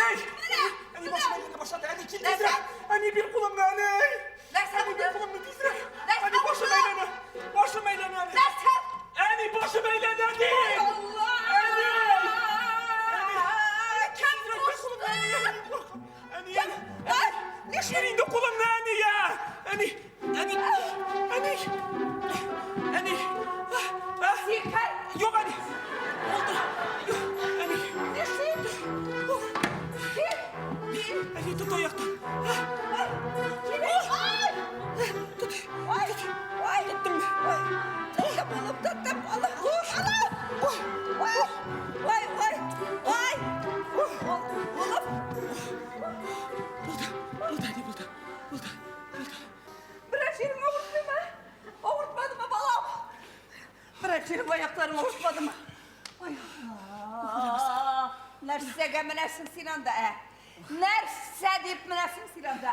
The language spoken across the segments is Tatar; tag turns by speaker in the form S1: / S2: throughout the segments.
S1: Әни! Әни, башым әйләнә башлады. Әни, кил тизрәк. Әни, бир кулыңны, әни.
S2: Нәрсә
S1: Әни, бир кулыңны тизрәк.
S2: Нәрсә
S1: Әни, башым әйләнә. Башым әйләнә, әни.
S2: Нәрсә?
S1: Әни, башым әйләнә, әни.
S2: Алла!
S1: Әни! Әни!
S2: Кем
S1: Тизрәк бир кулыңны, әни. Әни, куркам. Әни, әни.
S2: Ай,
S1: Бир инде кулыңны, әни, я. Әни, әни, әни. Әни. А, а.
S2: Сикер!
S1: Юк, әни. Булды. Юк, әни.
S2: Нишлим? Кил! Кил!
S1: Әни, тот аяктан.
S2: Кил! Ай!
S1: Тот.
S2: Ай! Ай!
S1: Тоттым.
S2: Ой! Тоттым, улым, тоттым! Алла! Алла! Ой! Ой! Ой! Ой! Ой! Улым!
S1: Булды. Булды, әни, булды. Булды. Булды.
S2: Берәр җирең авыртмыймы? Авыртмадымы, балам? Берәр җирем аякларың авыртмадымы? Ой, Алла! Нәрсәгә менәсең син анда, ә? Нәрсә дип менәсең син анда, ә?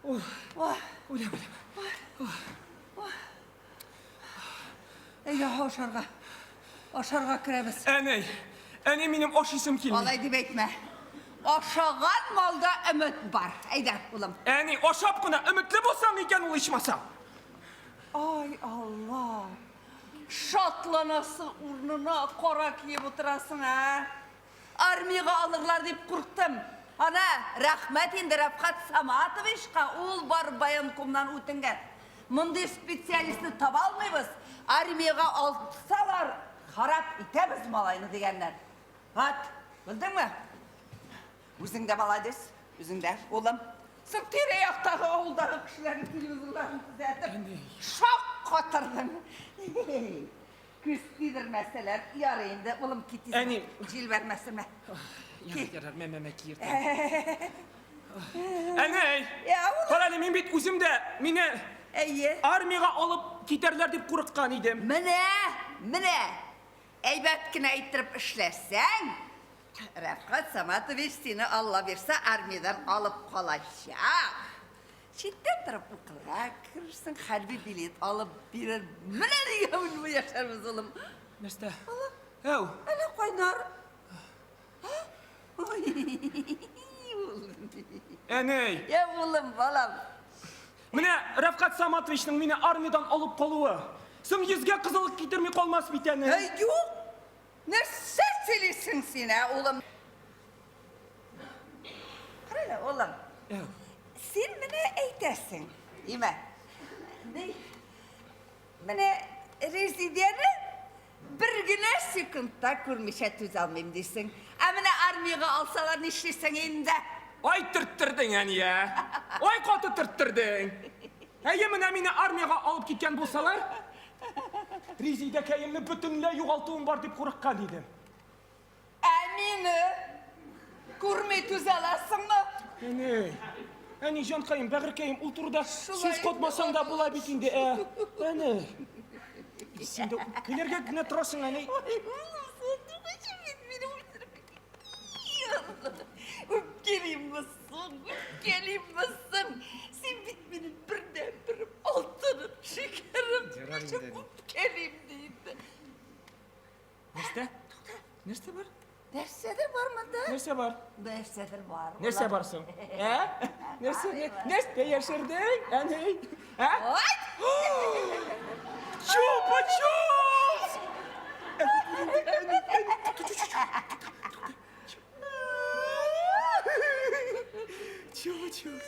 S1: Ой,
S2: Ой,
S1: үләм, үләм.
S2: әйдә ашарга. Ашарга керәбез.
S1: Әни, әни, минем ашыйсым килми.
S2: Алай дип әйтмә. Ашаган малда өмет бар. Әйдә, улым.
S1: Әни, ашап кына өметле булсаң икән ул ичмасам.
S2: Ай, Алла! Шатланасы урынына кара киеп утырасың, ә? Армиягә алырлар дип курктым. Ана, рәхмәт инде Рәфкать Саматовичка, ул бар военкомнан үтенгән. Мондый специалистны таба алмыйбыз, армиягә алсалар, харап итәбез малайны дигәннәр. Ат, белдеңме? Үзең дә молодец, үзең дә, улым. Соң тирә-яктагы авылдагы кешеләрнең телевизорларын төзәтеп, шак катырдың. Күз тидермәсәләр, ярый инде, улым, кит тизрәк.
S1: Әни.
S2: Җил бәрмәсенме?
S1: Ярар, ярар, мә, мә, мә, киертәм. Әни,
S2: Я, улым.
S1: кара әле, мин бит үзем дә мине
S2: Әйе.
S1: армиягә алып китәрләр дип курыккан идем.
S2: Менә, менә, әйбәт кенә иттереп эшләсәң, Рәфкать Саматович сине Алла бирсә армиядән алып калачак. Читтән торып укырга керерсең, хәрби билет алып бирер. Менә дигән бу яшәрбез, улым.
S1: Нәрсә?
S2: Улым.
S1: Әү.
S2: Әле кайнар. Ой, улым.
S1: Әни.
S2: Я, улым, балам.
S1: Менә Рәфкать Саматовичның мине армиядән алып калуы. Соң йөзгә кызыллык китерми калмас бит, әни.
S2: Әй, юк. Нәрсә сөйлисең син, ә, улым? Кара әле, улым.
S1: Әү.
S2: Син менә әйтәсең, димә. Ни, менә Резидәне бер генә секундта күрмичә түзә алмыйм дисең. Ә менә армиягә алсалар нишлисең инде?
S1: Ай төрттердең, әни, ә. Ай каты төрттердең. Әйе, менә мине армиягә алып киткән булсалар, Резидәкәемне бөтенләй югалтуым бар дип курыккан идем.
S2: Ә мине күрми түзә аласыңмы?
S1: Әни, әни, җанкаем, бәгырькәем, ул турыда сүз катмасаң да була бит инде, ә. Әни. Син дә үпкәләргә генә торасың, әни.
S2: Ой, улым, син түгелсең бит минем үстереп. Үпкәлимме соң, үпкәлимме соң? Син бит минем бердәнберем, алтыным, шикәрем.
S1: Ярар инде, әни.
S2: Үпкәлим ди инде.
S1: Нәрсә? Нәрсә бар?
S2: Нәрсәдер бар монда.
S1: Нәрсә бар?
S2: Нәрсәдер бар.
S1: Нәрсә бар соң? Ә? Нәрсә? Нәрсә яшердең, әни? Ә?
S2: Ой!
S1: Чупа-чупс! Чупа-чупс.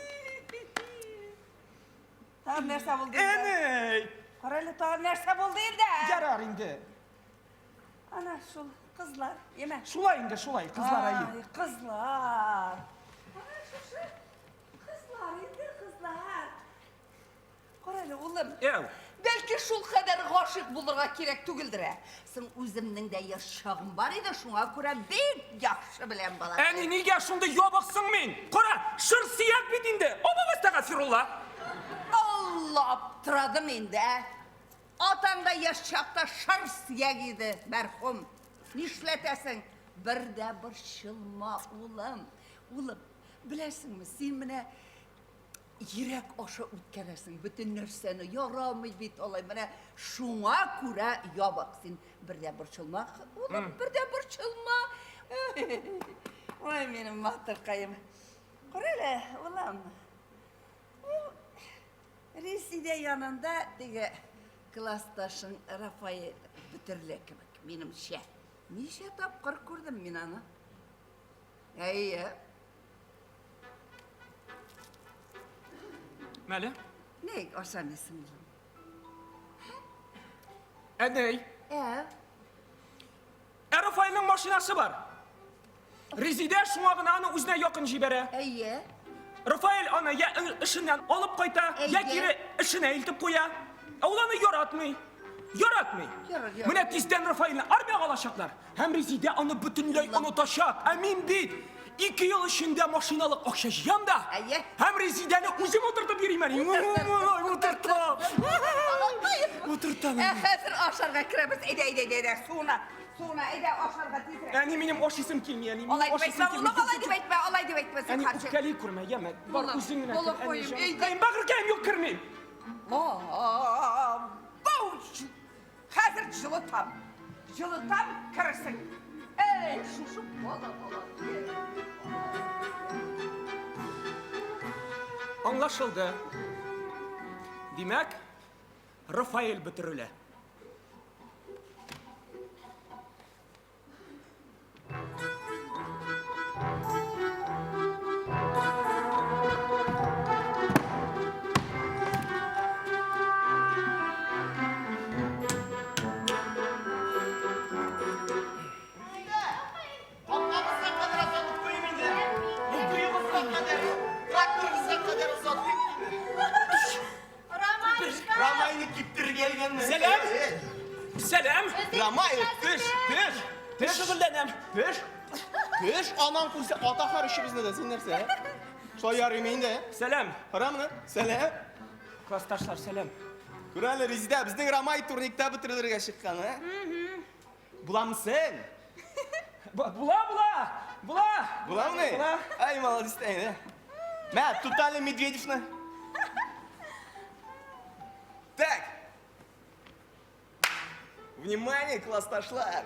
S2: Тагын нәрсә булды инде?
S1: Әни!
S2: Кара әле, тагын нәрсә булды инде?
S1: Ярар инде.
S2: Ана шул кызлар, яме.
S1: Шулай инде, шулай, кызлар әйе.
S2: Ай, кызлар. Ана шушы кызлар инде, кызлар. Кара әле, улым.
S1: Әү.
S2: Бәлки шул кадәр гашыйк булырга кирәк түгелдер, ә? Соң үземнең дә яшь чагым бар иде, шуңа күрә бик яхшы беләм, балакай.
S1: Әни, нигә шундый ябыксың мин? Кара, шыр сөяк бит инде. Абау әстәгафирулла.
S2: Алла, аптырадым инде, ә? Атаң да яшь чакта шыр сөяк иде, мәрхүм. Нишләтәсең? Бер дә борчылма, улым. Улым, беләсеңме, син менә йөрәк аша үткәрәсең бөтен нәрсәне. Ярамый бит алай. Менә шуңа күрә ябык син. Бер дә борчылма, улым, бер дә борчылма. Ой, минем матуркаем. Кара әле, улым. Ул Резидә янында теге классташың Рафаэль бөтерелә кебек, минемчә. Ничә тапкыр күрдем мин аны. Әйе.
S1: Мәле.
S2: Ник ашамыйсың, улым?
S1: Әнәй.
S2: Ә?
S1: Ә Рафаэльнең машинасы бар. Резидә шуңа гына аны үзенә якын җибәрә.
S2: Әйе.
S1: Рафаэль аны я эшеннән алып кайта, я кире эшенә илтеп куя. Ә ул аны яратмый. Яратмый. Менә тиздән Рафаэльне армиягә алачаклар. Һәм Резидә аны бөтенләй онытачак. Ә мин бит ике ел эчендә машиналык акча җыям да.
S2: Әйе.
S1: Һәм Резидәне үзем утыртып йөрим әле. Утыртам. Утыртам.
S2: Ә хәзер ашарга керәбез. Әйдә, әйдә, әйдә, әйдә, суына. Суына, әйдә ашарга тизрәк.
S1: Әни, минем ашыйсым килми, әни.
S2: Алай дип әйтмә, улым, алай дип әйтмә, алай дип әйтмә,
S1: Әни,
S2: зинһар.
S1: үпкәли күрмә, яме. Бар үзең генә
S2: Улым,
S1: кер, әни,
S2: куем,
S1: җаным.
S2: әйдә.
S1: Каен, бәгырькәем, юк, кермим.
S2: Бау! Хәзер җылытам. Җылытам, керерсең. Әй, шушы бала бала.
S1: Аңлашылды. Димәк, Рафаэль бөтерелә.
S3: Капкабызга кадәр озатып куйыйм инде. Туебызга кадәр, тракторыбызга кадәр озатыйм инде.
S4: Ромашка!
S3: Рамайны киптерергә элгәнме?
S1: Сәлам! Сәлам!
S3: Рамай, төш, төш,
S1: Төш шөгыльләнәм.
S3: төш. Төш, анаң күрсә, ата хар өчебезне дә, син нәрсә? Шулай ярыйм инде.
S1: Сәлам!
S3: Кара моны. Сәлам.
S1: Классташлар, сәлам.
S3: Күр әле, Резидә, безнең Рамай турникта бөтерелергә чыккан, ә? Буламысың?
S1: Була, була! Була!
S3: Буламыни?
S1: Була.
S3: Ай, молодец та инде. Мә, тот әле Медведевны. Так. Внимание, классташлар.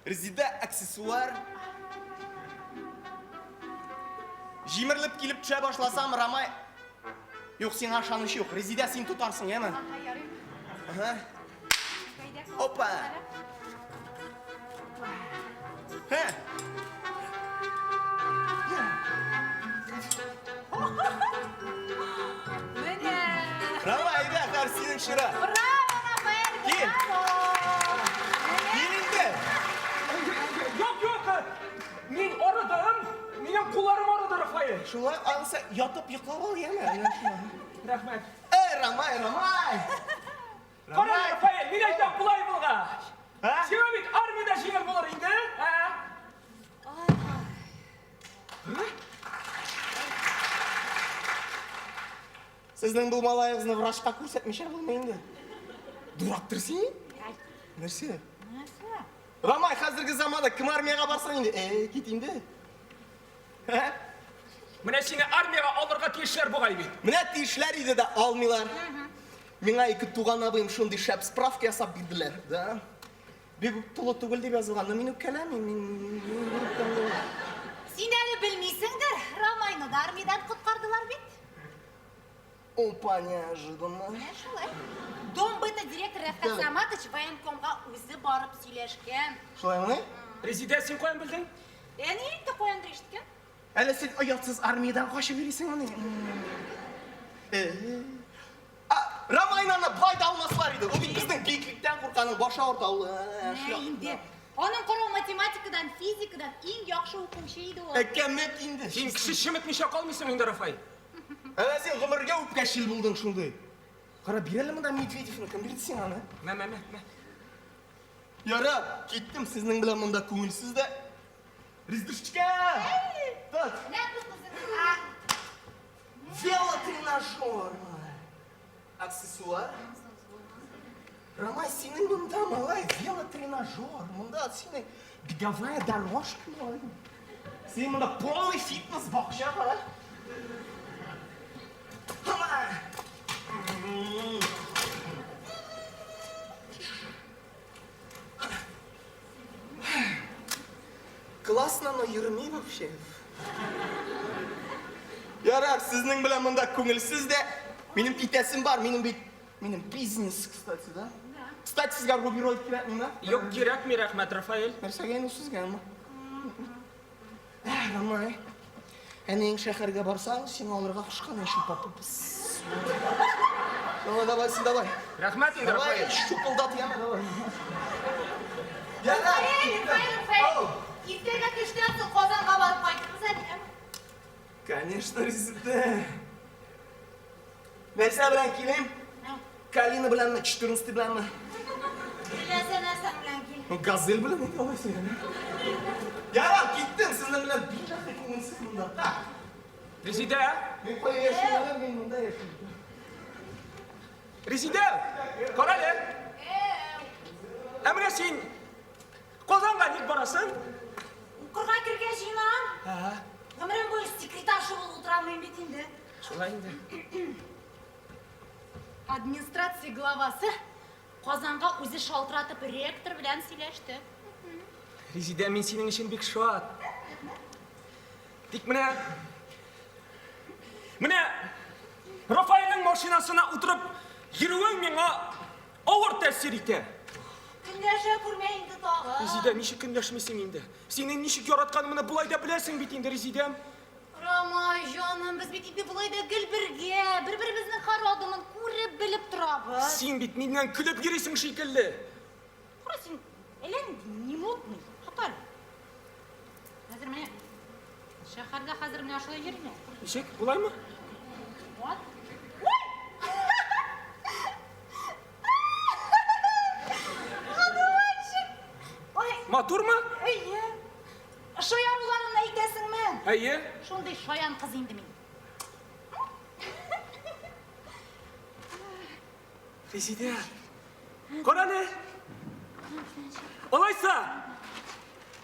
S3: Резидә аксессуар. Җимерелеп килеп төшә башласам, Рамай... Юк, сиңа ышаныч юк. Резидә, син тотарсың, яме?
S4: Ага, ярый.
S3: Ага. Опа! Һә!
S4: Менә!
S3: Рамай, әйдә, хәзер синең чират.
S4: Браво, Рафаэль,
S3: Кил.
S4: браво!
S3: Кил инде.
S1: Юк, юк! Мин арыдым. Минем кулларым арыды, Рафаэль.
S3: Шулай, анысы ятып йоклап ал, яме.
S1: Рәхмәт.
S3: Эй, Рамай, Рамай!
S1: Кара, Рафаэль, мин әйтәм, болай булгач.
S3: Ә?
S1: Сиңа бит армиядә җиңел булыр инде, ә?
S3: Сезнең бу малаегызны врачка күрсәтмичә булмый инде. Дурактыр син? Нәрсә?
S4: Нәрсә?
S3: Рамай, хәзерге заманда кем армиягә барсын инде? Эй, кит инде. Ә?
S1: Менә сине армиягә алырга тиешләр бугай бит.
S3: Менә тиешләр иде дә алмыйлар. Миңа ике туган абыем шундый шәп справка ясап бирделәр, да. Бик үк тулы түгел дип язылган, но мин үпкәләмим, мин мин бер үпкәм дә юк.
S4: Син әле белмисеңдер, Рамайны да армиядән коткардылар бит.
S3: Опа, неожиданно.
S4: Менә шулай. Дом быта директоры Рәфкать
S3: Да.
S4: Саматович военкомга үзе барып сөйләшкән.
S3: Шулаймыни?
S1: Резидә, син каян белдең?
S4: Әни әйтте, каяндыр ишеткән.
S3: Әле син оятсыз армиядән качып йөрисеңмени? Э. А, Рамайны аны болай да алмаслар иде. Ул бит безнең биеклектән курканың башы авырта ул.
S4: Менә инде. Аның каравы математикадан, физикадан иң яхшы укучы иде ул.
S3: Әкәмәт инде.
S1: Син кеше чеметмичә калмыйсың инде, Рафаэль.
S3: Әнә син гомергә үпкәчел булдың шундый. Кара, бир әле монда Медведевны, кем бирде сиңа аны?
S1: Мә, мә, мә, мә.
S3: Ярар, киттем сезнең белән монда күңелсез дә. Рездышечка! Тот!
S4: Менә бу кызың. А,
S3: Велотренажер! Аксессуар. Рамай, синең монда, малай, велотренажер. Монда синең беговая дорожка, малай. Син монда полный фитнес бакча, кара. Һама! Классно, но йөрми вообще. Ярар, сезнең белән монда күңелсез дә. Минем китәсем бар, минем бит, минем бизнес, кстати, да? Кстати, сезгә рубероид кирәкмиме?
S1: Юк, кирәкми, рәхмәт, Рафаэль.
S3: Нәрсәгә инде сезгә? Ә, Рамай, әниең шәһәргә барсаң, сиңа алырга кушкан яшел папа. Давай, давай, син давай.
S1: Рәхмәт инде,
S3: Давай,
S1: Рафаэль.
S3: чупылдат яме, давай. Ярар,
S4: Рафаэль,
S3: киттем.
S4: Рафаэль, Рафаэль.
S3: Ау.
S4: Иртәгә төштән соң Казанга барып кайтырбыз әле.
S3: Конечно, Резеде. Нәрсә белән килим? Калина беләнме, 14 беләнме?
S4: Теләсә нәрсә белән кил.
S3: Ну, газель белән инде алайса. Ярар, киттем, сезнең белән бик рәхәт күңелсез монда. Так.
S1: Резидә,
S3: Мин кая яшим әле, мин монда яшим.
S1: Резидә, кара әле. Ә менә син Казанга ник барасың?
S4: Укырга керергә җыенам. Гомерем буе секретарша булып утыра алмыйм бит инде.
S1: Шулай инде.
S4: Администрация главасы Казанга үзе шалтыратып ректор белән сөйләште.
S1: Резидә, мин синең өчен бик шат. Тик менә менә Рафаэльнең машинасына утырып йөрүең миңа авыр тәэсир итә.
S4: Көнләшә күрмә инде тагы.
S1: Резидә, ничек көнләшмисең инде? Синең ничек яратканымны болай да беләсең бит инде, Резидәм.
S4: Рамай, җаным, без бит инде болай да гел бергә, бер-беребезнең һәр адымын күреп, белеп торабыз.
S1: Син бит миннән көлеп йөрисең шикелле.
S4: Кара син, әллә нинди не модный, хатар. Хәзер менә шәһәрдә хәзер менә шулай йөриләр.
S1: Ничек? Болаймы?
S4: Вот. Ой! Одуванчик! Ой,
S1: Матурмы?
S4: әйе. Шаяруларын әйтәсеңме?
S1: Әйе.
S4: Шундый шаян кыз инде мин.
S1: Резидә. Кара әле. Алайса,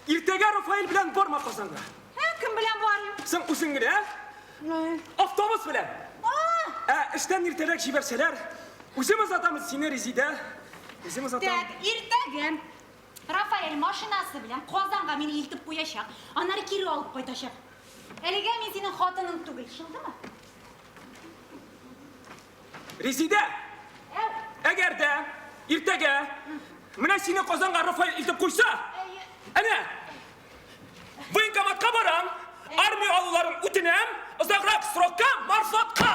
S1: иртәгә Рафаэль белән барма Казанга.
S4: Ә, кем белән барыйм?
S1: Син үзең генә, автобус белән. Ә эштән иртәрәк җибәрсәләр, үзем озатамыз сине, Резидә. Үзем озатам.
S4: Так, иртәгә Рафаэль машинасы белән Казанга мине илтеп куячак, аннары кире алып кайтачак. Әлегә мин синең хатының түгел, шундымы?
S1: Резидә,
S4: Әү.
S1: әгәр дә иртәгә менә сине Казанга Рафаэль илтеп куйса, әнә военкоматка барам, армия алуларын үтенәм, озаграк срокка марфотка.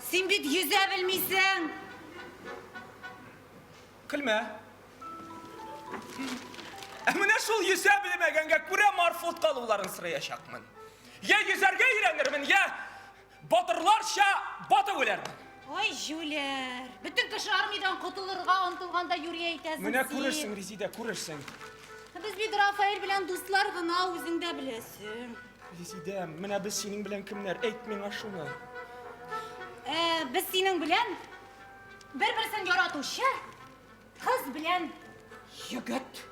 S4: Син бит йөзә белмисең.
S1: Көлмә. Ә менә шул йөзә белмәгәнгә күрә марфотка алуларын сораячакмын. Я йөзәргә өйрәнермен, я батырларча батып үләрмен.
S4: Ой, җүләр. Бөтен кеше армиядән котылырга омтылганда юри әйтәсең
S1: Менә
S4: син.
S1: күрерсең, Резидә, күрерсең.
S4: Без бит Рафаэль белән дуслар гына, үзең дә беләсең.
S1: Резидә, менә без синең белән кемнәр? Әйт миңа шуны.
S4: Ә, без синең белән бер-берсен яратучы кыз белән егет.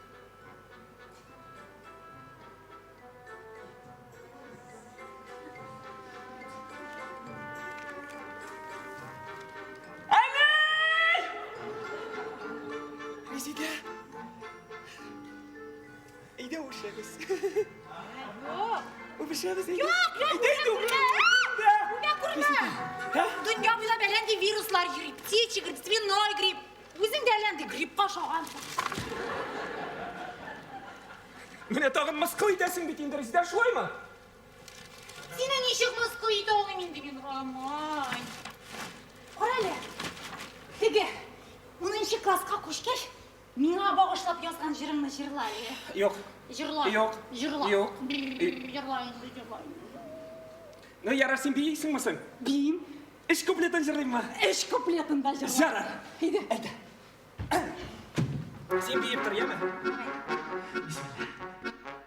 S1: Әни! Резидә. Әйдә үбешәбез.
S4: Юк.
S1: Үбешәбез, әйдә.
S4: Юк, юк,
S1: Әйдә, әйдә,
S4: үбә
S1: үбешәбез.
S4: Үбә күрмә.
S1: Һә?
S4: Дөнья буйлап әллә нинди вируслар йөри. Птичий грипп, свиной грипп. Үзең дә әллә нинди гриппка ошагансың.
S1: Менә тагын мыскыл итәсең бит инде, Резидә, шулаймы?
S4: Сине ничек мыскыл итә алмыйм инде мин, Рамай. Кара әле. Теге 10 класска күчкәч, миңа багышлап язган җырыңны җырла әле.
S1: Юк.
S4: Җырла.
S1: Юк.
S4: Җырла.
S1: Юк.
S4: Җырла инде, җырла.
S1: Ну, ярар, син биисеңме соң?
S4: Биим.
S1: Өч куплетын җырлыйммы?
S4: Өч куплетын да җырла.
S1: Ярар.
S4: Әйдә.
S1: Әйдә. Син биеп тор, яме?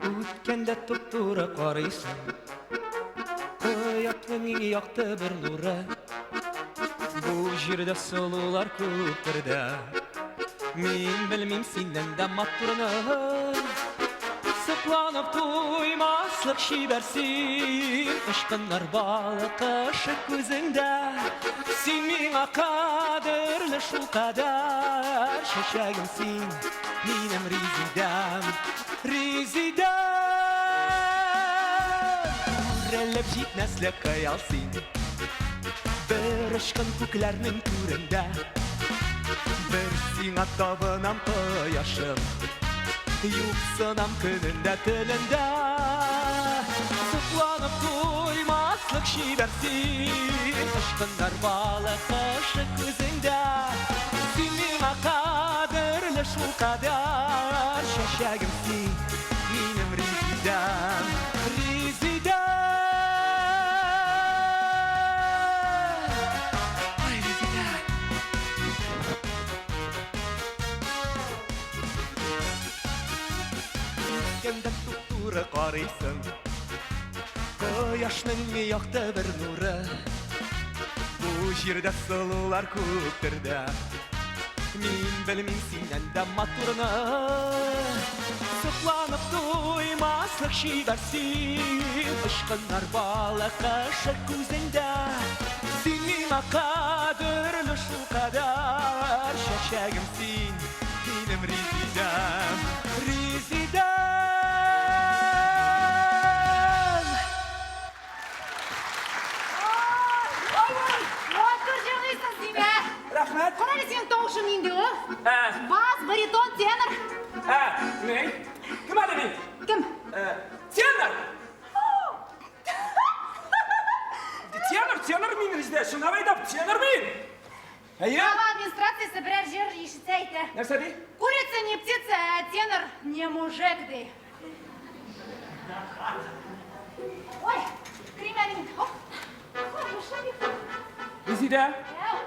S5: Үткәндә туп-туры карыйсың, Кояшның иң якты бер нуры. Бу җирдә сылулар күптер дә, Мин белмим синнән дә матурны. Сокланып туймаслык чибәр син, Очкыннар балкышы күзеңдә. Син миңа кадерле шулкадәр. чибәр чәчәгем син, минем Резидәм, Резидәм. Үрелеп җитмәслек хыял син, бер очкын күкләрнең түрендә. Бер сиңа табынам кояшым, юксынам көнендә, төнендә. Сокланып туймаслык чибәр син, очкыннар балкышы күзеңдә. Син миңа кадерле шулкадәр, чәчәгем син, минем Резидәм, Резидәм. Ай, Резидә. Үткәндә туп-туры карыйсың, кояшның якты бер нуры. Бу җирдә сылулар күптер дә, мин белмим синнән дә матурны. Сокланып туймаслык чибәр син, очкыннар балкышы күзеңдә. Син миңа кадерле шулкадәр, чәчәгем син, минем Резидәм, Резидәм.
S4: Ой, матур җырлыйсың син, ә?
S1: Рәхмәт.
S4: Кара әле синең тавышың нинди ул?
S1: Ә.
S4: Бас, баритон, тенор.
S1: Ә, ни? Кем әле мин?
S4: Кем?
S1: Тенор! Тенор, тенор мин, Резидә, чынлап әйтәм, тенор мин! Әйе?
S4: Саба администрациясе берәр җыр ишетсә әйтә.
S1: Нәрсә ди?
S4: Курица не птица, а тенор не мужик, ди. Ой, керим әле мин. Оп. Ой, шабик.
S1: Резидә,
S4: Әу.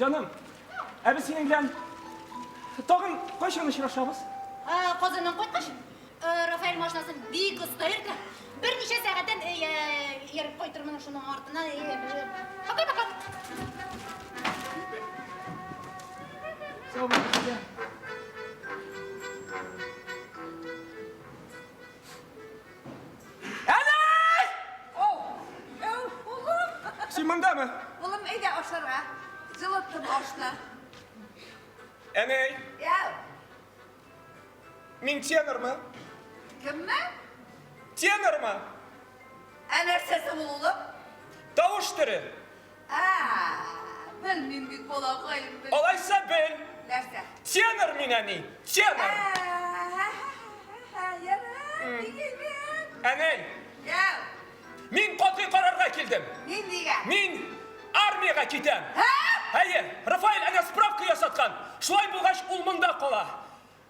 S1: җаным, ә без синең белән тагын кайчан очрашабыз?
S4: Казаннан кайткач, Рафаэль машинасын бик оста йөртә. Берничә сәгатьтән ияреп кайтырмын шуның артыннан. Пока-пока.
S1: Сау бул, Резидә. Әнәй!
S2: Оу, әу, улым.
S1: Син мондамы?
S2: Улым, әйдә ашарга. Җылыттым ашны.
S1: Әнәй,
S2: Яу,
S1: мин тенормы?
S2: кемме?
S1: Тенормы?
S2: Ә нәрсәсе ул, улым?
S1: Тавыш төре.
S2: Ә, белмим бит, балакаем, белмим.
S1: Алайса бел.
S2: Нәрсә?
S1: Тенор мин, әни, тенор.
S2: Ә, ярар, бик әйбәт.
S1: Әнәй,
S2: Яу,
S1: мин катгый карарга килдем.
S2: ниндигә?
S1: Мин армиягә китәм.
S2: Һә?
S1: Әйе, Рафаэль әнә справка ясаткан. Шулай булгач, ул монда кала.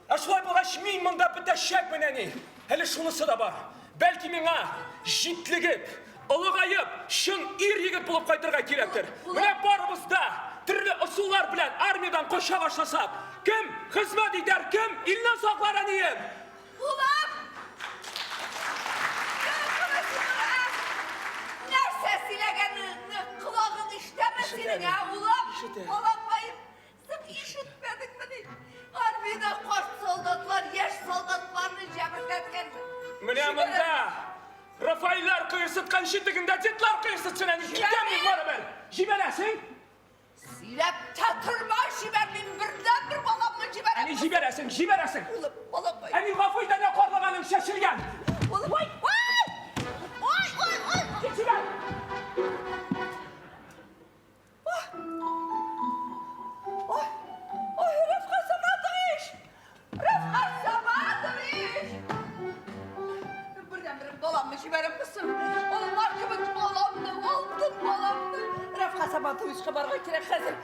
S1: Ә шулай булгач, мин монда бетәчәкмен, әни. Әле шунысы да бар. Бәлки миңа җитлегеп, олыгаеп, чын ир-егет булып кайтырга кирәктер. Менә барыбыз да төрле ысуллар белән армиядән кача башласак, кем хезмәт итәр, кем илне саклар, әнием?
S2: Улым! Нәрсә сөйләгәнеңне колагың ишетәме синең, ә, улым?
S1: Ишетә.
S2: Балакаем, син ишетмәдеңмени? Армиядә карт солдатлар яшь солдатларны җәберләткәнме?
S1: Менә монда Рафаэльләр кыерсыткан читегендә дедлар кыерсытсын, әни. Китәм мин барыбер. Җибәрәсең?
S2: Сөйләп тә торма, җибәрмим, бердән-бер баламны җибәрәм.
S1: Әни, җибәрәсең, җибәрәсең.
S2: Улым, балакаем.
S1: Әни, гафу ит, әнә карлыганың чәчелгән.
S2: Улым, ой, ой, ой, ой.
S1: Кит, җибәр.
S2: Ой, ой, Рәфкать Саматович! Рәфкать Саматович! Бердән-бер баламны җибәрәмме соң? Алар кебек баламны, алтын баламны. Рәфкать Саматовичка барырга кирәк хәзер.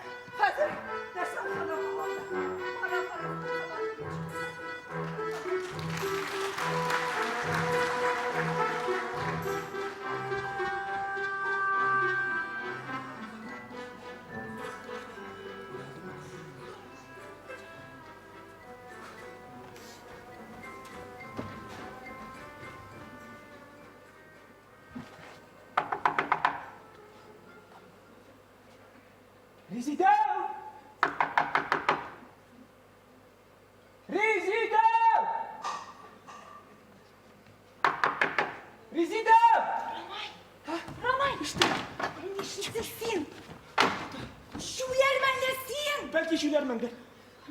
S2: Хәзер. Нәрсә булган баламда? Бара, бара, Рәфкать Саматович.
S1: Резидә!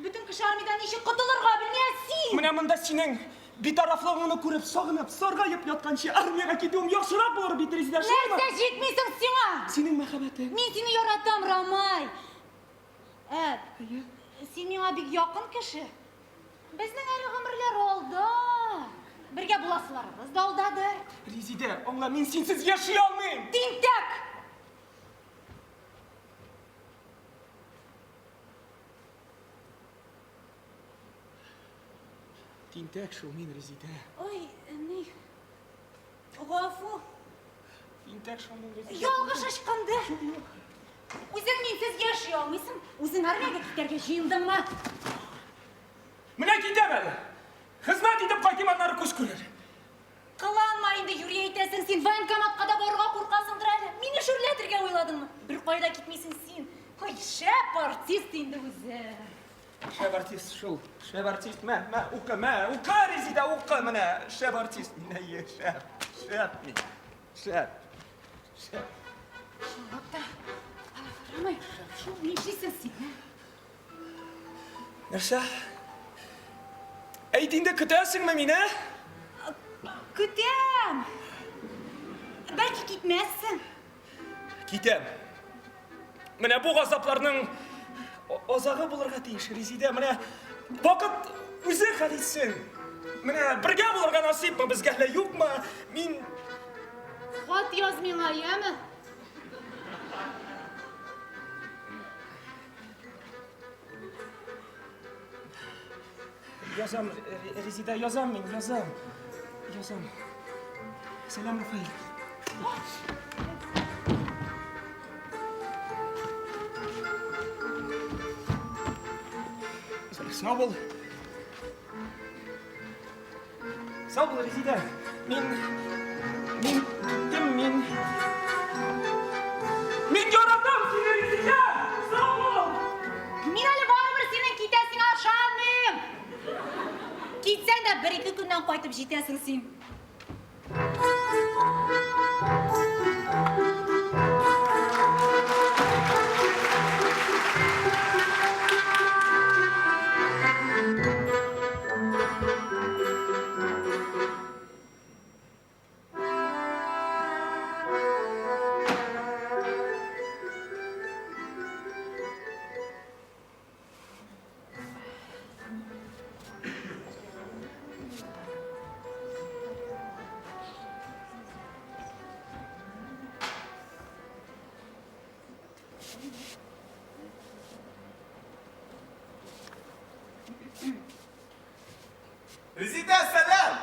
S4: Бөтен кеше армиядән ничек котылырга белми, ә син?
S1: Менә монда синең битарафлыгыңны күреп, сагынып, саргаеп ятканчы армиягә китүем яхшырак булыр бит, Резидә, шулаймы?
S4: Нәрсә җитми соң сиңа?
S1: Синең мәхәббәтең.
S4: Мин сине яратам, Рамай. Ә, син миңа бик якын кеше. Безнең әле гомерләр алда. Бергә буласыларыбыз да алдадыр.
S1: Резидә, аңла, мин синсез яши алмыйм.
S4: Тинтәк!
S1: Тинтәк шул мин, Резидә.
S4: Ой, ни? Гафу.
S1: Тинтәк шул мин, Резидә.
S4: Ялгыш ычкынды. Үзең минсез яши алмыйсың. Үзең армиягә китәргә җыендыңмы?
S1: Менә китәм әле. Хезмәт итеп кайтыйм, аннары күз күрер.
S4: Кыланма инде, юри әйтәсең син. Военкоматка да барырга куркасыңдыр әле. Мине шүрләтергә уйладыңмы? Бер кайда китмисең син. Ой, шәп артист инде үзе.
S1: Шәп артист шул. Шәп артист. Мә, мә, укы, мә, укы, Резидә, укы, менә. Шәп артист мин, әйе, шәп. Шәп мин. Шәп. Шәп.
S4: Чынлап та, Рамай, шул нишлисең син? ә?
S1: Нәрсә? Әйт инде, көтәсеңме мине?
S4: Көтәм. Бәлки китмәссең.
S1: Китәм. Менә бу газапларның азагы булырга тиеш, Резидә. Менә вакыт үзе хәл итсен. Менә бергә булырга насыйпмы безгә әллә юкмы? Мин
S4: Хат яз миңа, яме?
S1: Язам, Резида, язам мин, язам. Язам. Сәлам, Рафаэль. Сау бул. Сау бул, Резида. Мин... Мин киттем, мин... Мин яратам сине, Резида! Сау бул!
S4: Мин әле барыбер синең китәсеңә ышанмыйм. Китсәң дә бер-ике көннән кайтып җитәсең син.
S3: Резидә, сәлам!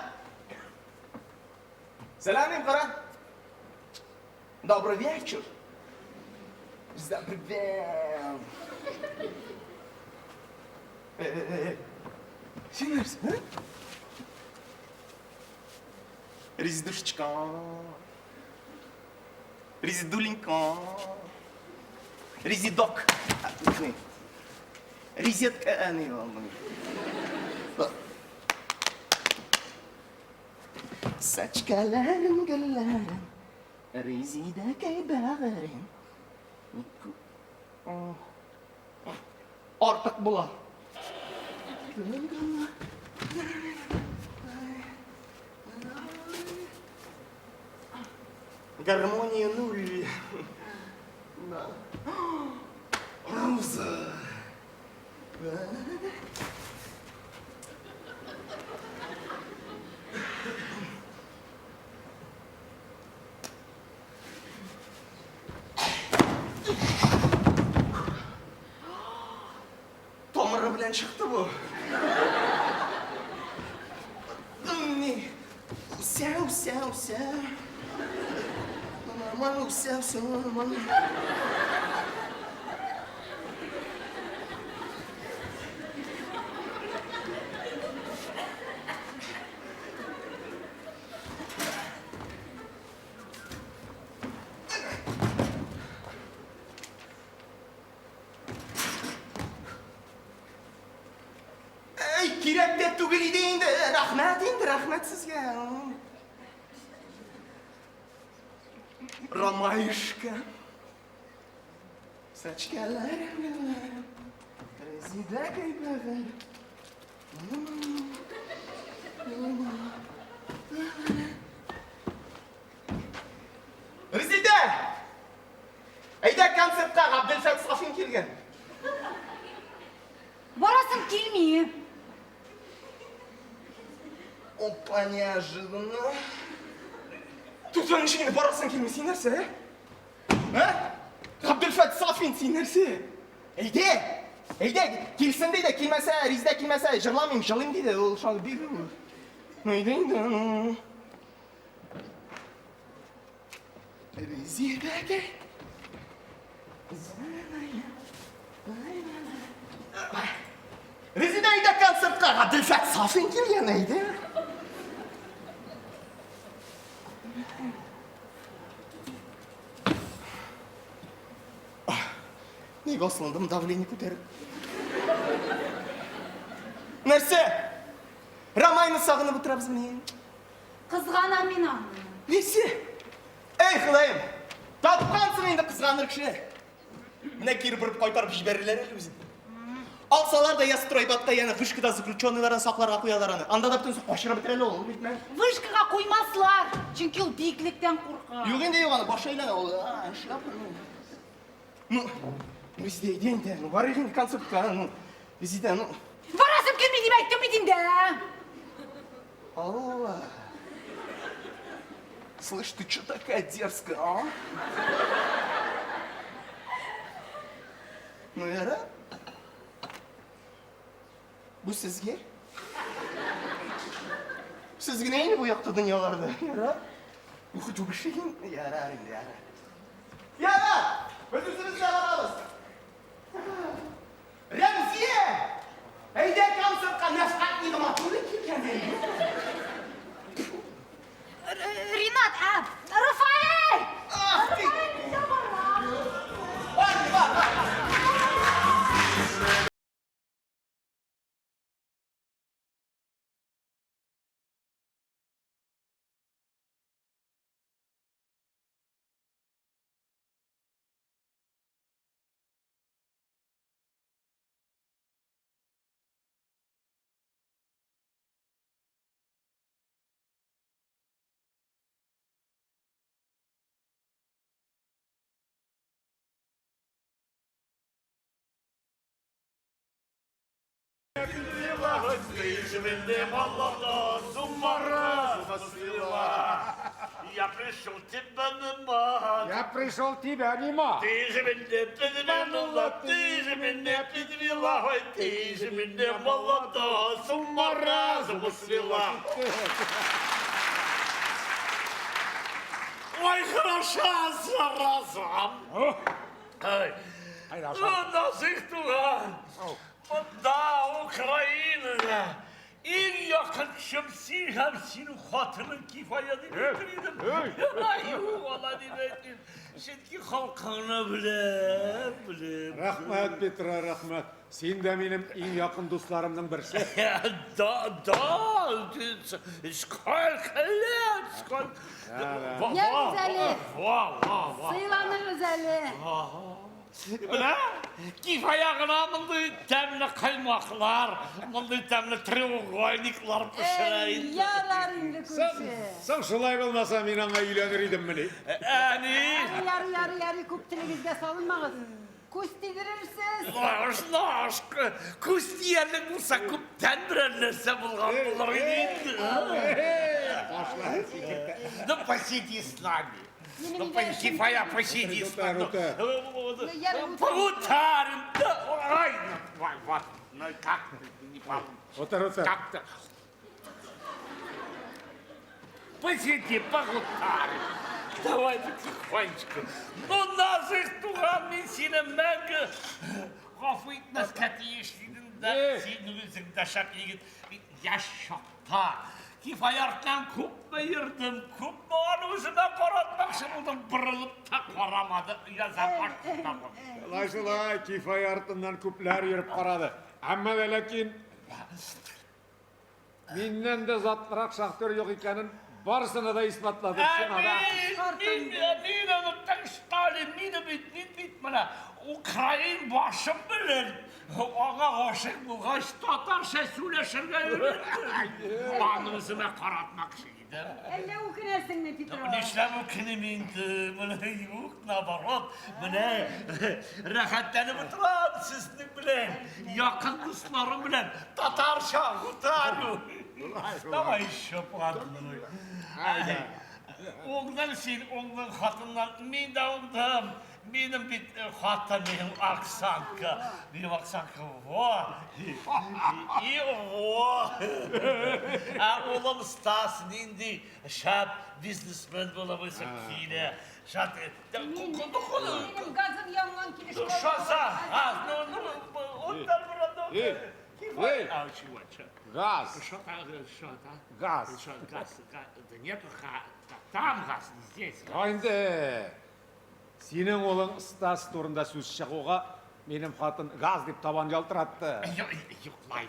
S3: Сәлам, им кара. Добрый вечер. Резидә, привет. Эй, эй, эй. Син нәрсә, а? Резидушечка. Резидуленька. Резидок. Резетка, не, ладно. Сачкаларым, гөлләрем, Резидәкәй бәгырем. Артык була. Гармония нуль. Да. Роза. Тамыры белән чыкты бу. Ни? Үсә, үсә, үсә. Нормально үсә, үсә, нормально. Әй, кирәк тә түгел иде инде. Рәхмәт инде, рәхмәт сезгә. Ромашка. Сачкаларым, гөлләрем. Резидә кәйбәгә. Резидә! Әйдә концертка Габделфәт Сафин килгән.
S4: Барасым килми.
S3: Опа, неожиданно. Тукта, ничек инде барасың килми? Син нәрсә? Ә? Габделфәт Сафин, син нәрсә? Әйдә! Әйдә, килсен диде, килмәсә, Резидә килмәсә, җырламыйм, җылыйм диде. Ул шуны бик. Ну, әйдә инде. Ну. Резидәгә. Резидә әйдә концертка, Габделфәт Сафин килгән, әйдә. Ник асылындым, давление күтәреп. Нәрсә? Рамайны сагынып утырабыз мени?
S4: Кызганам мин аны.
S3: Нәрсә? Эй, Ходаем! Тапкансың инде кызганыр кеше. Менә кире борып кайтарып җибәрерләр әле үзен. Алсалар да я стройбатта, яны вышкада заключенныйларны сакларга куялар аны. Анда да бөтенесе качырып бетерә әле ул, бит мә.
S4: Вышкага куймаслар, чөнки ул биеклектән курка.
S3: Юк инде, юк аны, башы әйләнә ул. А, шляпа. Ну, Резидә, әйдә инде, ну, барыйк инде концертка, ну, Резидә, ну.
S4: Барасым килми дип әйттем бит инде.
S3: Алла. Слышь, ты чё такая дерзкая, а? Ну, яра. Бу сезгә? Сез генә инде бу якты дөньяларда. Яра. Ну, хоть үбешик инде. Ярар инде, ярар. Ярар! Без үзебез дә барабыз. Рәмзия! Әйдә концертка Нәфкать Нигъмәтуллин килгән.
S4: Ринат, ә, Рафаэль!
S3: Ах ты!
S4: Рафаэль, мин дә барам.
S3: Бар, бар, бар.
S6: Ты же меня молода, с ума разума свела. Я пришел тебя нема.
S7: Я пришел тебя нема.
S6: Ты же меня подвинула, ты же меня подвела, ой, ты же меня молода, с ума разума свела. Ой, хороша зараза. Ай,
S7: Айда,
S6: Назых туган. Монда Украинада иң якын кешем син һәм синең хатының Кифая дип әйтер идем. Ай, юк, алай дип әйтмим. Чөнки халкыңны беләм, беләм.
S7: Рәхмәт, Петра, рәхмәт. Син дә минем иң якын дусларымның берсе.
S6: Да, да, сколько лет, сколько...
S4: Ягез әле.
S6: Ва, ва, ва.
S4: Сыйланырбыз әле.
S6: Менә Кифая гына мондый тәмле каймаклар, мондый тәмле треугольниклар пешерә инде.
S4: Ярар инде күрше.
S7: Соң шулай булмаса, мин аңа өйләнер идеммени?
S6: Әни!
S4: Ярый, ярый, ярый, күп телегезгә салынмагыз. Күз тидерерсез.
S6: Наш, наш, күз тиярлек булса күптән берәр нәрсә булган булыр иде инде.
S7: Башла, сикертә.
S6: Ну, посиди с нами.
S4: Минем
S6: Ну,
S4: өйдә эшем
S6: Кифая, посиди с нами.
S7: Утар,
S6: Ну,
S4: ярый, утар.
S6: Поутарим. Да, ай, ну, вот, вот, ну, как ты не получится.
S7: Утыр, утыр.
S6: Как-то. Посиди, погутарим. Давай потихонечку. Ну, Назых туган, мин сине мәңге гафу итмәскә тиеш идем дә,
S7: Э.
S6: син үзең дә шәп егет. Мин яшь чакта Кифая артыннан күпме йөрдем, күпме аны үземә каратмакчы булдым, борылып та карамады, яза башта.
S7: Шулай, шулай, Кифая артыннан күпләр йөреп карады. Әмма дә ләкин миннән дә затлырак шахтер юк икәнен барысына да исбатладым. Сиңа да.
S6: Мин, мин, мин оныттың, что ли? Мин бит, мин бит менә украин башым белән. Аңа гашыйк булгач, татарча сөйләшергә өйрәндем. Аны үземә каратмакчы идем.
S4: Әллә үкенәсеңме, Петро?
S6: Нишләп үкеним инде? Менә юк, наоборот. Менә рәхәтләнеп утырам сезнең белән, якын дусларым белән татарча гутарю. Давай еще по одной. Уңдың син, уңдың хатыннан, мин дә уңдым. Минем бит хатыным Оксанка. Минем Оксанка во. И во. Ә улым Стас нинди шәп бизнесмен булып үсеп килә. Шат.
S4: Минем газым янган килеш.
S6: Ну что за газ? Ну, ну, он там
S7: Эй, эй.
S6: А, чего, чё?
S7: Газ.
S6: Что там, что там?
S7: Газ.
S6: Что, газ, газ, да нету там газ, не здесь.
S7: Ә инде синең улың Стас турында сүз чыгуга минем хатын газ дип табан ялтыратты.
S6: Йоклай.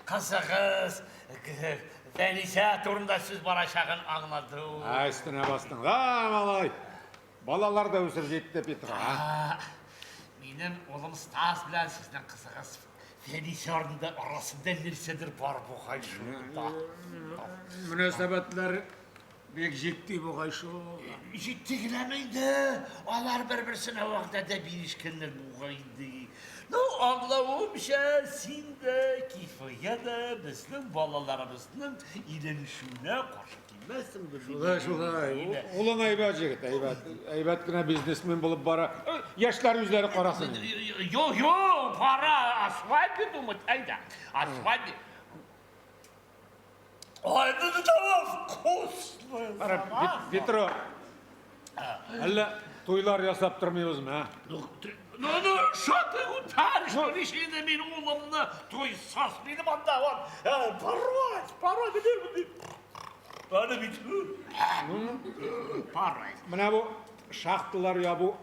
S6: Кызыгыз, Фәнисә турында сүз барачагын аңлады.
S7: Ә, өстенә бастың. Да, малай. Балалар да үсеп җитте, Петро.
S6: А, Минем улым Стас белән сезнең кызыгыз Фәнисә арасында нәрсәдер бар бугай шунда.
S7: Мөнәсәбәтләр бик җитди бугай шул.
S6: Җитди генәме инде? Алар бер-берсенә вәгъдә дә бирешкәннәр бугай инде. Ну, аңлавымча, син дә, Кифая да безнең балаларыбызның өйләнешүенә каршы килмәссеңдер.
S7: Шулай, шулай. Улың әйбәт җегет, әйбәт. Әйбәт кенә бизнесмен булып бара. Яшьләр үзләре карасын.
S6: Юк, юк, пора о свадьбе думать, әйдә. О свадьбе. Ой, ну до того вкусная.
S7: Кара, Петро, әллә туйлар ясап тормыйбызмы, а?
S6: Ну, ну, ну, что ты гутаришь? Ну, ничек мин улымны туйсыз, минем анда вот, порой, порой, минем, аны бит, порой.
S7: Менә бу шахталар ябу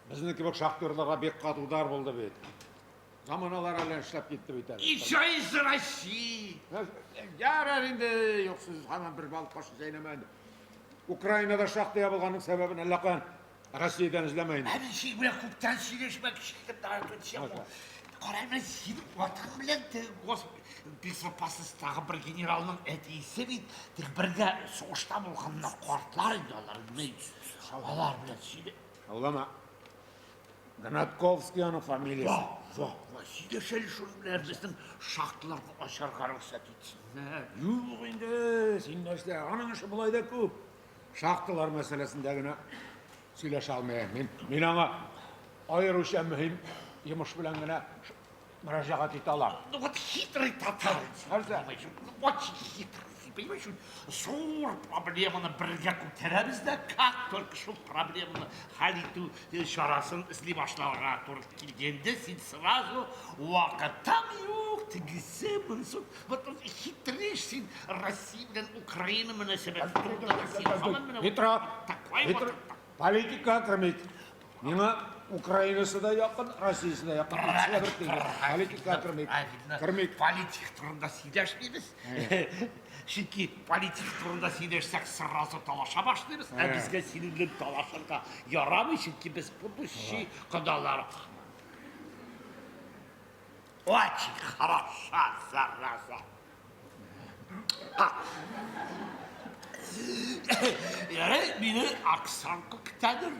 S7: безнең кебек шахтерларга бик каты удар булды бит. Заманалар әллә эшләп китте бит әле.
S6: Еще из России.
S7: Ярар инде, юк сүз һаман бер балык башы чәйнәмә инде. Украинада шахта ябылганның сәбәбен әллә каян Россиядән эзләмә инде.
S6: Ә мин синең белән күптән сөйләшмәкче идем, да, тут син. Кара, менә синең атың белән госбезопасностьтагы бер генералның әтисе бит, тик бергә сугышта булганнар, картлар инде алар, мин алар белән сөйлә.
S7: Шаулама. Гнатковский аның фамилиясе.
S6: Во, во, сөйләш әле шуның белән, безнең шахталарны ачарга рөхсәт итсеннәр.
S7: Юк инде, син нәрсә, аның эше болай да күп. Шахталар мәсьәләсендә генә сөйләшә алмыйм. Мин, мин аңа аеруча мөһим йомыш белән генә мөрәҗәгать итә алам.
S6: Ну вот хитрый татарин,
S7: Нәрсә?
S6: ну очень хитрый, ты понимаешь, зур проблеманы бергә күтәрәбез дә, как только шул проблеманы хәл итү чарасын эзли башларга туры килгәндә, син сразу вакытым юк, тегесе, монысы. Вот он хитришь син Россия белән Украина мөнәсәбәте турында да син һаман менә
S7: Петро,
S6: такой
S7: Петро,
S6: вот.
S7: политика кермик. Миңа Украинасы да якын, Россиясе дә якын. Икесе дә бер тиң. Политика кермик.
S6: Правильно.
S7: Кермик.
S6: Политик турында сөйләшмибез. Чөнки политик турында сөйләшсәк, сразу талаша башлыйбыз. Ә безгә синең белән талашырга ярамый, чөнки без будущий кодалар. Очень хороша, зараза. Ярый, мине Оксанка көтәдер.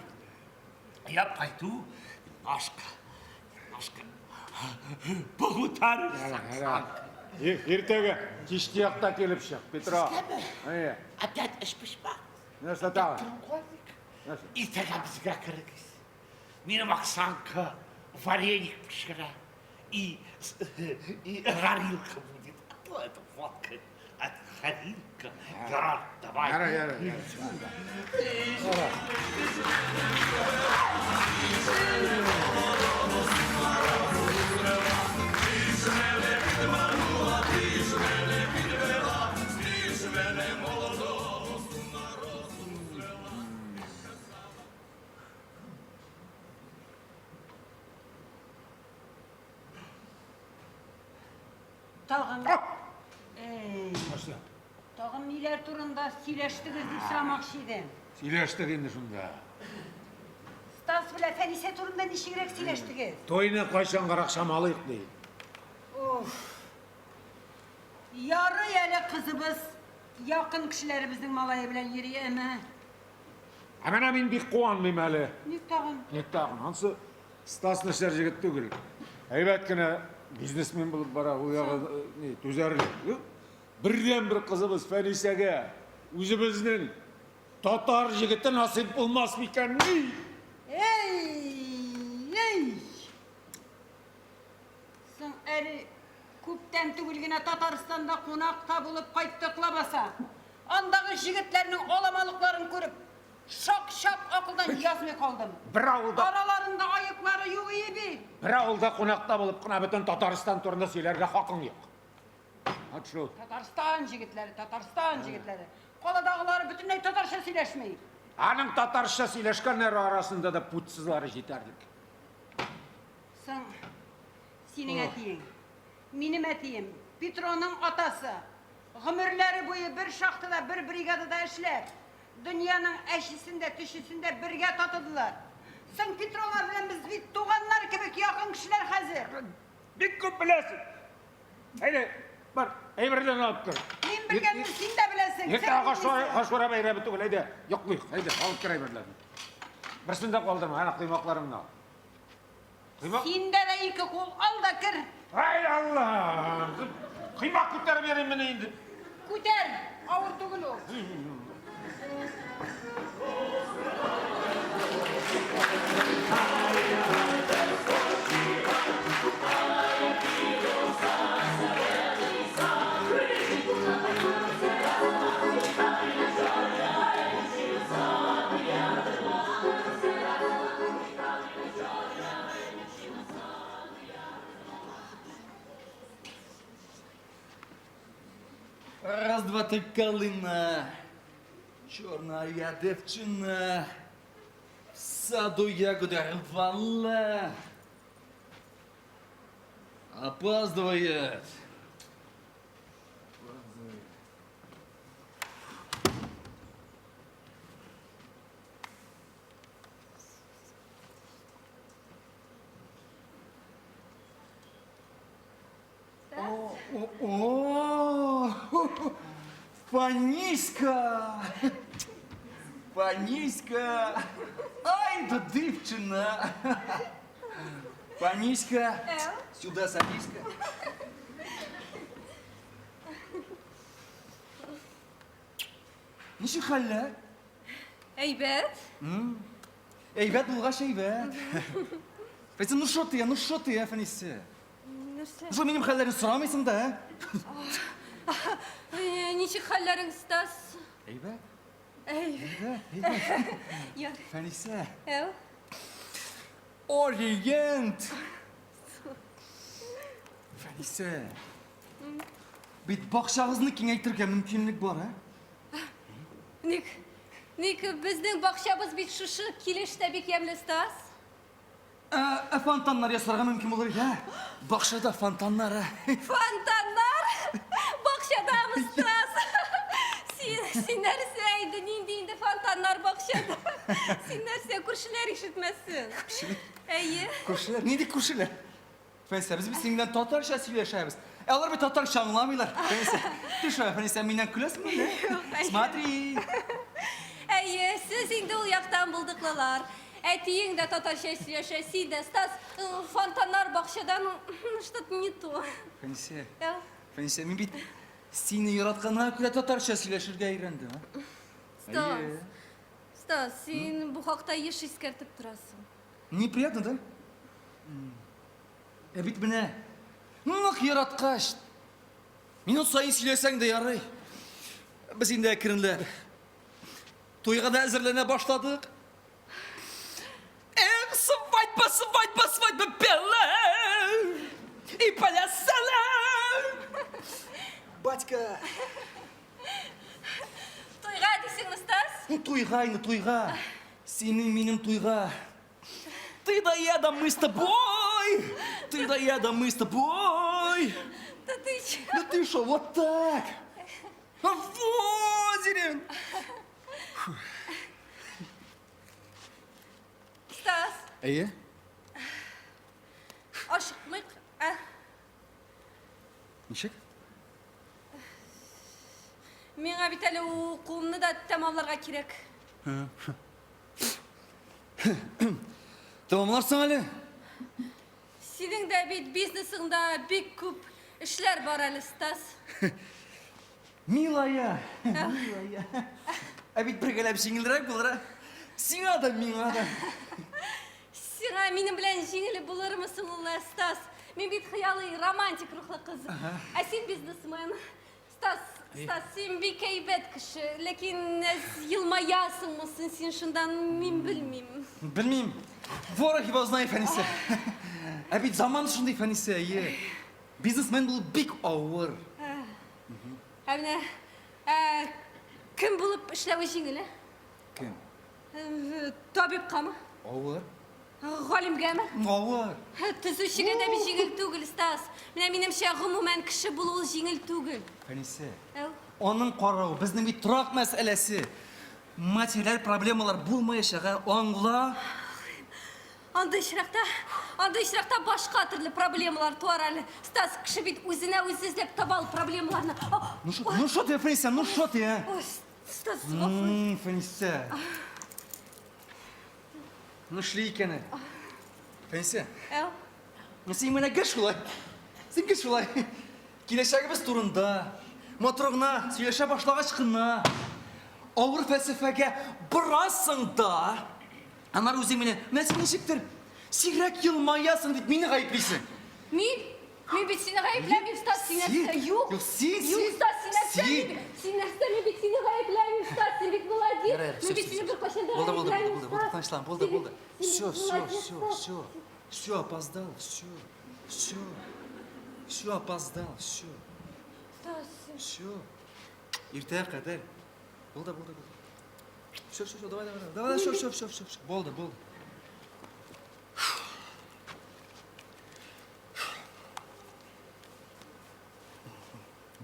S6: Я пойду немножко, немножко погутарю с Оксанкой.
S7: Иртәгә кичке якта килеп чык, Петро. Әйе.
S6: Опять эш-пешмәк.
S7: Нәрсә тагы?
S6: Треугольник. Иртәгә безгә керегез. Минем Оксанка вареник пешерә. И, и горилка будет. А то это водка. Это горилка. Ярар, давай.
S7: Ярар, ярар, ярар.
S4: Тагын,
S7: Нәрсә?
S4: тагын ниләр турында сөйләштегез дип сорамакчы идем.
S7: Сөйләштек инде шунда.
S4: Стас
S8: белән Фәнисә турында ничегрәк сөйләштегез?
S7: Туйны кайчангарак чамалыйк, ди.
S8: Уф. Ярый әле кызыбыз якын кешеләребезнең малае белән йөри, әмма.
S7: Ә менә мин бик куанмыйм әле.
S8: Ник тагын?
S7: Ник тагын? Ансы Стас начар җегет түгел. Әйбәт кенә бизнесмен булып бара, ул ягы э, ни, түзәрлек. Бердәнбер кызыбыз Фәнисәгә үзебезнең Татар җегете насыйп булмас микәнни?
S8: Эй, эй! Соң әле күптән түгел генә Татарстанда кунакта булып кайттык лабаса. Андагы җегетләрнең аламалыкларын күреп, шак-шак акылдан язмый калдым.
S7: Бер авылда
S8: Араларында аеклары юк ие бит.
S7: Бер авылда кунакта булып кына бөтен Татарстан турында сөйләргә хакың юк. Вот шул.
S8: Татарстан җегетләре, Татарстан җегетләре. Каладагылары бөтенләй татарча сөйләшми.
S7: Аның татарча сөйләшкәннәре арасында да путсызлары җитәрлек.
S8: Соң, синең әтиең, минем әтием, Петроның атасы, гомерләре буе бер шахтада, бер бригадада эшләп, дөньяның әчесен дә, төчесен дә бергә татыдылар. Соң Петролар белән без бит туганнар кебек якын кешеләр хәзер.
S7: Бик күп беләсең. Әйдә, бар, әйберләрне алып кер.
S8: Мин белгәнне син дә беләсең.
S7: Иртә Гашура бәйрәме түгел, әйдә, йоклыйк, әйдә, алып кер әйберләрне. Берсен дә калдырма, әнә коймакларыңны ал.
S8: Коймак. Синдә дә ике кул, ал да кер.
S7: Ай Алла! Коймак күтәреп йөрим мени инде.
S8: Күтәр, авыр түгел ул.
S9: Раз, два, три, калина. Чорная девчина. В саду ягоды рвала. Опаздывает. О, о, о, Фаніська! Фаніська! Ай, да дівчина! Фаніська, сюда садись-ка. Ничек хәлләр?
S10: Әйбәт.
S9: Әйбәт булгач әйбәт. Фәйсә, ну шо ты, ну шо ты, ә, Фәнисә?
S10: Нәрсә?
S9: Шо минем хәлләрне сорамыйсың да, ә?
S10: Ничек хәлләрең, Стас?
S9: Әйбәт.
S10: Әйбәт.
S9: Әйбәт, әйбәт. Фәнисә.
S10: Әу.
S9: Ориент! Фәнисә. Бит бакчагызны киңәйтергә мөмкинлек бар, ә?
S10: Ник? Ник безнең бакчабыз бит шушы килеш тә бик ямьле, Стас.
S9: Ә, ә фонтаннар ясарга мөмкин булыр иде, ә? Бакчада фонтаннар, ә?
S10: Фонтаннар? Бакчадамы, Стас? Син, син нәрсә инде, нинди инде фонтаннар бакчада? Син нәрсә, күршеләр ишетмәсен.
S9: Күршеләр?
S10: Әйе.
S9: Күршеләр? Нинди күршеләр? Фәнисә, без бит синең белән татарча сөйләшәбез. Ә алар бит татарча аңламыйлар. Фәнисә, ты что, Фәнисә, миннән көләсеңме әллә?
S10: Юк, әйе.
S9: Смотри.
S10: Әйе, сез инде ул яктан булдыклылар. Әтиең дә татарча сөйләшә, син дә, Стас, э, фонтаннар бакчадан что-то не то.
S9: Фәнисә,
S10: Ә?
S9: Фәнисә, мин бит сине яратканга күрә татарча сөйләшергә өйрәндем. а?
S10: Стас,
S9: Әйе.
S10: Стас, син бу хакта еш искәртеп торасың.
S9: Неприятно, да? Ә бит менә нык яраткач, минут саен сөйләсәң дә ярый. Без инде әкренләп туйга да әзерләнә башладык. Эх, свадьба, свадьба, свадьба пела и плясала. Батька.
S10: Туйга дисеңме, Стас?
S9: Ну, туйга инде, туйга. Синең минем туйга. Ты да я, да мы с тобой. Ты да я, да мы с тобой.
S10: Да ты чё?
S9: Да ты шо, вот так. В озере.
S10: Стас.
S9: Әйе.
S10: Ашыкмыйк, ә?
S9: Ничек?
S10: Миңа бит әле укуымны да тәмамларга кирәк.
S9: Тәмамларсың әле.
S10: Синең дә бит бизнесыңда бик күп эшләр бар әле, Стас.
S9: Милая, милая. Ә бит бергәләп җиңелрәк булыр, ә? Сиңа да, миңа да.
S10: Сиңа минем белән җиңел булырмы соң ул, ә, Стас? Мин бит хыялый, романтик рухлы кыз. Ә син бизнесмен. Стас, Стас, син бик әйбәт кеше, ләкин әз елмаясыңмы соң син шунда, мин белмим.
S9: Белмим. Ворох его знает, Фәнисә. Ә бит заман шундый, Фәнисә, әйе. Бизнесмен булу бик авыр.
S10: Ә менә ә, кем булып эшләве җиңел, ә?
S9: Кем?
S10: Табибкамы?
S9: Авыр.
S10: Галимгәме?
S9: Авыр.
S10: Төзүчегә дә бит җиңел түгел, Стас. Менә минемчә, гомумән, кеше булу ул җиңел түгел.
S9: Фәнисә,
S10: Әү.
S9: аның каравы, безнең бит торак мәсьәләсе. Материаль проблемалар булмаячак, ә, аңла.
S10: Андый очракта, андый очракта башка төрле проблемалар туар әле. Стас, кеше бит үзенә үзе эзләп таба ул проблемаларны.
S9: Ну шо, ну шо ты, Фәнисә, ну шо ты, а?
S10: Ой, Стас, гафу ит.
S9: Фәнисә. Ну шли икән. Фәнисә.
S10: Әү.
S9: Ну син менә гел шулай. Син гел шулай. Киләчәгебез турында матур гына сөйләшә башлагач кына авыр фәлсәфәгә борасың да, аннары үзең мине, менә син ничектер сирәк елмаясың дип мине гаеплисең.
S10: Мин? Мин бит сине гаепләмим, Стас, син нәрсә? Юк.
S9: Юк, син,
S10: Юк,
S9: син,
S10: Стас, син нәрсә?
S9: син.
S10: Мин, син нәрсә? Мин бит сине гаепләмим, Стас, син бит молодец.
S9: Ярар,
S10: Мин
S9: всё,
S10: бит
S9: всё,
S10: сине
S9: всё.
S10: беркайчан да
S9: Булды, булды,
S10: гаепләмим,
S9: булды, булды,
S10: Стас.
S9: тынычлан, булды,
S10: Син
S9: булды.
S10: бит- син
S9: Всё,
S10: бит
S9: всё,
S10: молодец,
S9: всё,
S10: Стас.
S9: всё. Всё, опоздал, всё, всё. Всё, опоздал, всё.
S10: Стас.
S9: Всё. Иртәгә кадәр. Булды, булды, булды. Всё, всё, всё, давай, давай, давай, давай, всё, всё, всё, всё, всё. Булды, булды.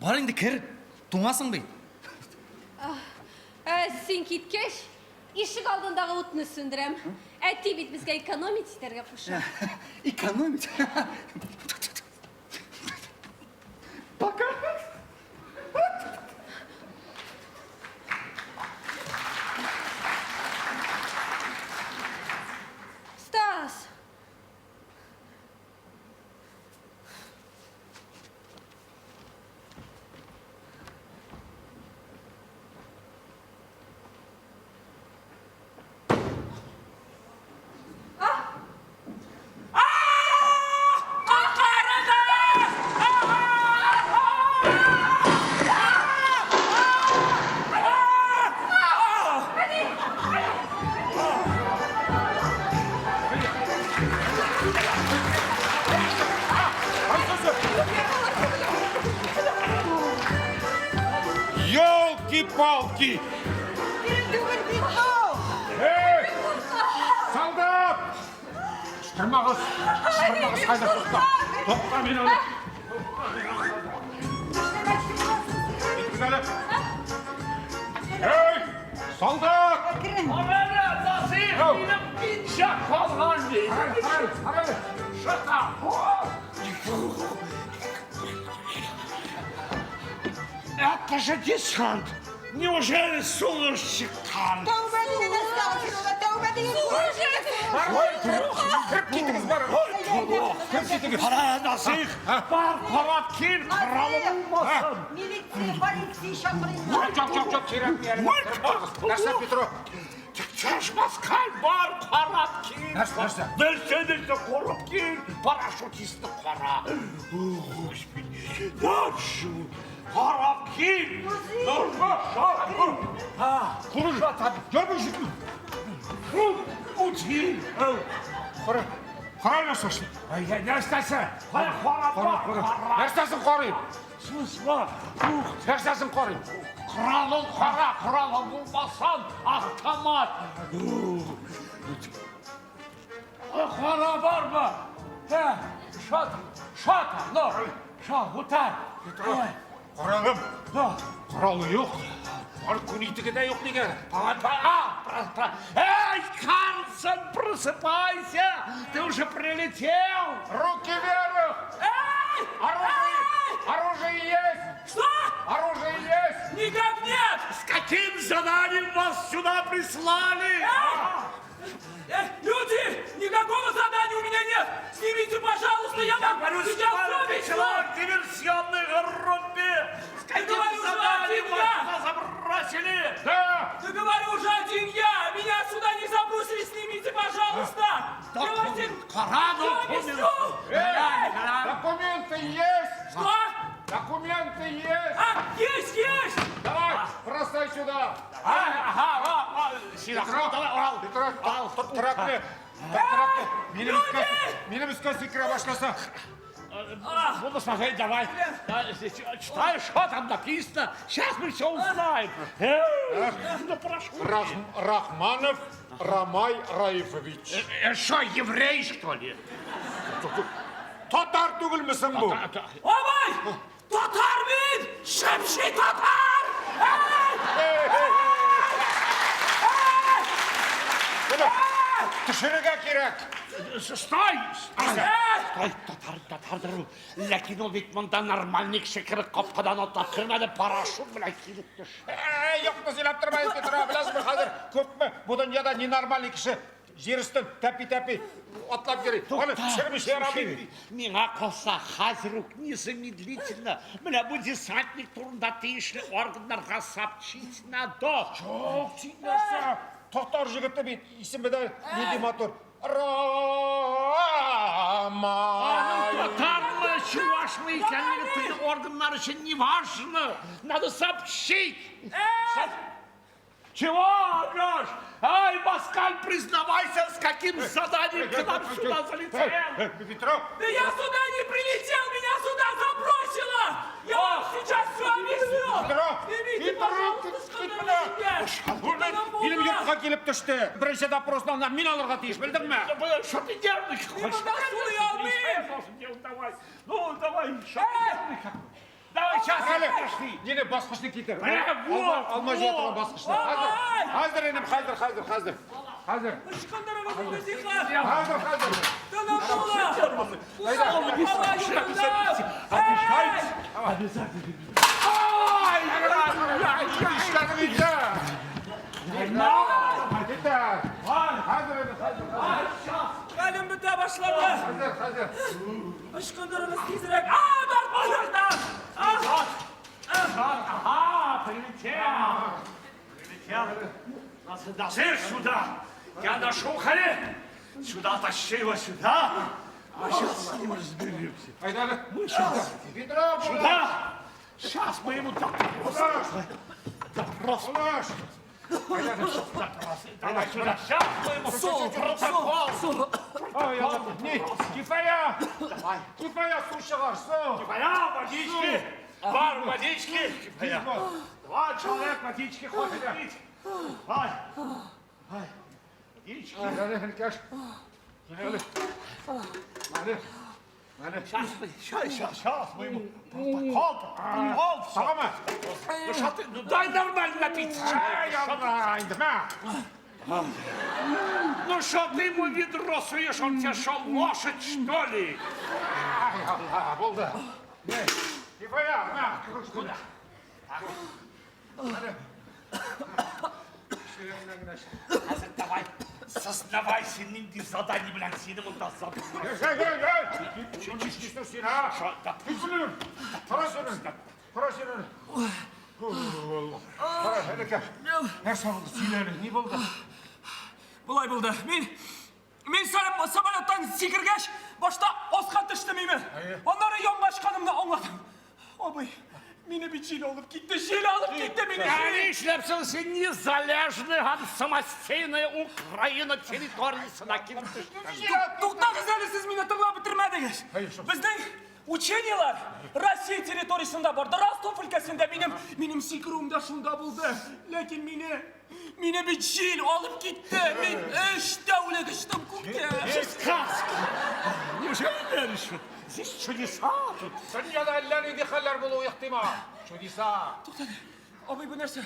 S9: Бар инде кер, туңасың бит.
S10: Ә, син киткәч, ишек алдындагы утны сүндерәм. Әти бит безгә экономить итәргә куша.
S9: Экономить? Пока.
S10: Стас!
S7: Елки-палки! Эй! Солдат! Кычкырмагыз! Кычкырмагыз, хәзер тукта! Тукта мин аны! Китегез әле! Эй! Солдат!
S6: Әмәлә, Насыйх, минем пиджак калган бит. Шыта. Это же десант! Неужели сугыш чыккан?
S8: Тәүбә диген, әстәгъфирулла, тәүбә диген.
S7: Кереп китегез, бар! Кереп китегез!
S6: Кара, Насыйх, бар, карап кил, коралы булмасын.
S8: Милиция, полиция чакырыйм.
S7: Юк, юк, юк, юк, кирәкми әле. Кереп барыгыз. Нәрсә, Петро?
S6: Чәчмаскай, бар, карап кил.
S7: Нәрсә, нәрсә?
S6: Берсенесе корып кил, парашютистны кара. Господи, дальше. Карап кил.
S7: Кара, кара нәрсәсе?
S6: Нәрсәсе? Кара,
S7: Кара,
S6: кара,
S7: кара. Нәрсәсен карыйм?
S6: Сусма. Ух,
S7: Нәрсәсен карыйм?
S6: Коралың кара, коралың булмасан, автомат. Кара бармы? Ә, шат, шат, но, шат, утар.
S7: Петро. Карагым, коралы юк. Ар күн итеге дә юк нигә?
S6: Эй, Карлсон, просыпайся! Ты уже прилетел!
S7: Руки вверх!
S1: Эй!
S7: Оружие! Оружие есть!
S1: Что?
S7: Оружие есть!
S1: Никак нет!
S6: С каким заданием вас сюда прислали?
S1: Эй, люди! Никакого задания у меня нет! Снимите, пожалуйста, я вам
S6: Говорю,
S1: сейчас все
S6: сколько
S1: объясню!
S6: человек в диверсионной группе! С каким
S1: говорю же,
S6: заданием
S1: один
S6: вас
S1: я!
S6: сюда забросили?
S7: Да!
S1: Да говорю же, один я! Меня сюда не забросили! Снимите, пожалуйста! Давайте!
S6: Кора
S1: Я объясню!
S7: Эй, документы есть!
S1: Что?
S7: Документы есть!
S1: А, есть, есть!
S7: Давай, бросай сюда!
S6: Ага, а, сюда,
S7: Петро,
S6: давай, Урал.
S7: Петро, тракны, тракны. Минем өскә, минем өскә сикерә башласа.
S6: Буду смотреть, давай. Читай, что там написано. Сейчас мы все узнаем. Эй, ну прошу.
S7: Рахманов Рамай Раифович.
S6: Что, еврей, что ли?
S7: Татар түгелмесең бу?
S1: Абай! Татар мин! Шәпши татар! Эй!
S7: Менә, Төшерергә кирәк.
S6: Стой! Стой!
S1: Эй!
S6: Стой, татар, татардыр ул. Ләкин ул бит монда нормальный кеше кереп капкадан атлап кермәде, парашют белән килеп төште.
S7: Әй, юкны сөйләп тормай, Петро, беләсезме, хәзер күпме бу дөньяда ненормальный кеше җир өстен тәпи-тәпи атлап йөри. Аны төшермичә ярамый.
S6: Миңа калса, хәзер үк незамедлительно менә бу десантник турында тиешле органнарга сообщить надо.
S7: Юк, син нәрсә? Татар җегете бит, исеме дә нинди матур.
S6: Аның
S7: Рамай.
S6: татармы, чувашмы икәнлеге теге органнар өчен не важно. Надо сообщить. Чего орешь? Ай, Москаль, признавайся, с каким заданием ты нам сюда залетел?
S7: Петро,
S1: Да я сюда не прилетел, меня сюда забросило! Я вам сейчас все объясню!
S7: Петро,
S1: Снимите,
S7: Петро,
S1: пожалуйста,
S7: ты-
S1: с
S7: ты
S1: меня!
S7: минем йортка килеп төште. Беренче допросны аннан мин алырга тиеш, белдеңме?
S6: Что ты нервный
S1: Мин
S6: какой?
S1: монда сулый алмыйм!
S6: Давай, ну давай, что ты нервный какой? Давай, сейчас,
S7: Әле,
S6: подожди.
S7: Мине баскычны китер.
S6: Менә, вот,
S7: Алма җыя торган
S6: вот.
S7: баскычны. Хәзер, хәзер инем, хәзер, хәзер, хәзер. Хәзер,
S1: Ычкындырыгыз мине, зинһар!
S7: хәзер, хәзер.
S1: Тыным була! Һава югында!
S6: Обязательно. Ай, ай, ай,
S7: Эшләдең инде. Китә. Хәзер инде, хәзер.
S1: Хәлем бетә башлады!
S7: Хәзер, хәзер.
S1: Ычкындырыгыз тизрәк! А, тартмагыз! А!
S6: Ага, прилетел. Прилетел. Нас даже сюда. Я ношу хали. Сюда тащи его сюда. Мы сейчас с ним разберемся.
S7: Айда әле.
S6: Мы сейчас.
S7: Петро,
S6: Сюда. Сейчас мы ему допрос. Допрос.
S7: Булаш.
S6: Давай сюда. Сейчас мы ему протокол.
S7: Ай, Алла. Ни, Кифая. Кифая, су чыгар, су.
S6: Кифая, водички. Бар, водички. Кифая. Два человек водички хочет пить. Ай. Ай. Водички.
S7: Әле, Хәлкәш. Әле. Әле. Әле.
S6: Сейчас мы, сейчас, сейчас, сейчас мы ему протокол, протокол, все.
S7: Тагымы?
S6: Ну что ты, ну дай нормально напиться.
S7: Ай,
S6: человеку, что
S7: Алла, инде, мә.
S6: ты- Ну что ты ему ведро суешь, он тебе шел лошадь, что ли?
S7: Ай, Алла, булды. Ни, Кифая, мә.
S6: Куда? Хәзер давай, сознавайся, нинди задание белән сине монда
S7: Эй, эй, эй! Нишлисең син, а? Кит беләм. Кара син. Кара син. Кара, әнекә. Нәрсә булды? Сөйлә әле, ни булды?
S1: Болай булды. Мин мин самолеттан сикергәч, башта аска төштем име. Аннары янга очканымны аңладым. Абый, мине бит җил алып китте, җил алып китте мине.
S6: Ә нишләпсең син незалежный һәм самостийная Украина территориясенә килеп төштең?
S1: Туктагыз әле, сез мине тыңлап бетермәдегез. Безнең учениелар Россия территориясендә барды. Ростов өлкәсендә минем минем сикерүем дә шунда булды. Ләкин мине мине бит җил алып китте. Мин өч тәүлек очтым күктә.
S6: Сказки! Неужели веришь? Здесь чудеса тут.
S7: Дөньяда әллә нинди хәлләр булуы ихтимал. Чудеса.
S1: Туктале, абый, бу нәрсә?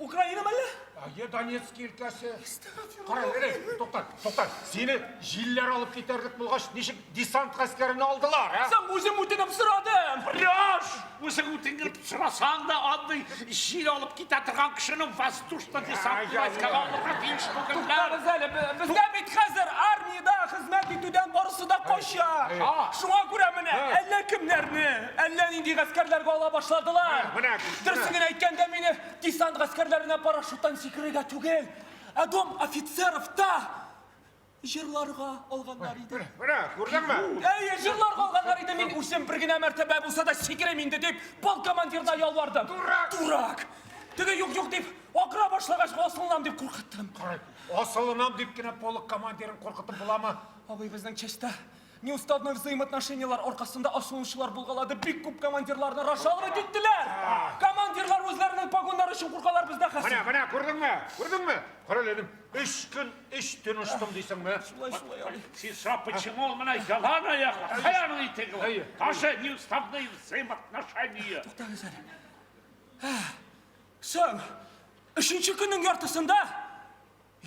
S1: Украина мәллә?
S7: Әйе, Донецк өлкәсе. Кара, әнә, тукта, тукта. Сине җилләр алып китәрлек булгач, ничек десант гаскәренә алдылар, ә?
S1: Соң үзем үтенеп сорадым.
S6: Врешь! Үзең үтенеп сорасаң да, андый җил алып китә торган кешене воздушно-десантный войскага алырга тиеш түгелләр.
S1: Туктагыз әле, бездә бит хәзер армиядә хезмәт итүдән барысы да кача. Шуңа күрә менә әллә кемнәрне, әллә нинди гаскәрләргә ала башладылар. Дөресен генә әйткәндә, мине десант гаскәрләренә парашюттан сикерергә түгел, ә дом офицеровта Җырларга алганнар иде.
S7: Менә, күрдеңме?
S1: Әйе, җырларга алганнар иде. Мин үзем бер генә мәртәбә булса да сикерим инде дип, полк командирына ялвардым.
S7: Дурак!
S1: Дурак! Теге юк-юк дип, акыра башлагач, асылынам дип куркыттым.
S7: Карай, асылынам дип кенә полк командирын куркытып буламы?
S1: Абый, безнең частьта неуставной взаимоотношениелар аркасында асылынучылар булгалады. Бик күп командирларны разжаловать иттеләр. Командирлар үзләренең погоннары өчен куркалар бездә хәзер.
S7: Менә, менә, күрдеңме? Күрдеңме? Карале, энем, Өч көн, өч төн очтым дисеңме?
S1: Шулай, шулай, абый.
S6: Син сора, почему ул менә ялан аяк, кая аның итеге ул? Тоже неуставные взаимоотношения.
S1: Туктагыз әле. Соң, өченче көннең яртысында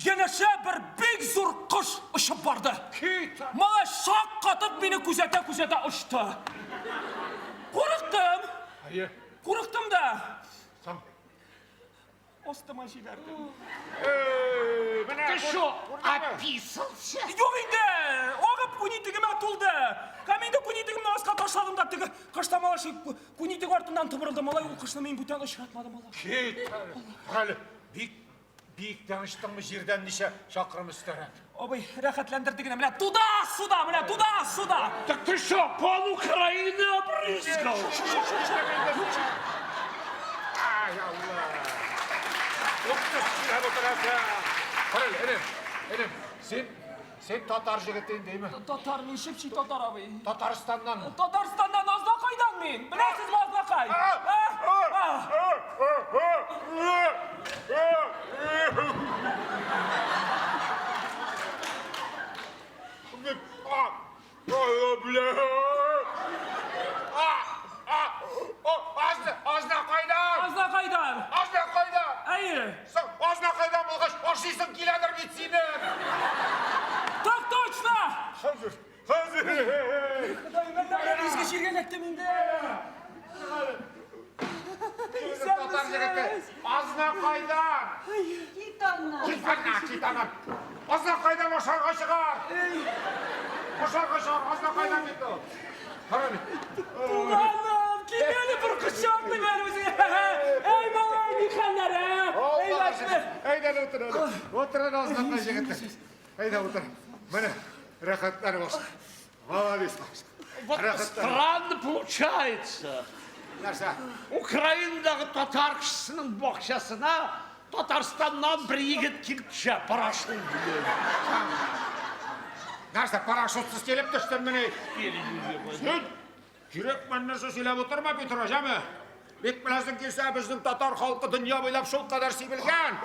S1: янәшә бер бик зур кош очып барды.
S7: Кит!
S1: Малай шаккатып мине күзәтә-күзәтә очты. Курыктым.
S7: Әйе.
S1: Курыктым да.
S7: Соң.
S1: Астыма җибәрдем.
S6: Ты шо, описался?
S1: Юк инде, агып күнитегемә тулды. Һәм инде күнитегемне аска ташладым да теге кышта малай шул күнитек артыннан томырылды. Малай ул кышны мин бүтән очратмадым алар.
S7: Кит! Әле бик биектән очтыңмы җирдән ничә чакрым өстәрәк?
S1: Абый, рәхәтләндерде генә. Менә туда, сюда, менә туда, сюда.
S6: Так ты что, пол Украины обрызгал?
S7: Ай, Алла! Укты сөйләп утырасың. Карал, энем, энем, син, син татар җегете инде, әйме?
S1: Татар мин, чеп-чи татар абый.
S7: Татарстаннан.
S1: Татарстаннан Азнакайдан мин. Беләсезме Азнакай?
S7: Азнакайдан!
S1: Азнакайдан!
S7: Азнакайдан!
S1: Әйе!
S7: Соң, Азнакайдан булгач, ашыйсың киләдер бит синең!
S1: Так точно!
S7: Хәзер, хәзер!
S1: Ходаем, әллә кая изге җиргә эләктем инде.
S7: Татар егете, Азнакайдан!
S8: Кит аннан.
S7: Кит аннан, кит аннан. Азнакайдан ашарга чыгар. Ашарга чыгар, Азнакайдан бит ул. Кара бит.
S1: Туганым, кил әле бер кочаклыйм әле үзеңне. Әй, малай, ни хәлләр, ә? Әйбәтме?
S7: Әйдә әле утыр әле. Утыр әле Азнакай егете. Әйдә утыр. Менә, рәхәтләнеп аша. Молодец.
S6: Вот странно получается.
S7: Нәрсә?
S6: Украинадагы татар кешесенең бакчасына Татарстаннан бер егет килеп төшә, парашют белән.
S7: Нәрсә, парашютсыз килеп төштеңмени? Син кирәкмәгән нәрсә сөйләп утырма, Петро, җәме? Бик беләсең килсә, безнең татар халкы дөнья буйлап шулкадәр сибелгән.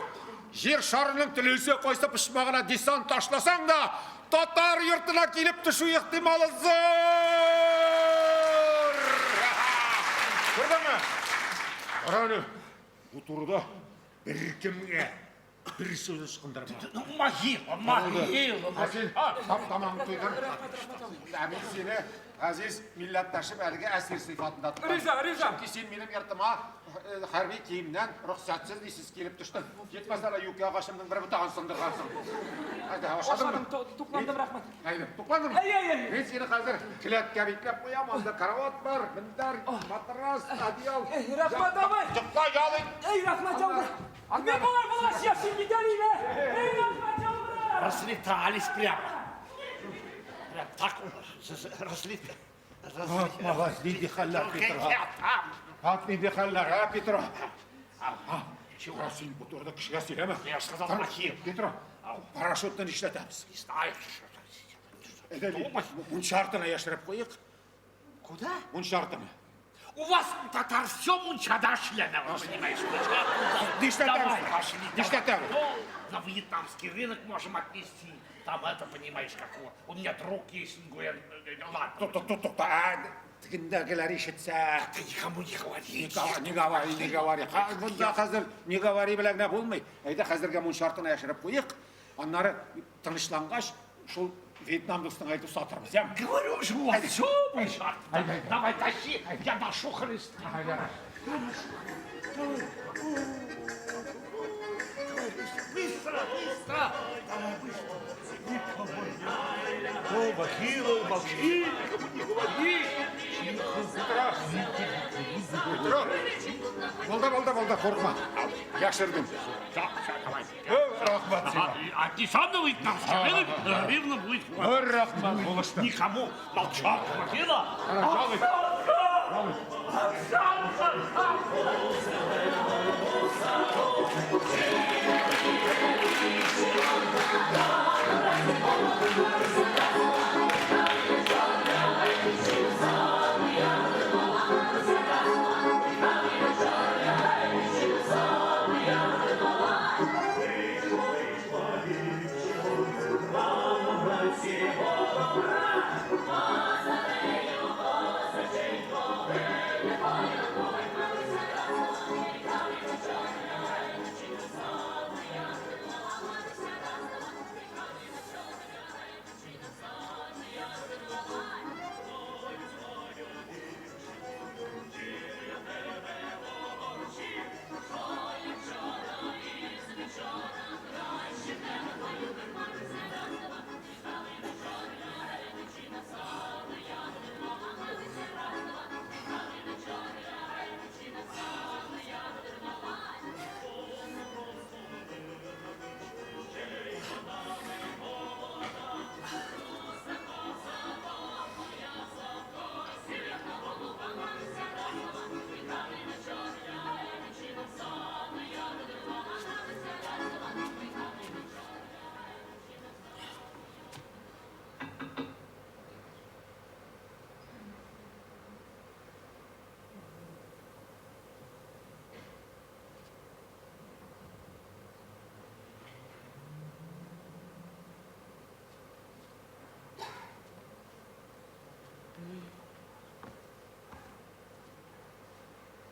S7: Җир шарының теләсә кайсы почмагына десант ташласаң да, татар йортына килеп төшү ихтималы зур! Күрдеңме? Кара әле, бу турыда беркемгә Бер сүз ычкындырма.
S6: Ну, могила, могила.
S7: Ә син тап тамагыңны туйдыр. Ә мин сине, газиз милләттәшем, әлеге әсир сыйфатында тотам.
S1: Риза, риза.
S7: Чөнки син минем йортыма э, хәрби киемнән рөхсәтсез нисез килеп төштең. Җитмәсә дә юкә агачымның бер ботагын сындыргансың. Әйдә, ашадыңмы?
S1: Ашадым, тукландым, рәхмәт.
S7: Әйдә, тукландыңмы?
S1: Әй, әй, әй.
S7: Мин сине хәзер келәткә бикләп куям, анда карават бар, мендәр, матрас, одеял.
S1: Эй, рәхмәт, абый.
S7: Йокла, ял ит.
S1: Эй, рәхмәт, абый. Мин болай булгач яшим бит әле, Эй, рәхмәт, абый.
S6: Разлетались прямо. Прям так разлетались.
S7: Малай, нинди хәлләр, Петро? Ат нинди хәлләр, а, Петро? Чего? Син бу турыда кешегә сөйләмә.
S6: Я сказал, плохие.
S7: Петро, парашютны нишләтәбез?
S6: Не знаю.
S7: Әйдә, мунча артына яшереп куйык.
S6: Куда?
S7: Мунча артына.
S6: У вас, у татар, все мунчада шлена, вы понимаешь, мунча.
S7: Нишләтәбез?
S6: Давай, пошли.
S7: Нишләтәбез?
S6: Ну, на вьетнамский рынок можем отнести. Там это, понимаешь, как его. У меня друг есть, Нгуен. Ладно.
S7: Тукта, тукта, тукта. Ә, Тегендәгеләр ишетсә.
S6: Ты никому не говори.
S7: Не говори, не говори. Монда хәзер не говори белән генә булмый. Әйдә хәзергә мунча артына яшереп куйыйк. Аннары тынычлангач, шул Вьетнам дустыңа әйтеп сатырбыз, яме?
S6: Говорю же, вот, все, Давай, тащи, я ношу хлыст. Быстро, быстро! Давай, быстро! Никому не О, Бахилов, молчи, никому не говори!
S7: Петро! Петро! Булды, булды, булды, куркма. Яшердем.
S6: Все, все, давай.
S7: Рәхмәт сиңа.
S6: Отнесем на Вьетнамский рынок, будет.
S7: Рәхмәт, булышты.
S6: Никому. Молчок, Бахила!
S7: Жалуй.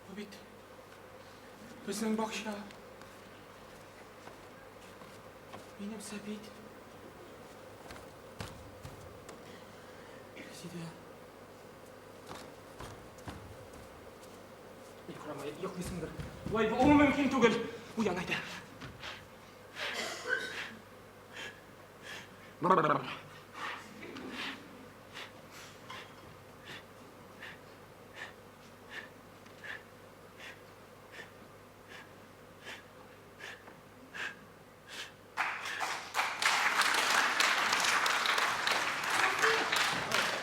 S1: Бу бит безнең бакча. Минем Сәбит. Резидә. Юк, Рамай, йоклыйсыңдыр. Болай булуы мөмкин түгел. Уян әйдә.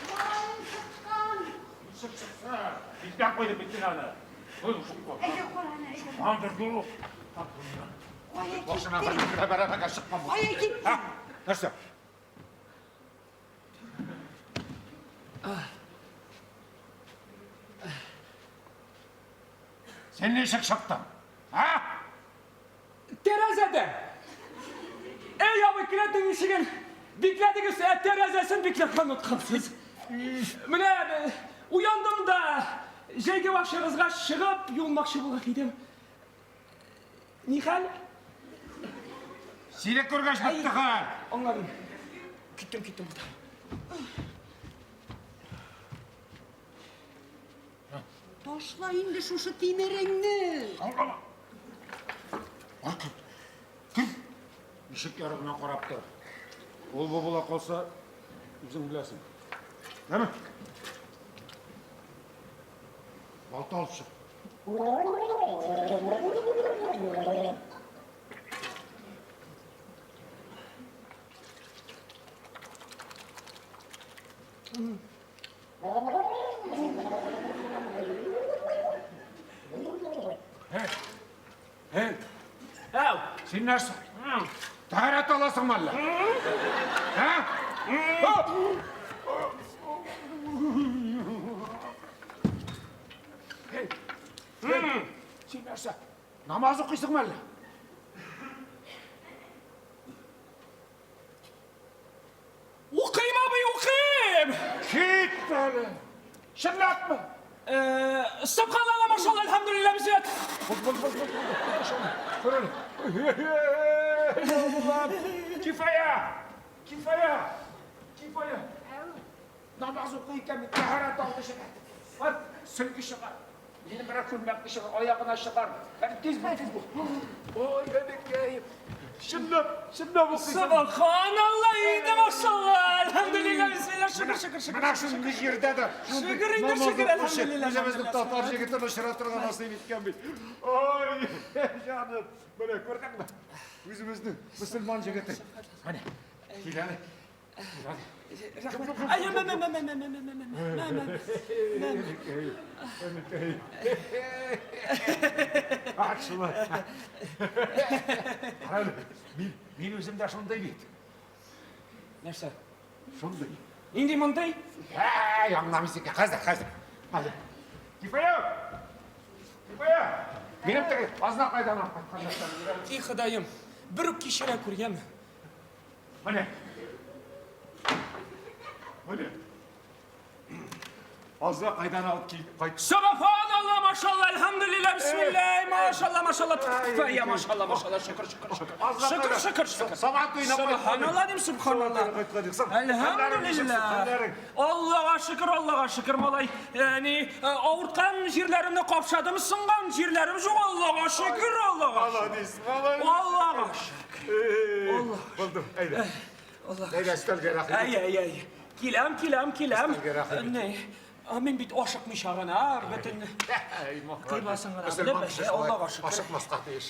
S4: Малаең чыккан.
S7: Ничек чыкса? Бикләп куйдым бит мин аны.
S4: Әйдә, кара аны, әйдә.
S7: Андыр юк.
S4: Кая
S7: Башына бер
S4: киттең?
S7: бәрәбәргә чыккан бу.
S4: Кая киттең?
S7: Нәрсә? Син ничек чыктың? А?
S1: Тәрәзәдән. Эй, абый, келәтнең ишеген бикләдегез, ә тәрәзәсен бикләргә оныткансыз. Менә уяндым да, җәйге бакчагызга чыгып юынмакчы булган идем. Нихәл?
S7: Сине күргәч бетте хәл.
S1: Аңладым. Киттем, киттем булды.
S8: Ташла инде шушы тимереңне.
S7: Ишек ярыгыннан карап тор. Ул бу була калса, үзең беләсең. Әме? Балта алып чык. Эй,
S1: Әү.
S7: син нәрсә? Тәһарәт аласыңмы әллә? Ә? Эй, эй, син нәрсә? Намаз укыйсыңмы әллә?
S1: машалла, әлхәмдүлилләһ, бисмилла.
S7: Кифая! Кифая! Кифая! Намаз укый икән бит, тәһарәт алды чыгар. Ват, сөлге чыгар. Минем берәр күлмәкне чыгар, аягына чыгар. Әле тиз бул, тиз бул. Ой, әнекәем. Чынлап, чынлап укыйсың.
S1: Субханалла, инде машалла, әлхәмдүлилләһ, бисмилла, шөкер, шөкер, шөкер.
S7: Менә шундый җирдә дә
S1: Шөкер инде, шөкер, әлхәмдүлилләһ.
S7: Үзебезнең татар җегетен очратырга насыйп иткән бит. Ой, җаным. Менә күрдеңме? Үзебезнең мөселман җегете. Менә, кил әле.
S1: Рәхмәт. Ай, мә, мә, мә, мә, мә, мә, мә, мә, мә, мә, мә.
S7: Ах, шулай. Карале, мин, мин үзем дә шундый бит.
S1: Нәрсә?
S7: Шундый.
S1: Нинди мондый?
S7: Әй, аңламыйсың икән. Хәзер, хәзер. Хәзер. Кифая! Кифая! Минем теге Азнакайдан алып кайткан нәрсәне бир әле.
S1: И Ходаем, бер үк кичерә күр, яме.
S7: Менә. Менә. Азра кайдан алып килеп кайт.
S1: Субханалла, машалла, әлхәмдүлилләһ, бисмилләһ, машалла, машалла, тфә, машалла, машалла, шөкер, шөкер, шөкер. Шөкер, шөкер, шөкер.
S7: Сабан туена
S1: Субханалла дим, субханалла. Әлхәмдүлилләһ. Аллага шөкер, Аллага шөкер, малай. Ни, авырткан җирләремне капшадым, сынган җирләрем юк, Аллага шөкер, Аллага.
S7: Молодец, молодец.
S1: Аллага шөкер.
S7: Булды, әйдә. Әйдә, өстәлгә рәхим ит.
S1: Әй, әй, әй. Киләм, киләм, киләм.
S7: Өстәлгә рәхим ит.
S1: Ни, а мин бит ашыкмыйча гына, бөтен Тыймасың гына,
S7: Мөселман
S1: белеп,
S7: кеше
S1: әй,
S7: шулай
S1: Аллага шөкер.
S7: Ашыкмаска тиеш.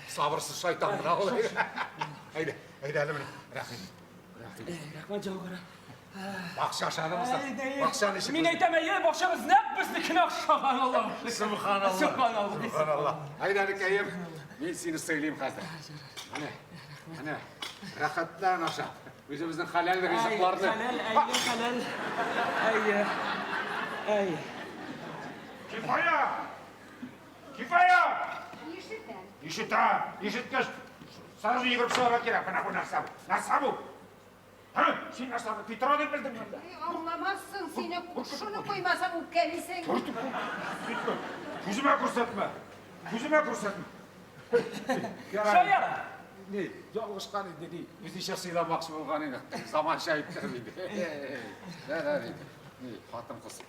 S7: Сабырсыз шайтан гына ул. Әйдә, әйдә әле менә. Рәхим ит. Рәхим ит.
S1: Рәхмәт, җавгара.
S7: Бакча ашадымы соң? Бакча ничек?
S1: Мин әйтәм, әйе, бакчабыз нәкъ безнекенә охшаган, Аллага шөкер.
S7: Субханалла.
S1: Субханалла.
S7: Субханалла. Әйдә, әнекәем, мин сине сыйлыйм хәзер. Менә, менә, рәхәтлән аша. Үзебезнең хәләл ризыкларны.
S1: Хәләл, әйе, хәләл. Әйе. Әйе.
S7: Кифая! Кифая!
S8: Ишетәм.
S7: Ишетә! Ишеткәч, сразу йөгереп чыгарга кирәк. Менә бу нәрсә бу? Нәрсә бу? Һы? Син нәрсә бу? Петро дип белдеңме әллә?
S8: Эй, аңламассың, сине шуны куймасаң үпкәлисең.
S7: Китмә. Күземә күрсәтмә. Күземә күрсәтмә.
S1: Шаяра!
S7: Ни, ялгышкан инде, ни, үзенчә сыйламакчы булган инде. Заманча әйттереп инде. Да, да, инде. Ни, хатын-кыз.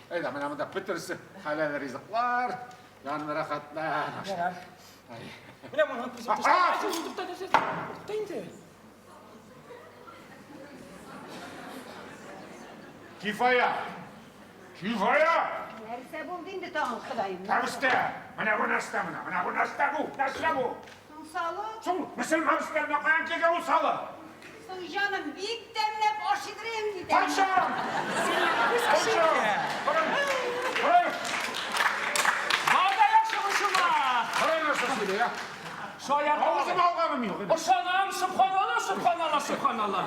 S7: Әйдә, менә монда бөтенесе хәләл ризыклар, янына рәхәтлән.
S1: Ярар.
S7: Ай.
S1: Менә моны күрсәт. Тукта, тукта, тукта инде.
S7: Кифая! Кифая!
S8: Нәрсә булды инде тагын, Ходаем?
S7: Тәүстә! Менә бу нәрсә менә, менә бу нәрсә бу, нәрсә бу?
S8: Соң салы?
S7: Соң мөселман өстәленә каян килгән ул салы?
S8: Соң җаным, бик тәмләп ашыйдыр инде.
S7: Кайчан? Кайчан? Карай!
S1: Бар да яхшы борчылма.
S7: Карай нәрсә сөйли, ә?
S1: Шаярта.
S7: Авызыма алганым юк инде.
S1: Ышанам, субханалла, субханалла, субханалла.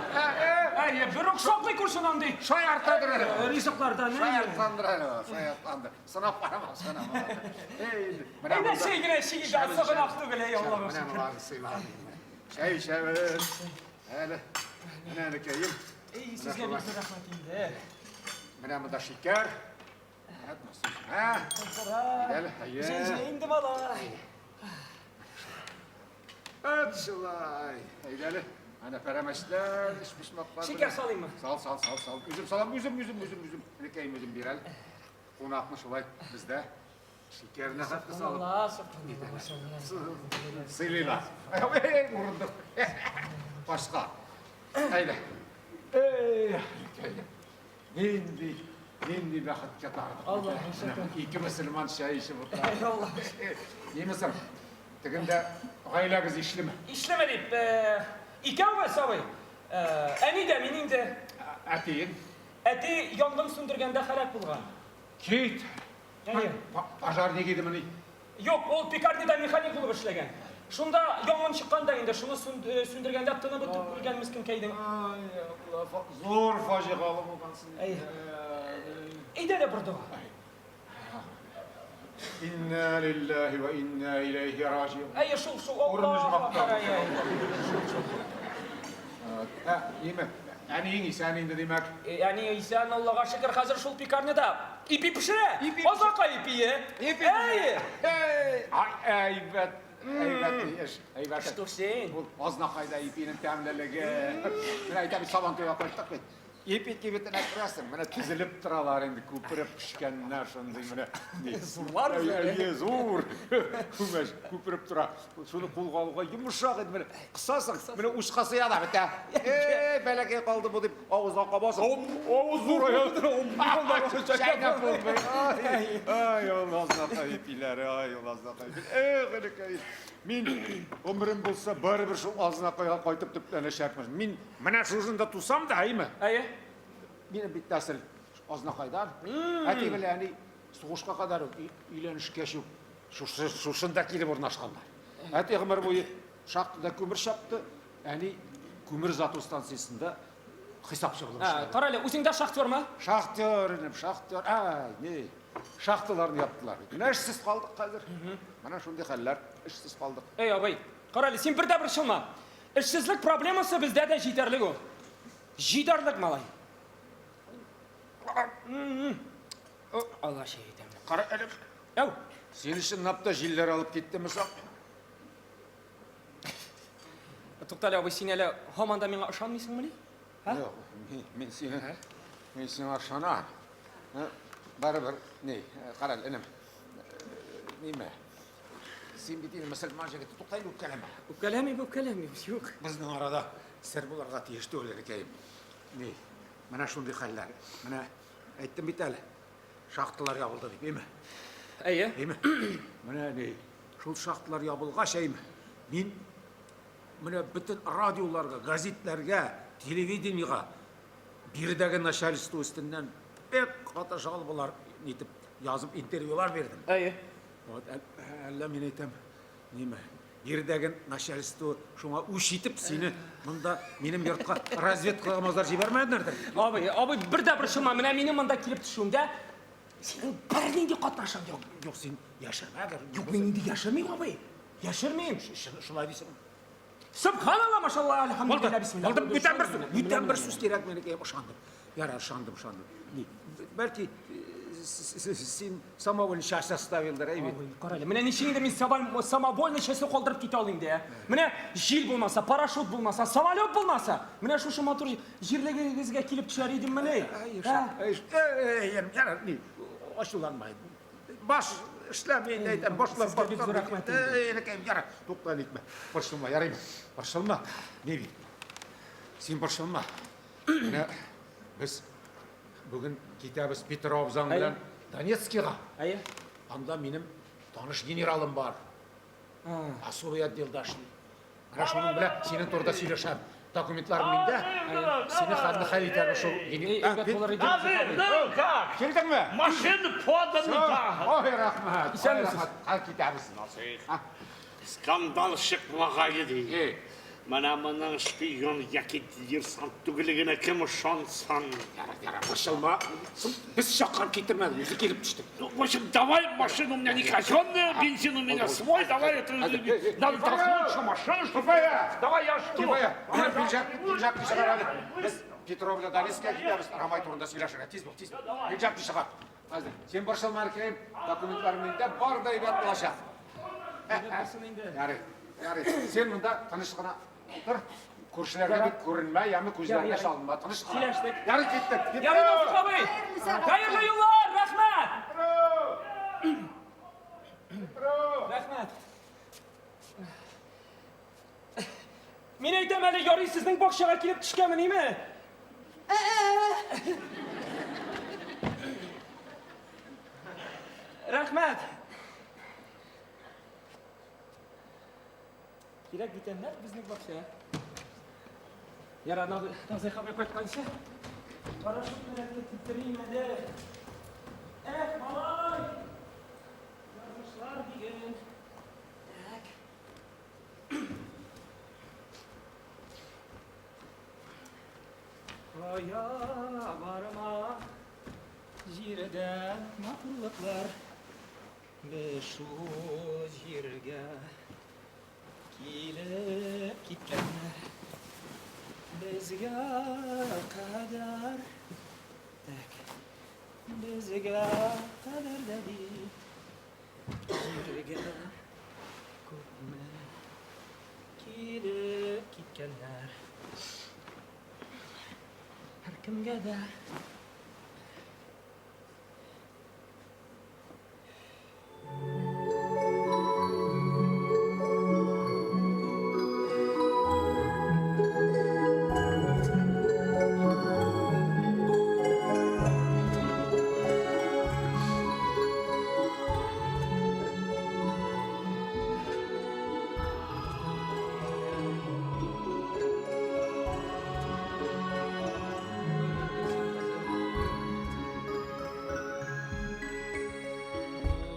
S1: Әйе, бер үк шаклый күрсен андый.
S7: Шаяртадыр әле.
S1: Ризыклардан.
S7: Шаярткандыр әле, шаярткандыр. Сынап карама, сынап карама. Эй, менә
S1: Әйдә
S7: монда-
S1: чәй генә чәй дә сыгынак түгел, әй Аллага
S7: Менә
S1: шөкер.
S7: боларны сыйлаган. Чәй эчәбез. Әле, менә әнекәем.
S1: Эй, сезгә бик зур рәхмәт инде.
S7: Менә монда шикәр. Ә, әле, әйе.
S1: Җәй инде малай.
S7: Әт шулай. Әйдә әле. Әнә пәрәмәчләр, өчпочмаклар.
S1: Шикәр салыйммы?
S7: Сал, сал, сал, сал. Үзем салам, үзем, үзем, үзем, үзем. Әнекәем үзем бир әле. Кунакны шулай бездә шикәрне хәтле салып.
S1: Алла, субханалла.
S7: Сыйлыйлар. Эй, урындык. Башка. Әйдә. Эй, әнекәем. Нинди, нинди бәхеткә тардык.
S1: Аллага шөкер.
S7: Ике мөселман чәй эчеп утыра.
S1: Аллага
S7: Нимесең? Тегендә гаиләгез ишлеме?
S1: Ишлеме дип, икәүбез, абый. Әни дә, мин инде.
S7: Әтиең?
S1: Әти янгын сүндергәндә һәлак булган.
S7: Кит!
S1: Әйе.
S7: Пожарник идемени?
S1: Юк, ул пекарняда механик булып эшләгән. Шунда янгын чыккан да инде, шуны сүндергәндә тыны бетеп үлгән мескенкәйнең.
S7: Ай, Алла, зур фаҗигалы булгансың.
S1: Әйе. Әйдә дә бер дога.
S7: Инна лиллаһи ва инна иләйһи раҗиун.
S1: Әйе, шул, шул.
S7: Урын
S1: Аллаһу
S7: оҗмахта.
S1: Әкбәр, әйе, әйе.
S7: Ә, ниме? Әниең исән инде, димәк.
S1: Әни исән, Аллага шөкер, хәзер шул пекарняда ипи пешерә.
S7: Ипи
S1: Азака ипие.
S7: Ипи
S1: Әйе.
S7: Ай, әйбәт, әйбәт эш, әйбәт.
S1: Что син?
S7: Ул Азнакайда ипинең тәмлелеге. Менә әйтәм, Сабантуйга кайттык бит. Ипи кибетенә керәсең, менә тезелеп торалар инде, күпереп пешкәннәр шундый менә.
S1: Зурлар
S7: Әйе, әйе, зур. Күмәч күпереп тора. Шуны кулга алуга йомшак иде, менә кысасың, менә учка сыя да бетә. Эй, бәләкәй калды бу дип авызга кабасың. Авыз зурая. Чәйнәп булмый. Ай, ай, ул Азнакай ипиләре, ай, ул Азнакай. Эх, энекәй, мин гомерем булса барыбер шул Азнакайга кайтып төпләнәчәкмен. Мин менә шушында тусам да, әйме?
S1: Әйе.
S7: Минем бит нәсел Азнакайдан. Әти белән әни сугышка кадәр үк өйләнешкәч үк шушы шушында килеп урнашканнар. Әти гомер буе шахтада күмер чапты, әни күмер зату станциясендә хисапчы булып эшләде.
S1: Кара әле, үзең дә шахтермы?
S7: Шахтер, энем, шахтер. Ай, ни? Шахталарны яптылар бит. Менә эшсез калдык хәзер. Менә шундый хәлләр, эшсез калдык.
S1: Эй, абый, кара әле, син бер дә борчылма. Эшсезлек проблемасы бездә дә җитәрлек ул. Җитәрлек, малай. Алла шәй итәм.
S7: Кара әле.
S1: Әү.
S7: Сине чынлап та җилләр алып киттеме соң?
S1: Туктале, абый, син әле һаман да миңа ышанмыйсыңмыни?
S7: Юк, мин сине, мин сиңа ышанам. Барыбер, ни, кара әле, энем, ниме, син бит инде мөселман җегете, тукта инде, үпкәләмә.
S1: Үпкәләмим, үпкәләмим, юк.
S7: Безнең арада сер булырга тиеш түгел, энекәем. Ни, менә шундый хәлләр. Менә әйттем бит әле, шахталар ябылды дип, әйме?
S1: Әйе.
S7: Әйме? Менә ни, шул шахталар ябылгач, әйме, мин менә бөтен радиоларга, газетләргә, телевидениега биредәге начальство өстеннән бик каты жалобалар нитеп язып интервьюлар бирдем.
S1: Әйе.
S7: Вот, әллә мин әйтәм, ниме, биредәге начальство шуңа үч итеп сине монда минем йортка разведкага мазар җибәрмәделәрдер.
S1: Абый, абый, бер дә борчылма, менә минем монда килеп төшүемдә синең бернинди катнашың юк.
S7: Юк, син яшермәдер.
S1: Юк, мин инде яшермим, абый. Яшермим.
S7: Шулай дисең.
S1: Сөбханалла, машалла, әлхәмдүлилләһ, бисмилла.
S7: Булды, бүтән бер сүз, бүтән бер сүз кирәкми, энекәем, ышандым. Ярар, ышандым, ышандым. Ни, бәлки син самовольно часть оставилдыр, әй бит.
S1: Кара әле, менә ничек инде мин самовольно часть калдырып китә алыйм ди, ә? Менә җил булмаса, парашют булмаса, самолет булмаса, менә шушы матур җирлегегезгә килеп төшәр идеммени?
S7: Әй, әй, ярар, ни, ачуланма. Баш эшләми инде әйтәм, башлар
S1: Сезгә бик зур рәхмәт инде.
S7: Әй, энекәем, ярар, тукта, нитмә. Борчылма, ярыймы? Борчылма. Ни бит? Син борчылма. Менә без бүген китәбез Петр абзаң белән Донецкига.
S1: Әйе.
S7: Анда минем таныш генералым бар. Особый отделда эшли. Менә шуның белән синең турыда сөйләшәм. Документлар миндә. Сине хәлне хәл итәрбез шул
S6: Назыр, ну как?
S7: Килдеңме?
S6: Машина подана.
S7: Ой, рәхмәт.
S1: Исәнмесез.
S7: Хәл китәбез.
S6: Скандал чыкмагае ди. Менә моның шпион яки диверсант түгеллегенә кем ышансын?
S7: Ярар, ярар, борчылма. Без чакырып китермәдек, үзе килеп төште.
S6: Ну, в общем, давай, машина у меня не казенная, бензин у меня свой, давай это... Надо толкнуть, что машину, что... Давай, я что?
S7: Кифая, пинжак, пинжакны чыгар әле. Без Петро белән Донецкка китәбез, Рамай турында сөйләшергә. Тиз бул, тиз бул. Пинжакны чыгар. Хәзер, син борчылма, Әркәем, документлар миндә, бар да әйбәт булачак. Ярый, ярый. Син монда тыныч кына утыр. Күршеләргә бик күренмә, яме күзләргә чалынма. Тыныч кына.
S1: Сөйләштек.
S7: Ярый, киттек.
S1: Ярый, Насих абый. Хәерле юллар, рәхмәт. Рәхмәт. Мин әйтәм әле, ярый сезнең бакчага килеп төшкәнмен, име? Рәхмәт. Кирәк бит нәкъ безнең бакча. Яра, Назыйх абый кайтканчы, парашютны рәткә китерим әле. Эх, малай! Язмышлар диген. Так. Кая барма, җирдә матурлыклар, без шул җиргә килеп киткәннәр.
S5: Безгә кадәр Так. Безгә кадәр дә бит җиргә күпме килеп киткәннәр. Һәркемгә дә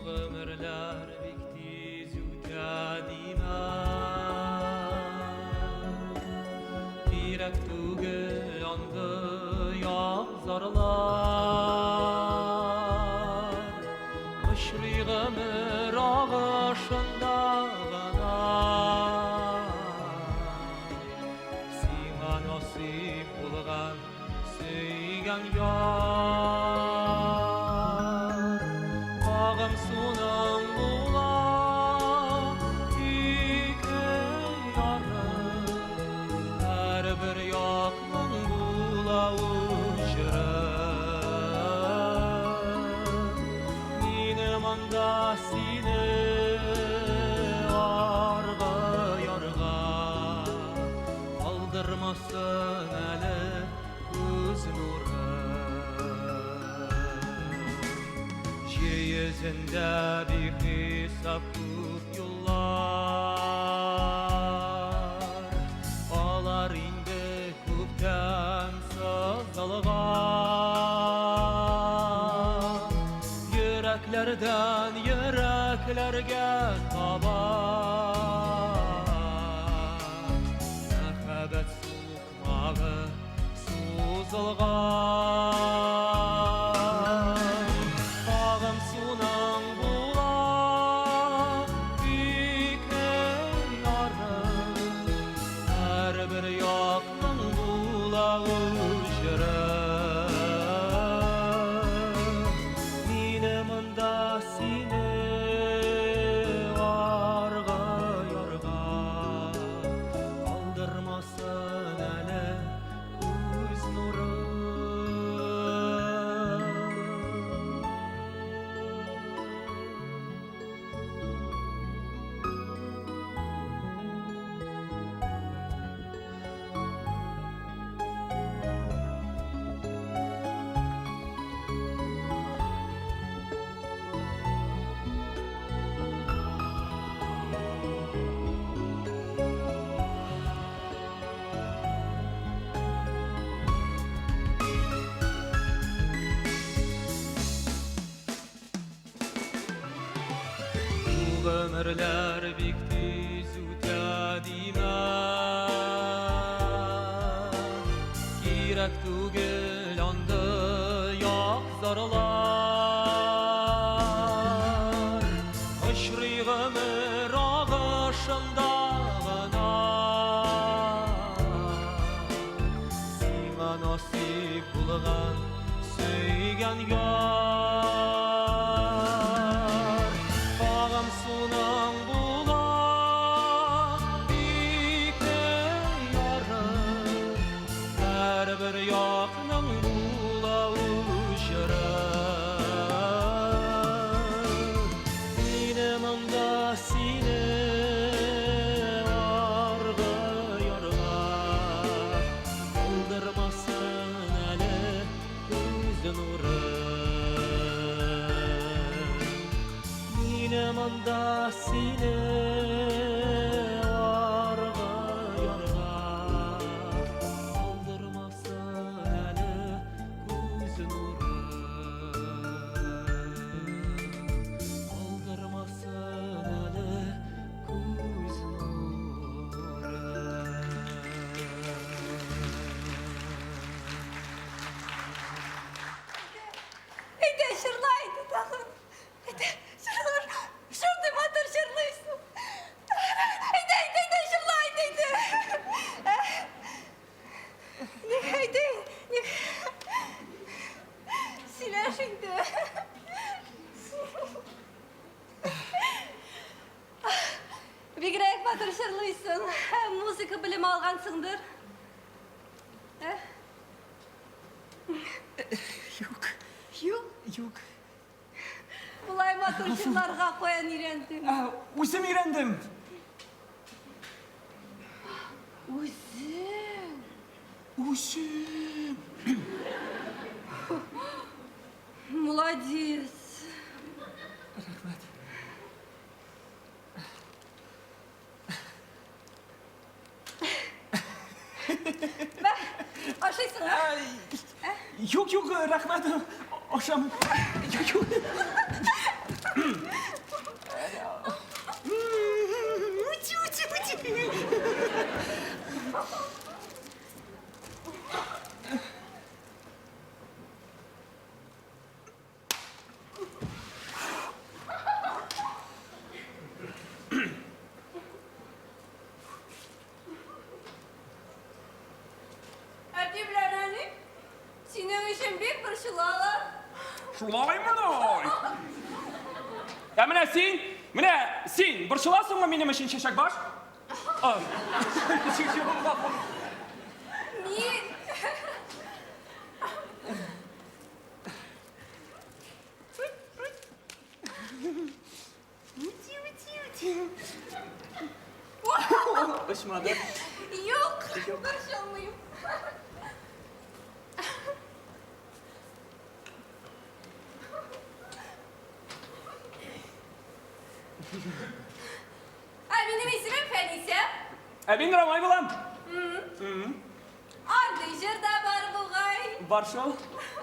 S5: Гомерләр бик тиз үтә димә. Кирәк түгел андый язарлар. Очрый гомер агышында гына. Сиңа насыйп булган сөйгән яр. Агым суның була ике яры. Һәрбер якның була үз җыры. Минем анда сине аргы ярга калдырмасын әле күз нуры. Җир йөзендә бихисап күп юллар, алар инде күптән сызылган. Йөрәкләрдән йөрәкләргә таба мәхәббәт сукмагы сузылган. Агым суның була ике яры, һәрбер якның була үз җыры. Мине монда сине аргы ярга калдырмасын әле күз нуры. Бу гомерләр бик тиз үтә димә. Кирәк түгел андый язарлар. Очрый гомер агышында гына. Сиңа насыйп булган сөйгән яр. Агым суның була ике яры, һәрбер якның була үз җыры. Мине монда сине аргы ярга калдырмасын әле күз нуры. Мине монда сине аргы ярга калдырмасын әле күз нуры. Калдырмасын әле күз нуры.
S10: Әйдә, җырла инде тагын. Әйдә, җырлар. Шундый матур җырлыйсың. Бигрәк матур җырлыйсың. Музыка белеме алгансыңдыр. Ә?
S1: Юк.
S10: Юк?
S1: Юк.
S10: Болай матур җырларга каян өйрәндең?
S1: Үзем өйрәндем.
S10: Үзең?
S1: Үзем.
S10: Молодец.
S1: Рәхмәт.
S10: Бә, ашыйсыңмы?
S1: Юк, юк, рәхмәт. Ашамыйм. Юк, юк. Үти, үти, үти.
S10: Әти белән әни синең өчен бик борчылалар.
S1: Шулаймыни? Ә менә син, менә син борчыласыңмы минем өчен чәчәк баш?
S10: Мин
S1: Очмады.
S10: Юк, борчылмыйм. Ә минем исемем Фәнисә.
S1: Ә мин Рамай булам.
S10: Андый җыр да бар бугай.
S1: Бар шул.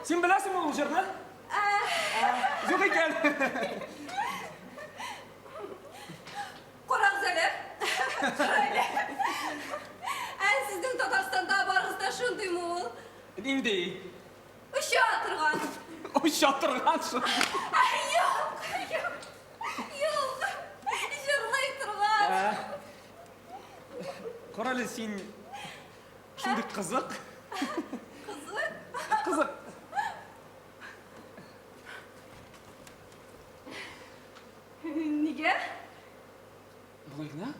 S1: Син беләсеңме ул җырны? Юк икән.
S10: Карагыз әле. Карале. Ә сезнең Татарстанда барыгыз да шундыймы ул?
S1: Нинди?
S10: Оча торган.
S1: Оча торган шул.
S10: Юк, юк. Юк. Җырлый торган.
S1: Карале, син шундый кызык.
S10: Кызык?
S1: Кызык.
S10: Нигә?
S1: Болай гына?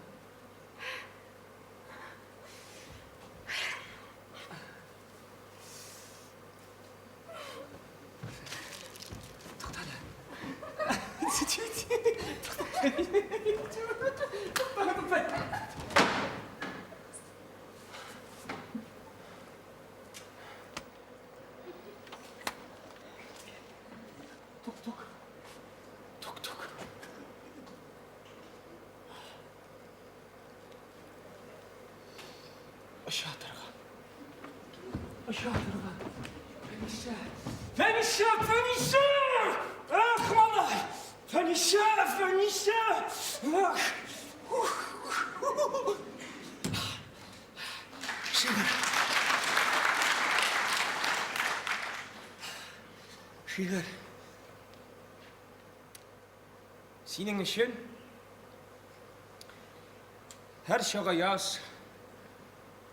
S1: Тук-тук. Тук-тук. Оча торган. Оча торган. Фәнисә. Фәнисә, Фәнисә! Ах, малай! Фәнисә, Фәнисә! Ах! Ух, ух, ух. Шигырь. Шигырь. Синең өчен һәр чага яз,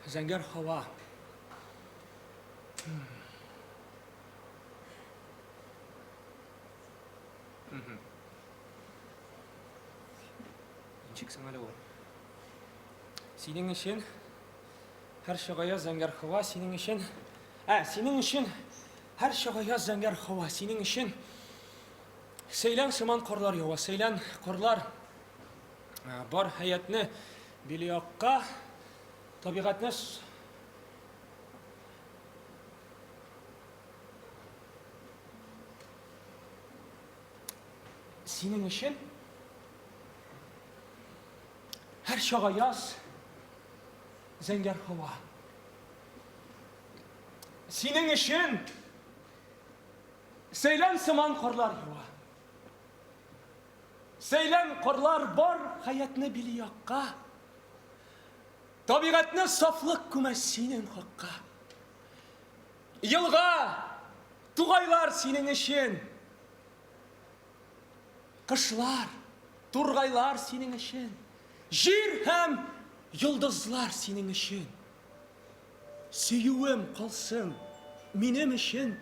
S1: зәңгәр һава. Ничек соң әле ул? Синең өчен һәр чага яз, зәңгәр һава, синең өчен, ә, синең өчен һәр чага яз, зәңгәр һава, синең өчен Сәйлән сыман карлар ява, сәйлән карлар бар хәятне били акка, табигатьне Синең өчен һәр чага яз, зәңгәр һава. Синең өчен Сәйлән сыман карлар ява. Сәйлән карлар бар хәятне били якка. Табигатьне сафлык күмә синең хакка. Елга, тугайлар синең өчен. Кышлар, тургайлар синең өчен. Җир һәм йолдызлар синең өчен. Сөюем калсын минем өчен.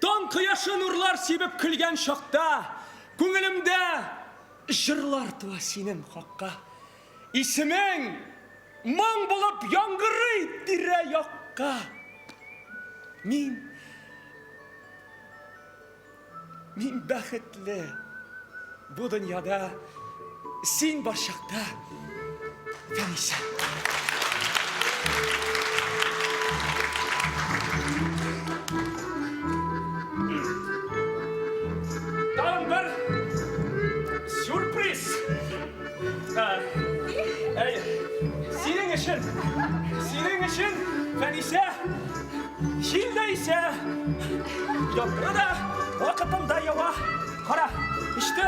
S1: Таң кояшы нурлар сибеп көлгән чакта, Күңелемдә җырлар туа синең хакка. Исемең моң булып яңгырый тирә-якка. Мин Мин бәхетле. Бу дөньяда син бар чакта, Фәнисә. Тагын бер сюрприз. Әй, синең өчен, синең өчен, Фәнисә, җил дә исә, яңгыры да вакытында ява. Кара, очты.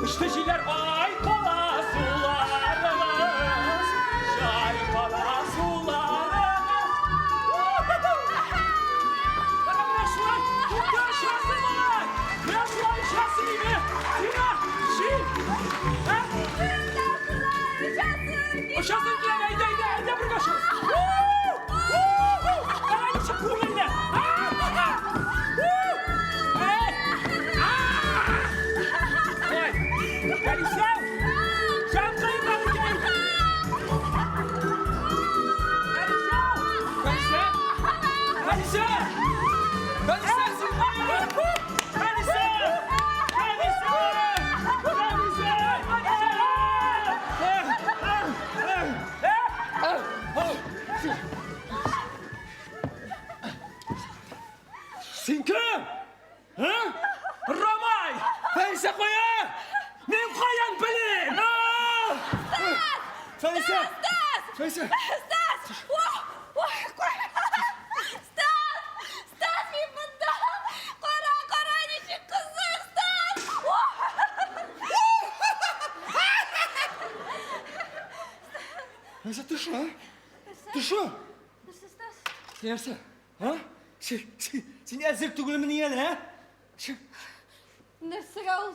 S1: Очты җилләр, ай кала суларыбыз, җай кала суларыбыз. Кара, менә шулай, күктә очасың, малай. Менә шулай очасың иде. Сиңа җил. Ә? Очасың килә, әйдә, әйдә, әйдә бергә очабыз. Кара, ничек күңелле. Ой, Фәнисә, җан кыйммәт икән. Фәнисә, Фәнисә, Фәнисә, Фәнисә, Фәнисә, Фәнисә, Фәнисә! Син кем? Ә? Ромай!
S9: Фәнисә кая?
S1: Мин каян белим?
S9: Фәнисә!
S10: Стас!
S9: Фәнисә!
S10: Стас! Стас! Стас, мин монда! Кара, кара, ничек кызык, Стас!
S9: Фәнисә, ты шо, а? Ты шо?
S10: Нәрсә, Стас?
S9: Нәрсә? А? Син әзер түгелмени әле, ә?
S10: Нәрсәгә ул?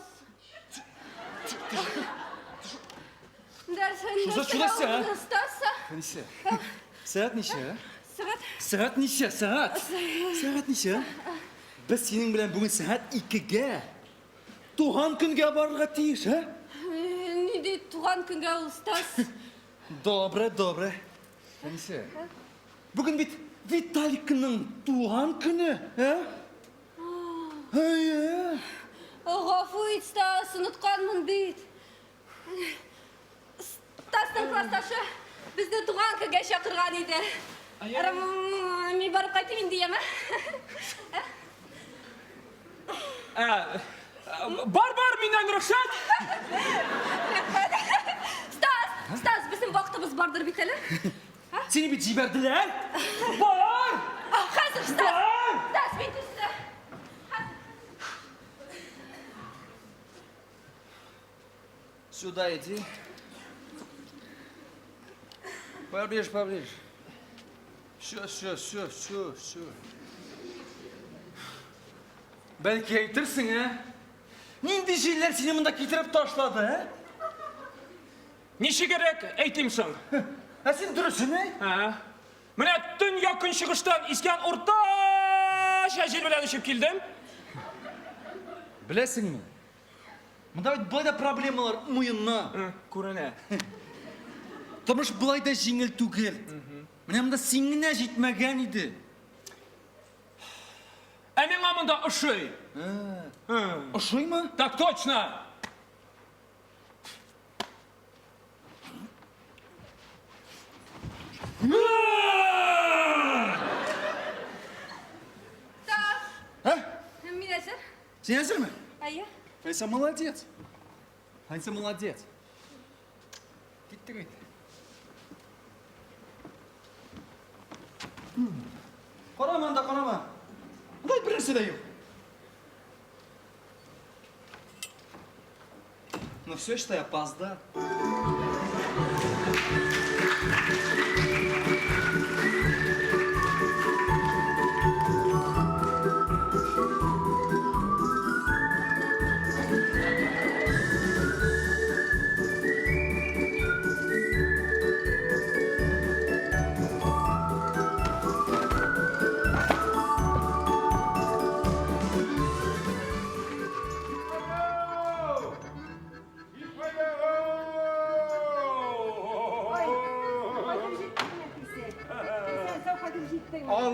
S10: Нәрсә,
S9: Шушы
S10: нәрсәгә
S9: а?
S10: ул, Стас?
S9: Фәнисә. Сәгать ничә?
S10: Сәгать?
S9: Сәгать ничә? Сәгать? Сәгать ничә? Без синең белән бүген сәгать 2-гә туган көнгә барырга тиеш, ә?
S10: Нинди туган көнгә ул, Стас?
S9: Добре, добре. Фәнисә. Бүген бит Виталикның туган көне, ә? Әйе.
S10: Гафу ит, Стас, онытканмын бит. Стасның классташы безне туган көнгә чакырган иде. Мин барып кайтыйм инде, яме?
S1: Бар, бар, миннән рөхсәт!
S10: Рәхмәт. Стас, Стас, безнең вакытыбыз бардыр бит әле.
S9: Сине бит җибәрделәр.
S1: Бар!
S10: Хәзер, Стас! Стас, мин тиз.
S9: Сюда иди. Поближе, поближе. Все, все, все, все, все. Бәлки әйтерсең, ә? Нинди җилләр сине монда китереп ташлады, ә?
S1: Ничегрәк әйтим соң?
S9: Ә син дөресен әйт.
S1: Ә? Менә төньяк көнчыгыштан искән уртача җил белән очып килдем.
S9: Беләсеңме? Монда бит болай да проблемалар муенна.
S1: Күренә.
S9: Тормыш болай да җиңел түгел. Менә монда син генә җитмәгән иде.
S1: Ә миңа монда ошый.
S9: Ошыймы?
S1: Так точно.
S10: Стас!
S9: Ә?
S10: Мин әзер.
S9: Син әзерме?
S10: Әйе.
S9: Фәйсә молодец. Фәйсә молодец. Киттек инде. Карама анда, карама. Анда бер нәрсә дә юк. Ну все, что я опоздал.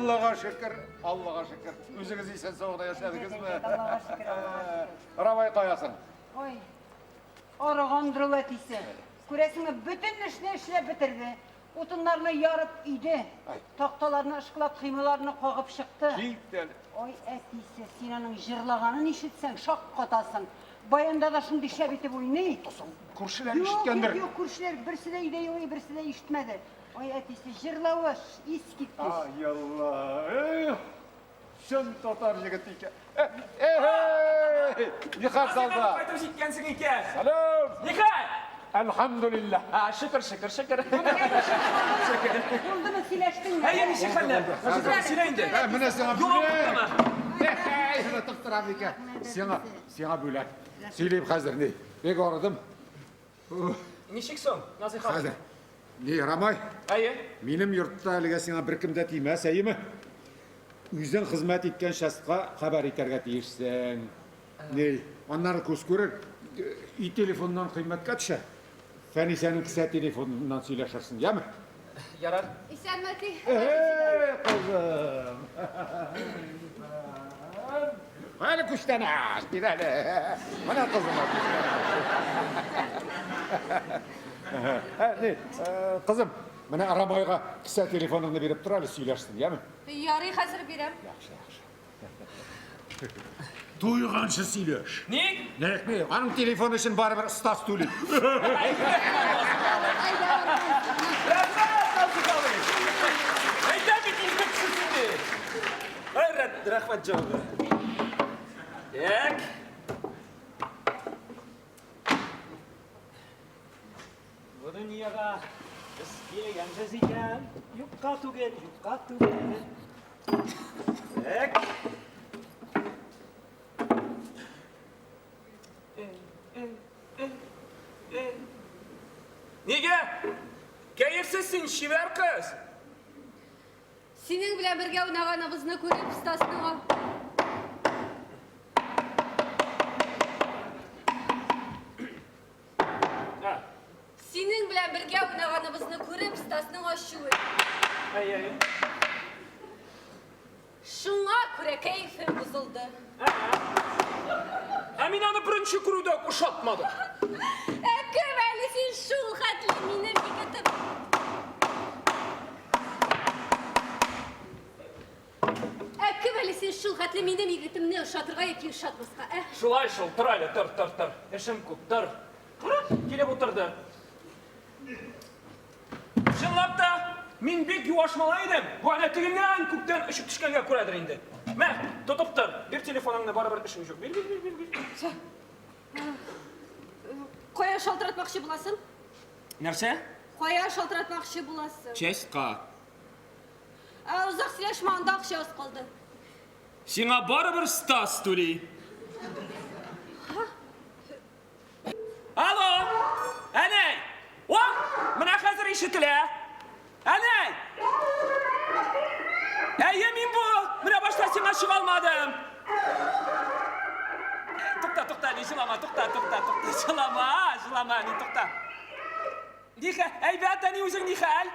S7: Аллага шөкер, Аллага шөкер. Үзегез исән сау гына яшәдегезме?
S8: Аллага шөкер, Аллага шөкер.
S7: Рамай каясың?
S8: Ой, арыгандыр ул әтисе. Күрәсеңме, бөтен эшне эшләп бетерде. Утыннарны ярып өйде. Такталарны ышкылап, коймаларны кагып чыкты.
S7: Кит әле.
S8: Ой, әтисе, син аның җырлаганын ишетсәң, шаккатасың. Баянда да шундый шәп итеп уйный.
S7: Күршеләр
S8: Юк,
S7: ишеткәндер.
S8: Юк, юк, күршеләр берсе дә өйдә юк, берсе дә ишетмәде. Ой, әтисе, җырлавы искиткеч.
S7: Ай Алла. Эх, чын татар егете икән. Эй, Нихәл солдат.
S1: Кайтып җиткәнсең икән.
S7: Сәлам.
S1: Нихәл?
S7: Әлхәмдүлилләһ.
S1: А, шөкер, шөкер, шөкер.
S8: Булдымы, сөйләштеңме?
S1: Әйе, ничек хәлләр? Сөйлә инде.
S7: Ә, менә сиңа
S1: Юл
S7: бүләк.
S1: авырттымы?
S7: Әй, онытып торам икән. Сиңа, сиңа бүләк. Сөйлим хәзер ни. Бик арыдым.
S1: Ничек соң, Назыйх абый?
S7: Хәзер. Ни, Рамай?
S1: Әйе.
S7: Минем йортта әлегә сиңа беркем дә тимәс, әйеме? Үзең хезмәт иткән частька хәбәр итәргә тиешсең. Ни, аннары күз күрер, өй телефоныннан кыйммәткә төшә. Фәнисәнең кесә телефоныннан сөйләшерсең, яме?
S1: Ярар.
S10: Исәнме, әти?
S7: Эй, кызым! Әле күчтәнәч, бир әле. Менә кызыма күчтәнәч. Ә, ни, кызым, менә Рамайга кесә телефоныңны биреп тор әле, сөйләшсен, яме?
S10: Ярый, хәзер бирәм.
S7: Яхшы, яхшы. Туйганчы сөйләш.
S1: Ник?
S7: Ник, ни, аның телефоны өчен барыбер Стас түли.
S1: Рәхмәт, Назыйх абый. Әйтәм бит, изге кеше син дип. Ай, рәхмәт җавабы. Так. Бу дөньяга без килгәнбез икән, юкка түгел, юкка түгел. Так. Нигә? Кәефсез син, чибәр кыз.
S10: Синең белән бергә уйнаганыбызны күреп, Стасның Синең белән бергә уйнаганыбызны күреп, Стасның ачуы.
S1: Әй, әй.
S10: Шуңа күрә кәефем бозылды.
S1: Ә мин аны беренче күрүдә үк ошатмадым.
S10: Ә кем әле син шул хәтле минем егетем? Ә кем әле син шул хәтле минем егетемне ошатырга яки ошатмаска, ә?
S1: Шулай шул, тор әле, тор, тор, тор. Эшем күп, тор. Кара, килеп утырды. Чынлап та, мин бик юаш малай идем. Бу әнә тегеннән күктән очып төшкәнгә күрәдер инде. Мә, тотып тор. Бир телефоныңны, барыбер эшем юк. Бир, бир, бир, бир, бир.
S10: Кая шалтыратмакчы буласың?
S1: Нәрсә?
S10: Кая шалтыратмакчы буласың?
S1: Частька.
S10: Ә, озак сөйләшмә, анда акча аз калды.
S1: Сиңа барыбер Стас түли. Алло! Әнәй! О! Менә хәзер ишетелә. Әнәй! Әйе, мин бу! Менә башта сиңа чыга алмадым. Тукта, тукта, әни, җылама, тукта, тукта, тукта, җылама, җылама, әни, тукта. Нихәл, әйбәт, әни, үзең нихәл?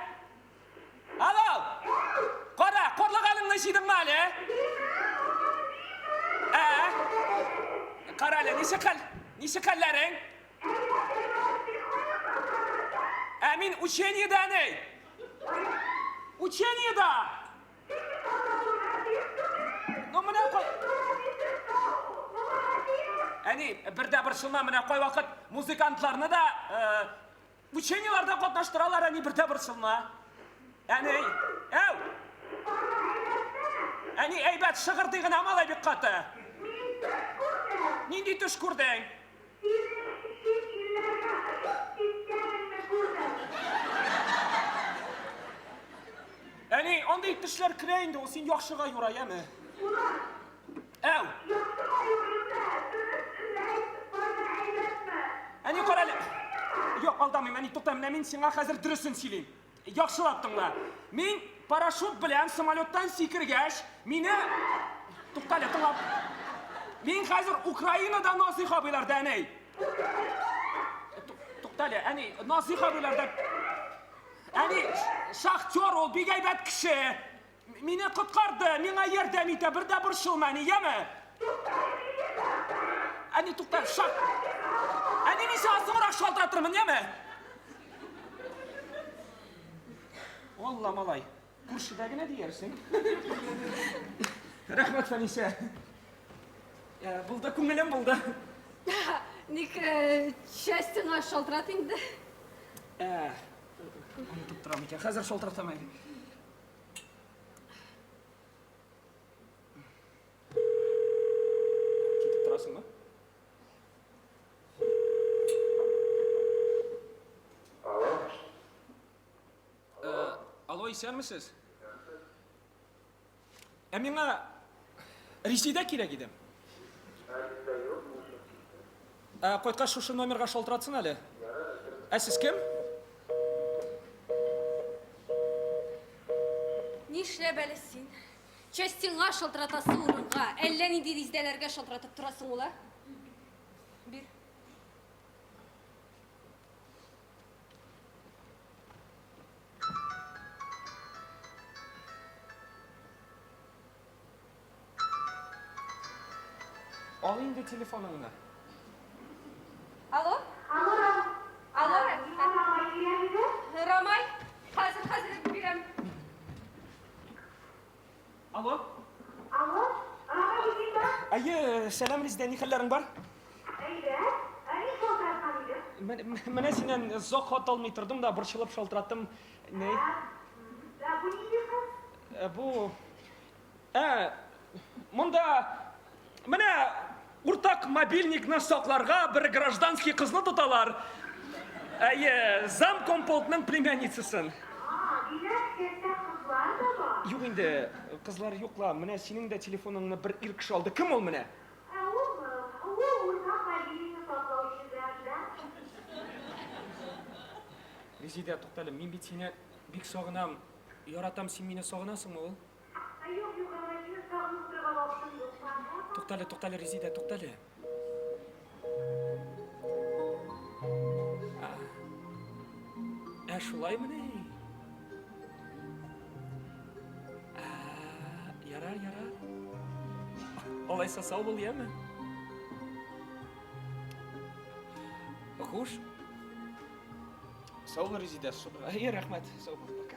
S1: Алло! Кара, карлыганыңны җыйдыңмы әле? Ә? Кара әле, ничек хәл? Ничек хәлләрең? Ә мин учениедә, әни. Учениедә! Ну, менә кай... Әни, бер дә борчылма, менә кайвакыт музыкантларны да учениеларда катнаштыралар, әни, бер дә борчылма. Әни, әү! Әни, әйбәт, шыгырдый гына малай бик каты. Нинди төш күрдең? Әни, андый төшләр керә инде, ул син яхшыга юра, яме? Әү! Әни, кара әле. Юк, алдамыйм, әни, тукта, менә мин сиңа хәзер дөресен сөйлим. Яхшылап тыңла. Мин парашют белән самолеттан сикергәч, мине Тукта әле, тыңлап. Мин хәзер Украинада Назыйх абыйларда, әни. Тукта әле, әни, Назыйх абыйларда. Әни, шахтер ул, бик әйбәт кеше. Мине коткарды, миңа ярдәм итә, бер дә борчылма, әни, яме? Әни, тукта, шак. Әни, мин сиңа соңрак шалтыратырмын, яме? Алла, малай, күршедә генә диярсең. Рәхмәт, Фәнисә. Ә, булды, күңелем булды.
S10: Ник э, частеңа шалтырат инде.
S1: Ә, онытып торам икән. Хәзер шалтыратам әле. Китеп торасыңмы? Алло. Э, алло, исәнмесез? Ә миңа Резидә кирәк иде. Ә, кайткач шушы номерга шалтыратсын әле. Ә сез кем?
S10: Нишләп әле син? Частиңа шалтыратасы урынга, әллә нинди Резидәләргә шалтыратып торасың ул, ә? Бир.
S1: Ал инде телефоныңны.
S10: Алло? Алло, Алло. Рамай, хәзер, хәзер бирәм.
S1: Алло. Алло, Рамай үзеңдә? Әйе, сәлам Резидә, ни хәлләрең бар?
S11: Әйбәт. Ә ни шалтыраткан идең?
S1: Менә синнән озак хат алмый тордым да, борчылып шалтыраттым. Ни?
S11: Ә бу нинди кыз?
S1: Ә, бу Ә, монда менә уртак мобильникны сакларга бер гражданский кызны тоталар. Әйе, замкомполкның племянницасын.
S11: А, димәк, шәптә кызлар да бар?
S1: Юк инде, кызлар юк ла. Менә синең дә телефоныңны бер ир кеше алды. Кем ул менә?
S11: Ә улмы? Ул уртак мобильникны саклаучы граждан.
S1: Резидә, туктале, мин бит сине бик сагынам, яратам, син мине сагынасыңмы ул?
S11: Ә юк, юк, Рамай, сине сагынып торырга вакытым юк. Пока.
S1: Туктале, туктале, Резидә, туктале. Ә шулаймыни? Ә, ярар, ярар. Алайса сау бул, яме? Хуш. Сау бул, Резидә. Әйе, рәхмәт. Сау бул, пока.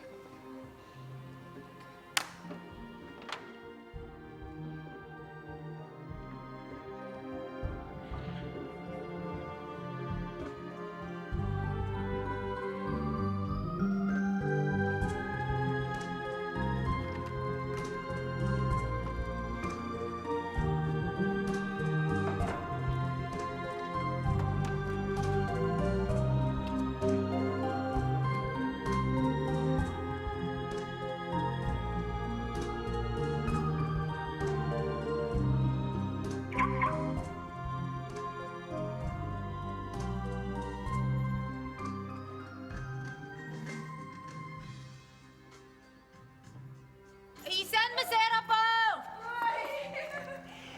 S4: Исәнме, Сәйяр апа!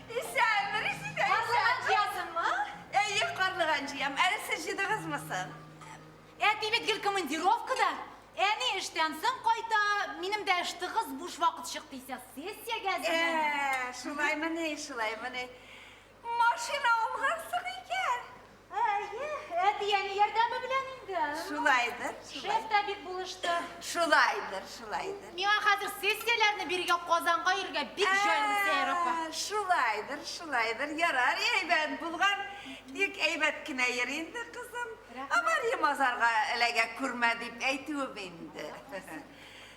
S2: Исәнме, Резидә,
S4: Карлыган җыясыңмы?
S2: Әйе, карлыган җыям. Әле сез җыйдыгызмы соң?
S4: Әти бит гел командировкада. Әни эштән соң кайта, минем дә эш тыгыз, буш вакыт чыкты исә сессиягә әзерләнәм.
S2: Ә, шулаймыни, шулаймыни. Машина алгансың икән.
S4: Әйе, әти-әни ярдәме белән инде.
S2: Шулайдыр,
S4: Шеф та бик булышты.
S2: Шулайдыр, шулайдыр.
S4: Миңа хәзер сессияләрне бирергә Казанга йөрергә бик җайлы, Сәйяр апа.
S2: Ә, Шулайдыр, шулайдыр. Ярар, әйбәт булган. Тик әйбәт кенә йөр инде, кызым. Авария мазарга эләгә күрмә дип әйтүем инде.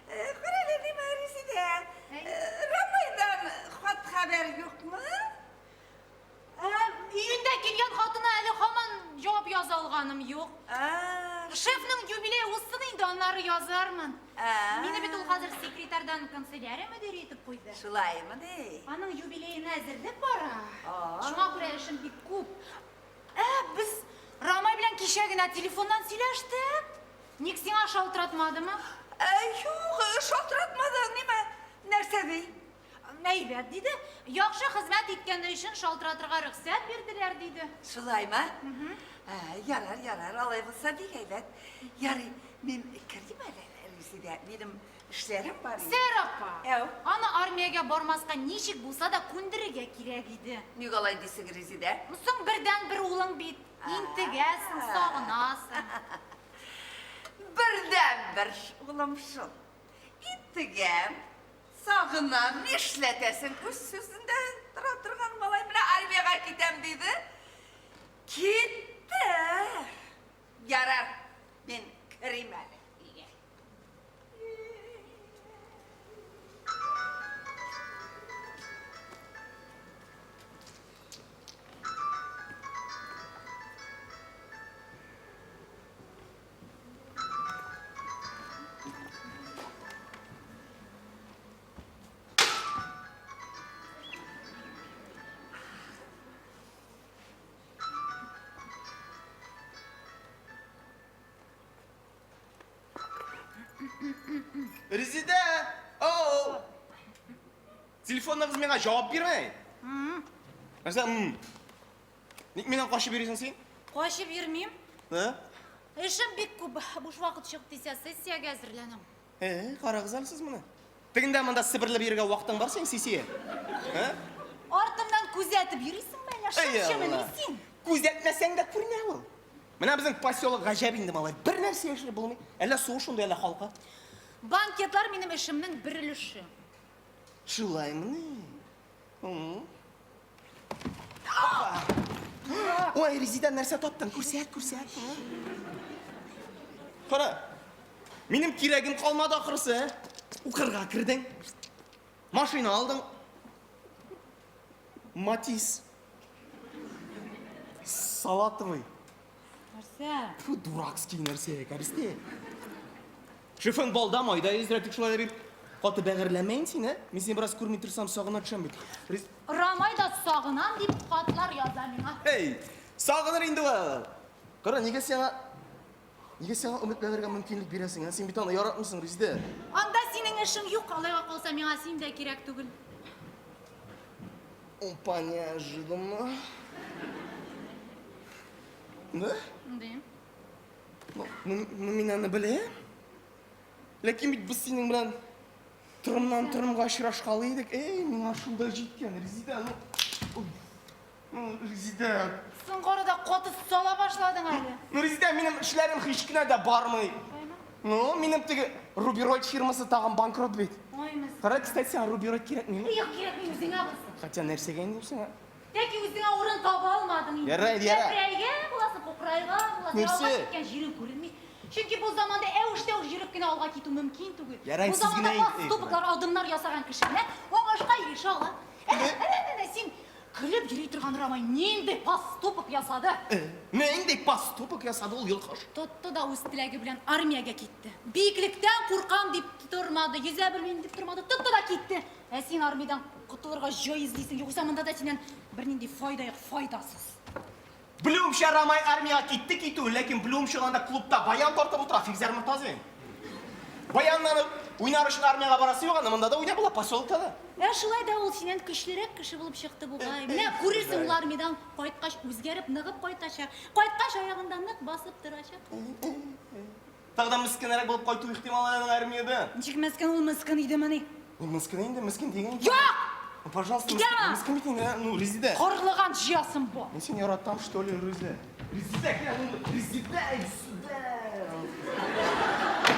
S2: Карале, нимә, Резидә? Рамайдан хат-хәбәр юкмы?
S4: Июньдә килгән хатына әле һаман җавап яза алганым юк. Шефның юбилее узсын инде, аннары язармын. Мине бит ул хәзер секретарьдан канцелярия мөдире итеп куйды.
S2: Шулаймы ди?
S4: Аның юбилеена әзерлек бара. Шуңа күрә эшем бик күп. Ә, без Рамай белән кичә генә телефоннан сөйләштек. Ник сиңа шалтыратмадымы?
S2: Юк, шалтыратмады. Нимә, нәрсә ди?
S4: Әйбәт, диде. Яхшы хезмәт иткәне өчен шалтыратырга рөхсәт бирделәр, диде.
S2: Шулаймы? Ә, ярар, ярар, алай булса бик әйбәт. Ярый, мин керим әле, Резидә. Минем Эшләрем бар инде.
S4: Сәйрә апа,
S2: Әү.
S4: аны армиягә бармаска ничек булса да күндерергә кирәк иде.
S2: Ник алай дисең, Резидә?
S4: Ну соң бердәнбер улың бит. Интегәсең, сагынасың.
S2: Бердәнбер улым шул. Интегәм, сагынам, нишләтәсең? Үз сүзендә тора торган малай менә армиягә китәм диде. Китте. Ярар, мин керим әле өйгә.
S3: Резидә! Оу! Телефоныгыз миңа җавап бирмәй. Нәрсә? М. Ник миннән качып йөрисең син?
S4: Качып йөрмим.
S3: Ә?
S4: Эшем бик күп. Буш вакыт чык дисә, сессиягә әзерләнәм.
S3: Э, карагыз әле сез моны. Тегендә монда себерлеп йөрергә вакытың бар синең, Сисия. Ә?
S4: Артымнан күзәтеп йөрисеңме әллә? Шымчымыни син?
S3: Күзәтмәсәң дә күренә ул. Менә безнең поселок гаҗәп инде, малай. Бер нәрсә яшереп булмый. Әллә суы шундый, әллә халкы.
S4: Банкетлар минем эшемнең бер өлеше.
S3: Шулаймыни? Ой, Резида, нәрсә таптың? Күрсәт, күрсәт. Кара. Минем кирәгем калмады ахрысы. Укырга кердең. Машина алдың. Матиз. Салатовый.
S4: Нәрсә?
S3: Фу, дуракский нәрсә, кәресте. Шефың балда, майда йөздерә, тик шулай да бик каты бәгырьләмә инде син, ә? Мин сине бераз күрми торсам, сагына төшәм бит. Рез...
S4: Рамай да сагынам дип хатлар яза миңа.
S3: Эй, сагыныр инде ул. Кара, нигә сиңа Нигә сиңа өметләнергә мөмкинлек бирәсең, ә? Син бит аны яратмыйсың, Резидә.
S4: Анда синең эшең юк, алайга калса миңа син дә кирәк түгел.
S3: Опа, неожиданно. Да?
S4: Да.
S3: Ну, ну, ну, мин аны беләм. Ләкин бит без синең белән торымнан торымга очрашкалый идек. Эй, миңа шул да җиткән, Резидә, ну. Ну, Резидә.
S4: Соңгы арада каты сала башладың әле.
S3: Ну, Резидә, минем эшләрем һич кенә дә бармый. Ну, минем теге Рубероид фирмасы тагын банкрот бит.
S4: Ой, мескен.
S3: Кара, кстати, сиңа Рубероид кирәкмиме?
S4: Юк, кирәкми, үзеңә булсын.
S3: Хотя нәрсәгә инде ул сиңа?
S4: Тәки үзеңә урын таба алмадың инде.
S3: Ярар, ярар.
S4: Кәпрәйгән буласың, кукрайган буласың,
S3: Нәрсә?
S4: алга киткән җирең күренми. Чөнки бу заманда әвеш-тәвеш йөреп кенә алга китү мөмкин түгел.
S3: Ярар,
S4: Бу
S3: сез
S4: заманда
S3: генә әйт-
S4: поступоклар, адымнар ясаган кеше генә уңышка ирешә ала. Әнә, әнә, әнә, син көлеп йөри торган Рамай нинди поступок ясады?
S3: Нинди поступок ясады ул йолкыш?
S4: Тотты да үз теләге белән армиягә китте. Биеклектән куркам дип тормады, йөзә белмим дип тормады, тотты да китте. Ә син армиядән котылырга җай эзлисең, югыйсә монда да синнән бернинди файда юк, файдасыз.
S3: Белүемчә, Рамай армиягә китте китүен, ләкин белүемчә, ул анда клубта баян тартып утыра, Фигзәр Мортазин. Баяннан уйнар өчен армиягә барасы юк аны, монда да уйнап була, поселокта да.
S4: Ә шулай да ул синнән көчлерәк кеше булып чыкты бугай. Менә күрерсең, ул армиядән кайткач үзгәреп, ныгып кайтачак. Кайткач аягында нык басып торачак.
S3: Тагы да мескенрәк булып кайту ихтимал аның армиядә.
S4: Ничек мескен ул мескен идемени?
S3: Ну, мескен инде, мескен дигән.
S4: Юк!
S3: Ну, пожалуйста,
S4: Китә!
S3: мескен, мескен бит инде, а? Ну, Резидә.
S4: Карлыган җыясың бу.
S3: Мин сине яратам, что ли, Резидә? Резидә, кил, ну, Резидә, иди сюда.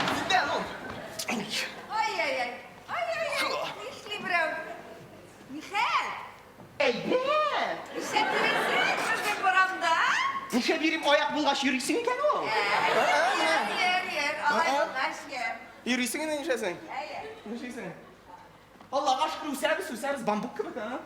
S3: Резидә, ну.
S2: Ай-яй-яй. Ай-яй-яй. Нишли берәү? Нихәл?
S3: Әйдә!
S2: Нишләп йөрисең безнең урамда?
S3: Нишләп йөрим, аяк булгач йөрисең икән ул.
S2: Йөр, йөр, йөр. Алай булгач, йөр.
S3: Йөрисең инде нишләсең?
S2: Әйе.
S3: Нишлисең? Аллага шөкер, үсәбез, үсәбез, бамбук кебек, а?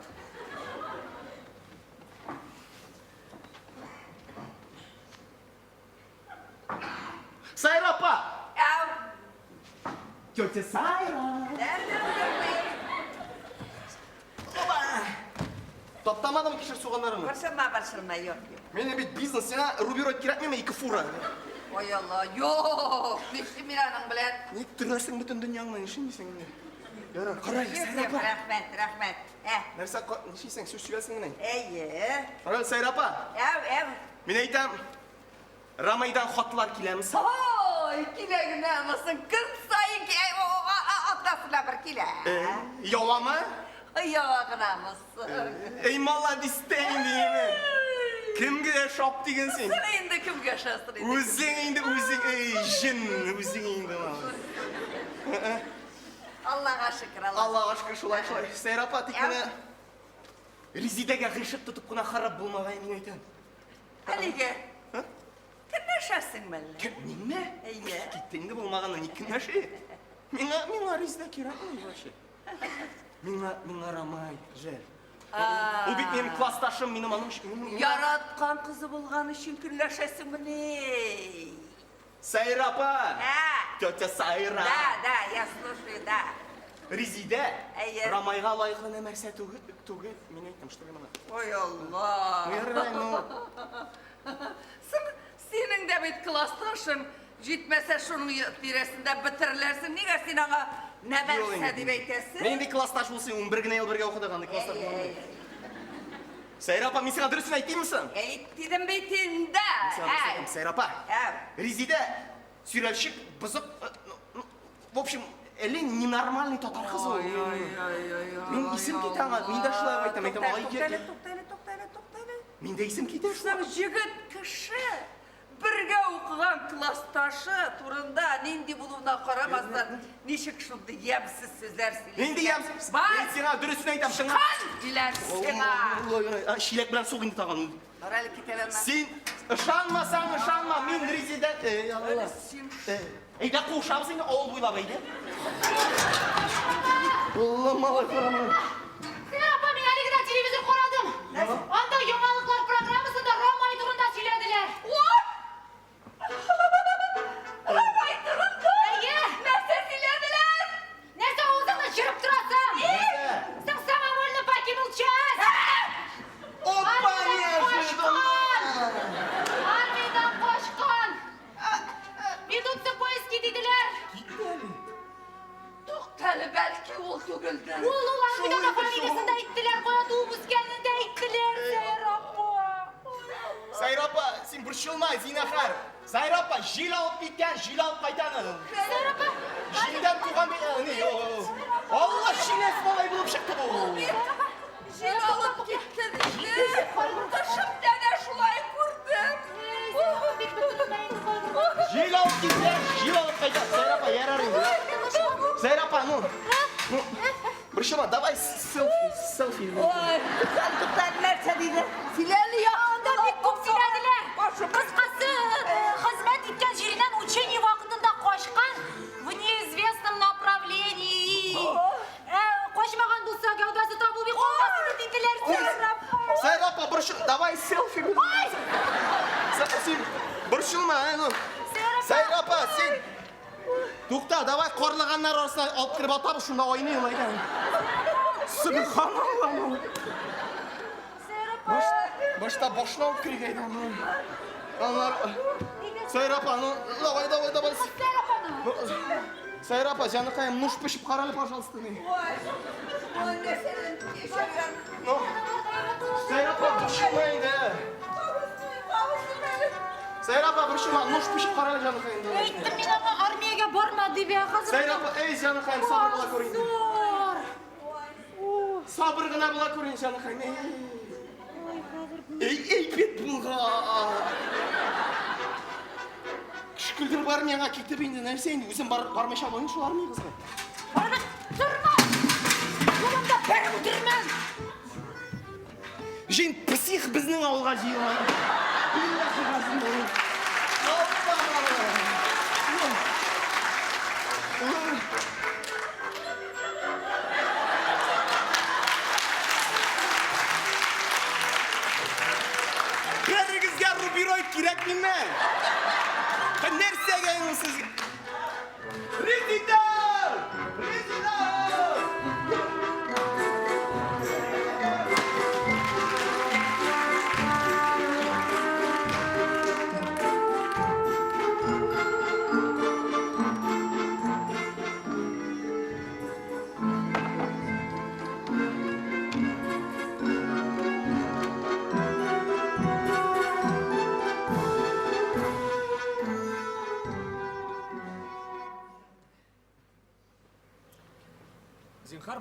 S3: Сайра апа!
S2: Ау.
S3: Тетя Сайра! Опа! Таптамадым кишер суганнарыңны.
S2: Борчылма, борчылма, юк, юк.
S3: Минем бит бизнес, сиңа рубероид кирәкмиме ике фура?
S2: Ой, Алла, юк, нишлим мин аның белән?
S3: Ник төрәсең бөтен дөньяңны, нишлисең инде? Ярар, кара әле,
S2: Юк,
S3: Сайра
S2: юк,
S3: апа.
S2: рәхмәт, рәхмәт. Ә,
S3: Нәрсә, нишлисең, сүз сөйләсең генә.
S2: әйе.
S3: Кара әле, Сайра апа.
S2: Әв, әв.
S3: Мин әйтәм, Рамайдан хатлар киләме соң?
S2: Ой, килә генә анысын, көн саен килә. Атнасына бер килә.
S3: Явамы?
S2: Ява гынамы соң?
S3: Эй, молодец тә инде, еме. Кемгә шап диген син?
S2: Син инде кемгә ошасын инде?
S3: Үзең инде, үзең, эй, җен, үзең инде.
S2: Аллага шөкер, Аллага.
S3: Аллага шөкер, шулай, шулай. Сәйрә апа, тик менә Резидәгә гыйшык тотып кына харап булмагай, мин әйтәм.
S2: Ә нигә? Көнләшәсеңме әллә?
S3: Кем, минме?
S2: Әйе.
S3: Китте инде булмаганны, ник көнләшә? Миңа, миңа Резидә кирәкми вообще. Миңа, миңа Рамай, жәл. Ул бит минем классташым, минем аның өчен.
S2: Яраткан кызы булган өчен көнләшәсеңмени?
S3: Сайра апа!
S2: Да.
S3: Тетя Сайра!
S2: Да, да, я слушаю, да.
S3: Резидә!
S2: Әйе.
S3: Рамайга лаеклы нәмәрсә түгел, түгел. Мин әйттем, что ли моны?
S2: Ой, Алла!
S3: Ярай, ну.
S2: Соң, синең дә бит классташың, җитмәсә шуның тирәсендә бетереләсең. Нигә син аңа нәмәрсә дип әйтәсең?
S3: Нинди классташ булсын, 11 генә ел бергә укыдык, андый классташ булмый. Сайра апа, мин сиңа дөресен әйтимме соң?
S2: Әйт дидем бит инде.
S3: Мин сиңа дөресен әйтәм, Сайра апа. Резидә сөйрәлчек, бозык, в общем, әле ненормальный татар кызы ул. Мин исем китә аңа, мин дә шулай ук әйтәм, әйтәм, алай
S2: Туктале, туктале, туктале, туктале.
S3: Мин дә исем китә шул.
S2: Соң җегет кеше бергә укыган классташы турында нинди булуына карамастан, ничек шундый ямьсез сүзләр сөйлисең?
S3: Нинди ямьсез?
S2: Бар!
S3: Мин сиңа дөресен әйтәм, чыңа.
S2: Кан диләр сиңа.
S3: Чиләк белән сук инде тагын.
S2: Бар әле кит әле аннан.
S3: Син ышанмасаң, ышанма, мин Резидә. Эй, Алла. Әйдә кушабыз инде авыл буйлап, әйдә. Алла, малай, карама.
S4: Сәйрә апа, мин әле генә телевизор карадым. Анда яңалыклар программасында Рамай турында сөйләделәр.
S2: Рамай турында?
S4: Әйе.
S2: Нәрсә сөйләделәр?
S4: Нәрсә авызыңны чырып торасың? Соң самовольно покинул часть.
S3: Опа, неожиданно!
S4: Армиядән качкан. Ведутся поиски диделәр.
S2: Туктале, бәлки ул түгелдер.
S4: Ул ул армиядә дә фамилиясен дә әйттеләр, кая туып үскәнен дә әйттеләр. Сәйрә апа.
S3: Сайра апа, син борчылма, зинахар. Сайра апа, җил алып киткән, җил алып кайтаны.
S4: Сәйрә апа.
S3: Җилдән туган бит, ни, Алла шинәс малай булып чыкты бу.
S2: Җил алып китте диде. Төшемдә дә шулай күрдем.
S3: Җил алып китә, җил алып кайта. Сайра апа, ярар инде. Сайра апа, ну, ну, борчылма, давай селфи, селфи.
S2: Ой, туктале, туктале, нәрсә диде? Сөйләле
S4: Анда бик күп сөйләделәр. Кыскасы, хезмәт иткән җиреннән учение вакытында качкан в неизвестном направлении. Качмаган булса, гәүдәсе табылмый калмас иде диделәр. Сайра апа.
S3: Сайра апа, борчыл, давай селфи.
S4: Ой!
S3: Син борчылма, ну. Сайра апа, син Тукта, давай карлыганнар арасына алып кереп атабыз, шунда айный ул әйдә. Сөбханалла. Башта башына алып керик әйдә аны. Аннары Сайра апа, ну, давай, давай, давай.
S4: Сайра апа, ну.
S3: Сайра апа, җаныкаем, нуш пешеп карале, пожалуйста, ни.
S2: Ой, ой, нәрсәдән яшәгән.
S3: Ну, Сайра апа, борчылма инде. Сайра апа, борчылма, нуш пешеп карале, җаныкаем.
S4: Әйттем мин аңа армиягә барма дип, ә хәзер.
S3: Сайра апа, эй, җаныкаем, сабыр була күр инде. Сабыр гына була күр инде, җаныкаем. Эй, эй, бит булган. Кеше көлдереп армиягә китеп инде, нәрсә инде, үзем бармыйча булмый шул армиягызга.
S4: Барып торма! Юлымда бер үтермән!
S3: Җин псих безнең авылга җыелган. Опа! Берегезгә рубероид кирәкмиме? Нәрсәгә ул сезгә? Резидә! Резидә!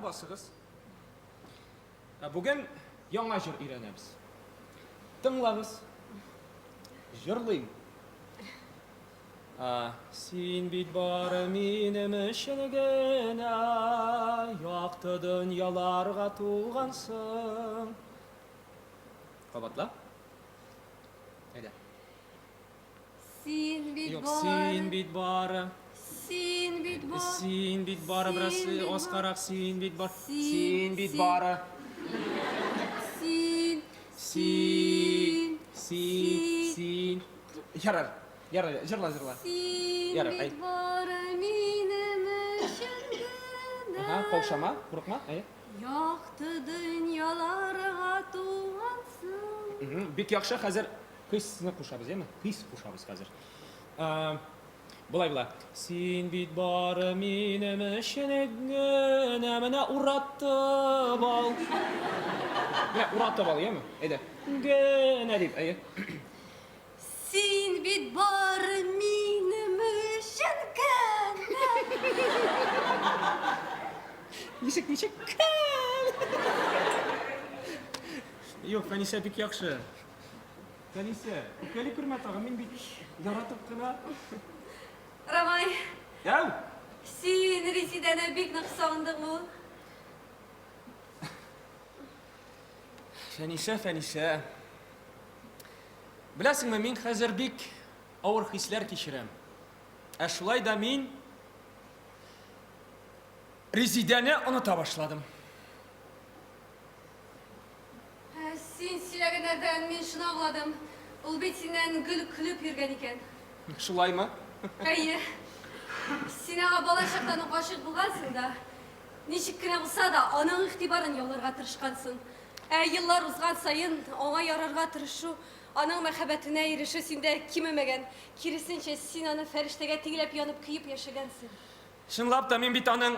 S1: басыгыз. Ә бүген яңа җыр өйрәнәбез. Тыңлагыз. Җырлыйм. А, син бит бары минем өчен генә якты дөньяларга тугансың. Кабатла. Әйдә.
S10: Син бит
S1: Юк,
S10: бары.
S1: син бит бары.
S10: Син бит бары.
S1: Син бит бары, бераз
S10: Син бит
S1: аскарак, син бит бар.
S10: Син,
S1: Син бит
S10: син.
S1: бары.
S10: Син.
S1: Син. Син. Син. Ярар. Ярар, җырла, җырла.
S10: Син
S1: Ярар, әй.
S10: бит бары минем өчен генә.
S1: Ага, каушама, курыкма, әйе.
S10: Якты дөньяларга тугансың.
S1: Мгм, Бик яхшы, хәзер хисне кушабыз, яме? Хис кушабыз хәзер. Ә, Болай була. Син бит бары минем өчен генә менә уратып ал. Менә уратып ал, яме? Әйдә. Генә дип, әйе.
S10: Син бит бары минем өчен генә.
S1: Ничек, ничек? Юк, Фәнисә бик яхшы. Фәнисә, үпкәли күрмә тагы, мин бит яратып кына.
S10: Рамай,
S1: Яу!
S10: син Резидәне бик нык сагындыңмы?
S1: Фәнисә, Фәнисә. Беләсеңме, мин хәзер бик авыр хисләр кичерәм. Ә шулай да мин Резидәне оныта башладым.
S10: Ә, Син сөйләгәннәрдән мин шуны аңладым. Ул бит синнән гел көлеп йөргән икән.
S1: Шулаймы?
S10: Әйе. Син аңа бала чактан ук гашыйк булгансың да. Ничек кенә булса да, аның игътибарын яуларга тырышкансың. Ә еллар узган саен аңа ярарга тырышу, аның мәхәббәтенә ирешү синдә кимемәгән. Киресенчә, син аны фәрештәгә тиңләп янып көеп яшәгәнсең.
S1: Чынлап та мин бит аның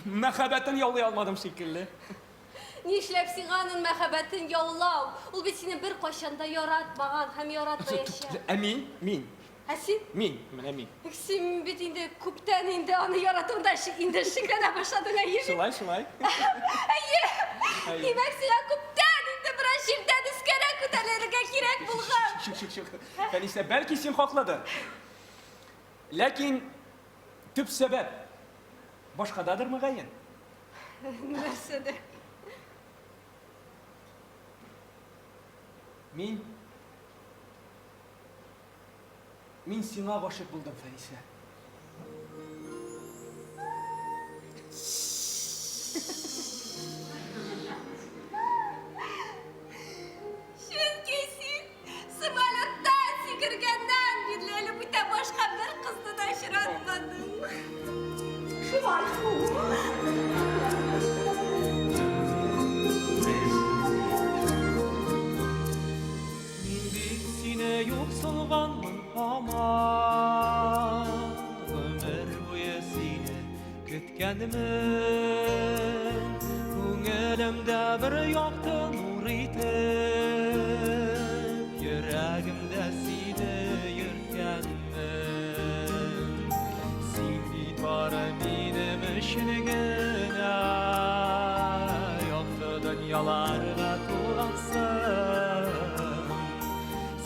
S1: мәхәббәтен яулый алмадым шикелле.
S10: Нишләп сиңа аның мәхәббәтен яулау? Ул бит сине беркайчан да яратмаган һәм яратмаячак.
S1: Ә мин? Мин.
S10: Ә син?
S1: Мин. Менә мин.
S10: Син бит инде күптән инде аны яратуында инде шикләнә башладың, әйе бит?
S1: Шулай, шулай.
S10: Әйе.
S1: Әйе.
S10: Димәк, сиңа күптән инде бераз җирдән өскәрәк күтәрелергә кирәк булган.
S1: Чик, чик, чик. Фәнисә, бәлки син хаклыдыр. Ләкин төп сәбәп башкададыр мөгаен.
S10: Нәрсәдә?
S1: Мин Мин сиңа гашыйк булдым, Фәнисә.
S10: Чөнки син самолеттан сикергәннән бирле әле бүтән башка бер кызны да очратмадың. Шулай шул.
S5: Мин бит сине юксынганмын һаман, Гомер буе сине көткәнмен. Күңелемдә бер якты нур итеп, Йөрәгемдә сине йөрткәнмен. Син бит бары минем өчен генә якты дөньяларга тугансың.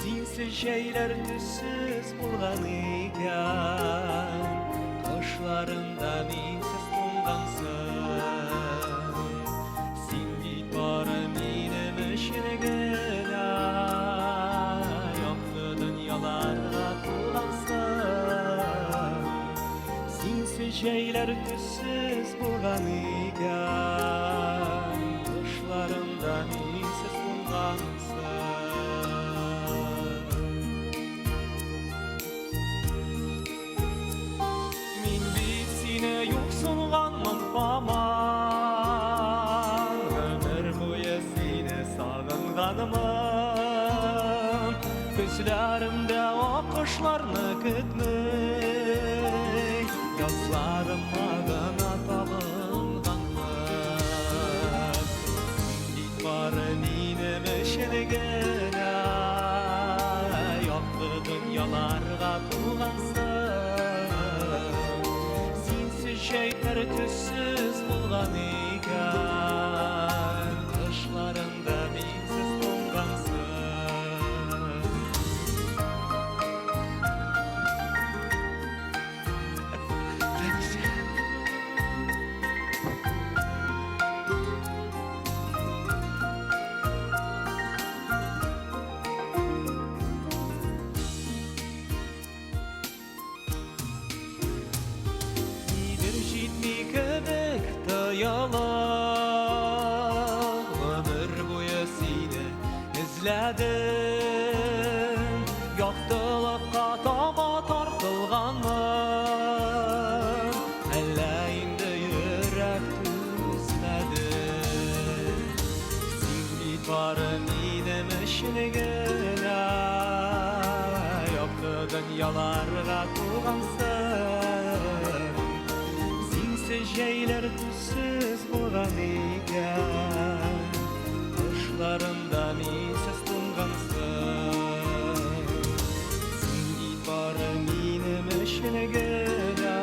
S5: Синсез җәйләр төссез булган икән, Кышларында минсез туңгансың. Син бит бары минем өчен генә якты дөньяларга тугансың. Синсез җәйләр төссез булган икән, Кышларында минсез туңгансың. Мин бит сине юксынганмын һаман, Гомер буе сине сагынганмын. Көзләремдә аккошларны көтми, Язларыма гына табынганмын. Син бит бары минем өчен генә якты дөньяларга тугансың. Синсез җәйләр төссез булган икән, кышларында минсез туңгансың. Нидер җитми кебек тоела, Гомер буе сине эзләдем. Яктылыкка таба тартылганмын, Әллә инде йөрәк түзмәде. Син бит бары минем өчен генә Якты дөньяларга тугансың. Синсез җәйләр төссез булган икән, Кышларында минсез туңгансың. Син бит бары минем өчен генә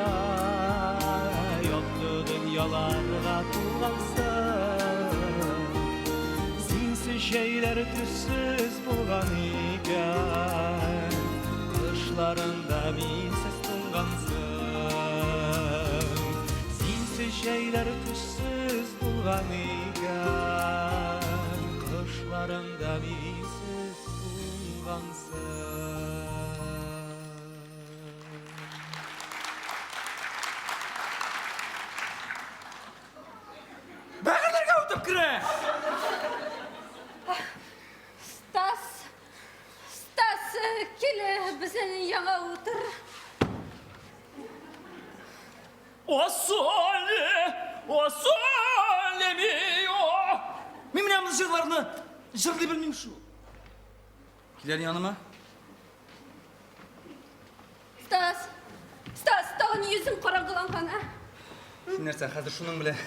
S5: Якты дөньяларга тугансың. Синсез җәйләр төссез булган икән, Кышларында минсез туңгансың. Синсез җәйләр төссез булган икән, Кышларында минсез туңгансың.
S9: Бәгырьләргә үтеп керә!
S10: Стас, Стас, кил, безнең янга утыр.
S1: О соле, о соле мио!
S9: Мин менә мондый җырларны җырлый белмим шул. Киләр яныма.
S10: Стас, Стас, тагын йөзең караңгыланган, ә?
S9: Син нәрсә, хәзер шуның белән...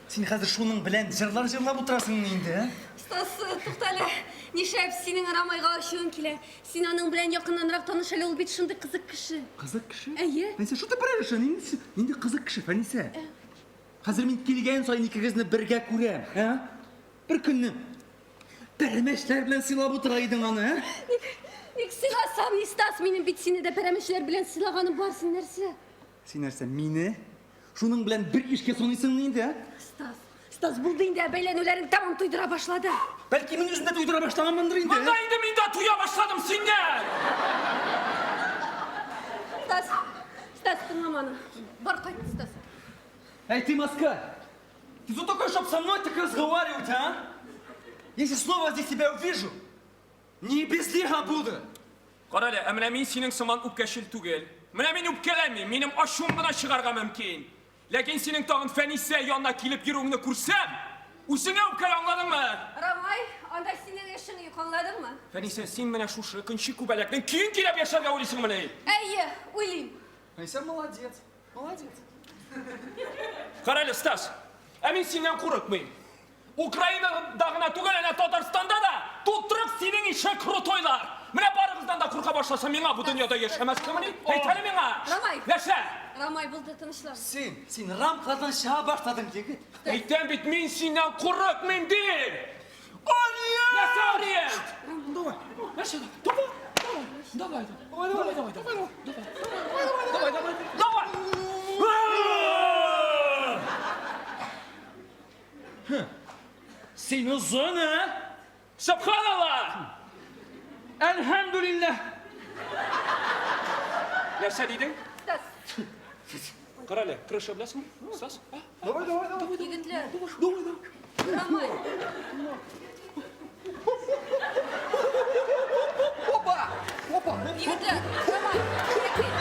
S9: Син хәзер шуның белән җырлар җырлап утырасың инде, ә?
S10: Стас, туктале. Нишләп синең Рамайга ачуың килә? Син аның белән якыннанрак таныш әле, ул бит шундый кызык кеше.
S9: Кызык кеше?
S10: Әйе.
S9: Фәнисә, что ты брешь? Нинди, нинди кызык кеше, Фәнисә? Хәзер мин килгән саен икегезне бергә күрәм, ә? Бер көнне пәрәмәчләр белән сыйлап утыра идең аны, ә?
S10: Ник, ник сыйласам, ни, Стас, минем бит сине дә пәрәмәчләр белән сыйлаганым бар, син нәрсә?
S9: Син нәрсә, мине шуның белән бер ишкә саныйсыңмы инде, ә?
S10: Стас, Стас, булды инде, ә бәйләнүләрең тәмам туйдыра башлады.
S9: Бәлки мин үзем дә туйдыра башлаганмындыр инде.
S1: Монда инде мин дә туя башладым синнән!
S10: Стас, Стас, тыңлама аны. Бар кайт, Стас.
S9: Эй, ты, москаль! Ты кто такой, чтоб со мной так разговаривать, а? Если снова здесь тебя увижу, не без лига буду.
S1: Кара әле, ә менә мин синең сыман үпкәчел түгел. Менә мин үпкәләмим, минем ачуым гына чыгарга мөмкин. Ләкин синең тагын Фәнисә янына килеп йөрүеңне күрсәм, үзеңә үпкәлә, аңладыңмы?
S10: Рамай, анда синең эшең юк, аңладыңмы?
S1: Фәнисә, син менә шушы көнче күбәләкнең көен көйләп яшәргә уйлыйсыңмыни?
S10: Әйе, уйлыйм.
S9: Фәнисә молодец, молодец.
S1: Кара әле, Стас, ә мин синнән курыкмыйм. Украинада гына түгел, әнә Татарстанда да тотрык синең ише крутойлар. Менә барыгыздан да курка башласа, миңа бу дөньяда яшәмәскәмени? Әйт әле миңа.
S10: Рамай.
S1: Нәрсә?
S10: Рамай, булды, тынычлан.
S9: Син, син рамкалардан чыга башладың, егет.
S1: Әйтәм бит, мин синнән курыкмыйм дим.
S9: Ориент!
S1: Нәрсә Ориент? Давай. Нәрсә? Давай. Давай, давай, давай, давай, давай, давай, давай, давай.
S9: Син озын, ә?
S1: Сөбханалла!
S9: Әлхәмдүлилләһ.
S1: Нәрсә дидең?
S10: Стас,
S1: Кара әле, крыша беләсеңме? Стас? А?
S9: Давай, давай, давай.
S10: егетләр,
S1: Давай, давай.
S10: Рамай.
S9: Опа! Опа!
S10: Егетләр, Рамай, әкрен.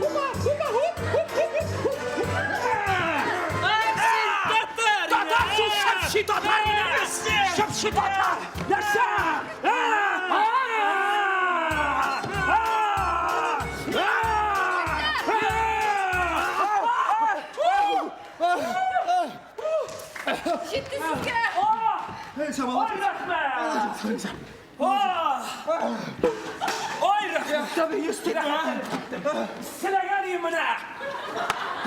S9: Опа! Опа! Хоп! Хоп! Хоп! Хоп! Татар!
S1: Татар син, чеп-чи татар менә! Чеп-чи татар! Нәрсә? А! А! А! А!
S10: Җитте сезгә.
S9: Фәнисә, молодец.
S1: Ай, рәхмәт!
S9: Фәнисә.
S1: Ай, Ай, рәхмәт.
S9: Табый не стыдно.
S1: Селәгән ием менә.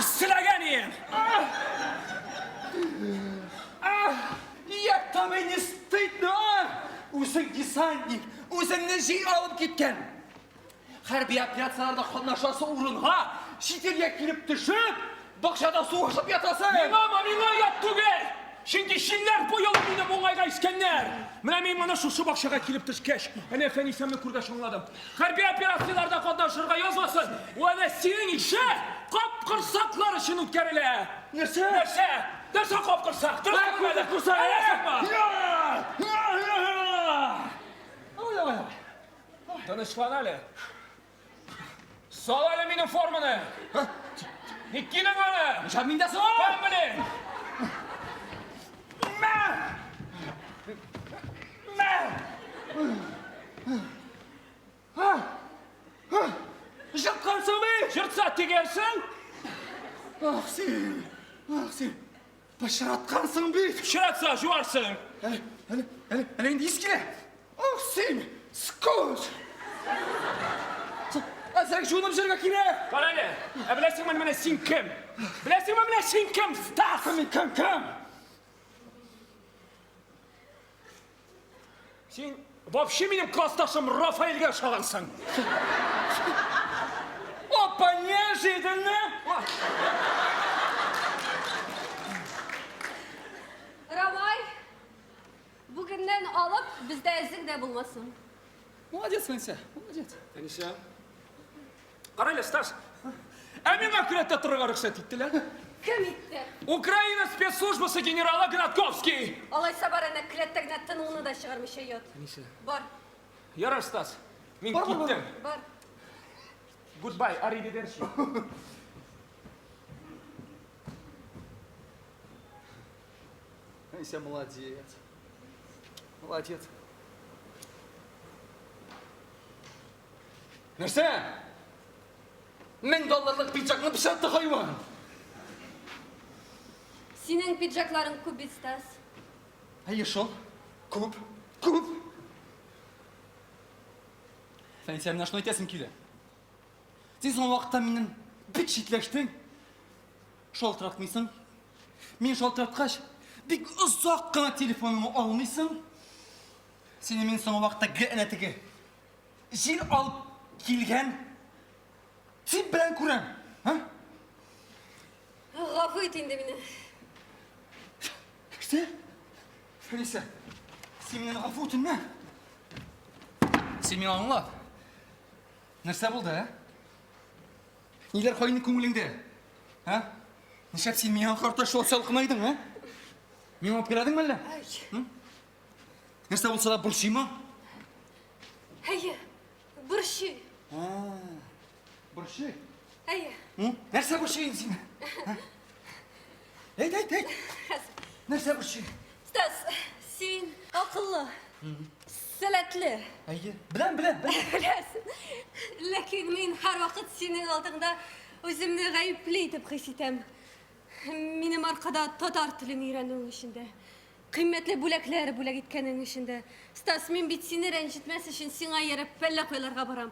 S1: Селәгән ием.
S9: Як там и не стыдно, а? Үзең десантник, үзеңне җил алып киткән. Хәрби операцияләрдә катнашасы урынга чит илгә килеп төшеп, бакчада сугышып ятасың.
S1: Миңамы, миңа ят түгел. Чөнки җилләр бу юлы минем уңайга искәннәр. Менә мин моны шушы бакчага килеп төшкәч, әнә Фәнисәмне күргәч аңладым. Хәрби операцияләрдә катнашырга язмасын. Ул әнә синең ише капкорсаклар өчен үткәрелә.
S9: Нәрсә?
S1: Нәрсә? Нәрсә капкорсак? Дөрес
S9: Күрсә, күрсә.
S1: Тынычлан әле. Сал әле минем форманы. Ник кидең аны?
S9: Нишләп миндә соң?
S1: Кем белә? Мә! Мә!
S9: Жырткансың бит!
S1: Жыртса тигәрсең?
S9: Ах син! Ах син! Пычраткансың бит!
S1: Пычратса жуарсың!
S9: Әле, әле, әле, әле инде ис килә! Ах син! Скот! Әзрәк жуынып җөргә кирәк!
S1: Кара әле, ә беләсеңме менә син кем? Беләсеңме менә син кем, Стас?
S9: Кем, кем, кем?
S1: Син вообще минем классташым Рафаэльгә ошагансың.
S9: Опа, неожиданно!
S10: Рамай, бүгеннән алып бездә эзең дә булмасын.
S9: Молодец, Фәнисә, молодец.
S1: Фәнисә. Кара әле, Стас. Ә миңа келәттә торырга рөхсәт иттеләр.
S10: Кем итте?
S1: Украина спецслужбасы генералы Гнатковский.
S10: Алайса бар әнә келәттә генә тынуны да чыгармыйча ят.
S1: Фәнисә.
S10: Бар,
S1: Ярар, Стас. Мин
S9: Бар, бар, бар.
S1: киттем.
S10: бар.
S1: Goodbye, arrivederci.
S9: Фәнисә, молодец. Молодец. Нәрсә? 1000 долларлык пиджакны пычратты хайван.
S10: Синең пиджакларың күп бит, Стас.
S9: Әйе шул. Күп. Күп. Фәнисә, менә шуны әйтәсем килә. Син соңгы вакытта миннән бик читләштең. Шалтыратмыйсың. Мин шалтыраткач, бик озак кына телефоныңны алмыйсың. Сине мин соңгы вакытта гел әнә теге җил алып килгән тип белән күрәм. Һа?
S10: Гафу ит инде мине.
S9: Нәрсә? Фәнисә, син миннән гафу үтенмә. Син мине аңла. Нәрсә булды, ә? Ниләр кайный күңелеңдә? Ә? Нишләп син миңа карата шулай салкынайдың, ә? Миңа үпкәләдеңме әллә?
S10: Ай.
S9: Нәрсә булса да борчыймы?
S10: Әйе, борчый.
S9: Борчый.
S10: Әйе.
S9: Нәрсә борчый инде сине? Әйт, әйт, әйт.
S10: Хәзер.
S9: Нәрсә борчый?
S10: Стас, син акыллы, сәләтле.
S9: Әйе. Беләм, беләм, беләм.
S10: Беләсең. Ләкин мин һәрвакыт синең алдыңда үземне гаепле итеп хис итәм. Минем аркада татар телен өйрәнүең өчен дә, кыйммәтле бүләкләр бүләк иткәнең өчен дә. Стас, мин бит сине рәнҗетмәс өчен сиңа ияреп әллә кайларга барам.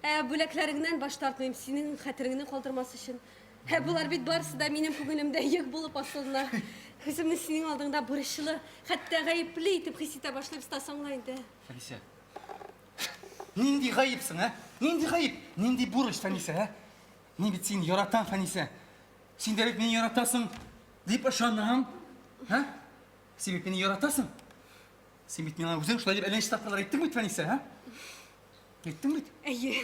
S10: Ә бүләкләреңнән баш тартмыйм, синең хәтереңне калдырмас өчен. Ә болар бит барысы да минем күңелемдә йөк булып асылына. Үземне синең алдыңда бурычлы, хәтта гаепле итеп хис итә башлыйм, Стас, аңла инде.
S9: Фәнисә. Нинди гаепсең, ә? Нинди гаеп? Нинди бурыч, Фәнисә, ә? Мин бит сине яратам, Фәнисә. Син дә бит мине яратасың дип ышанам. Ә? Син бит мине яратасың. Син бит миңа үзең шулай дип әллә ничә тапкырлар әйттең бит, Фәнисә, ә? Әйттең бит?
S10: Әйе.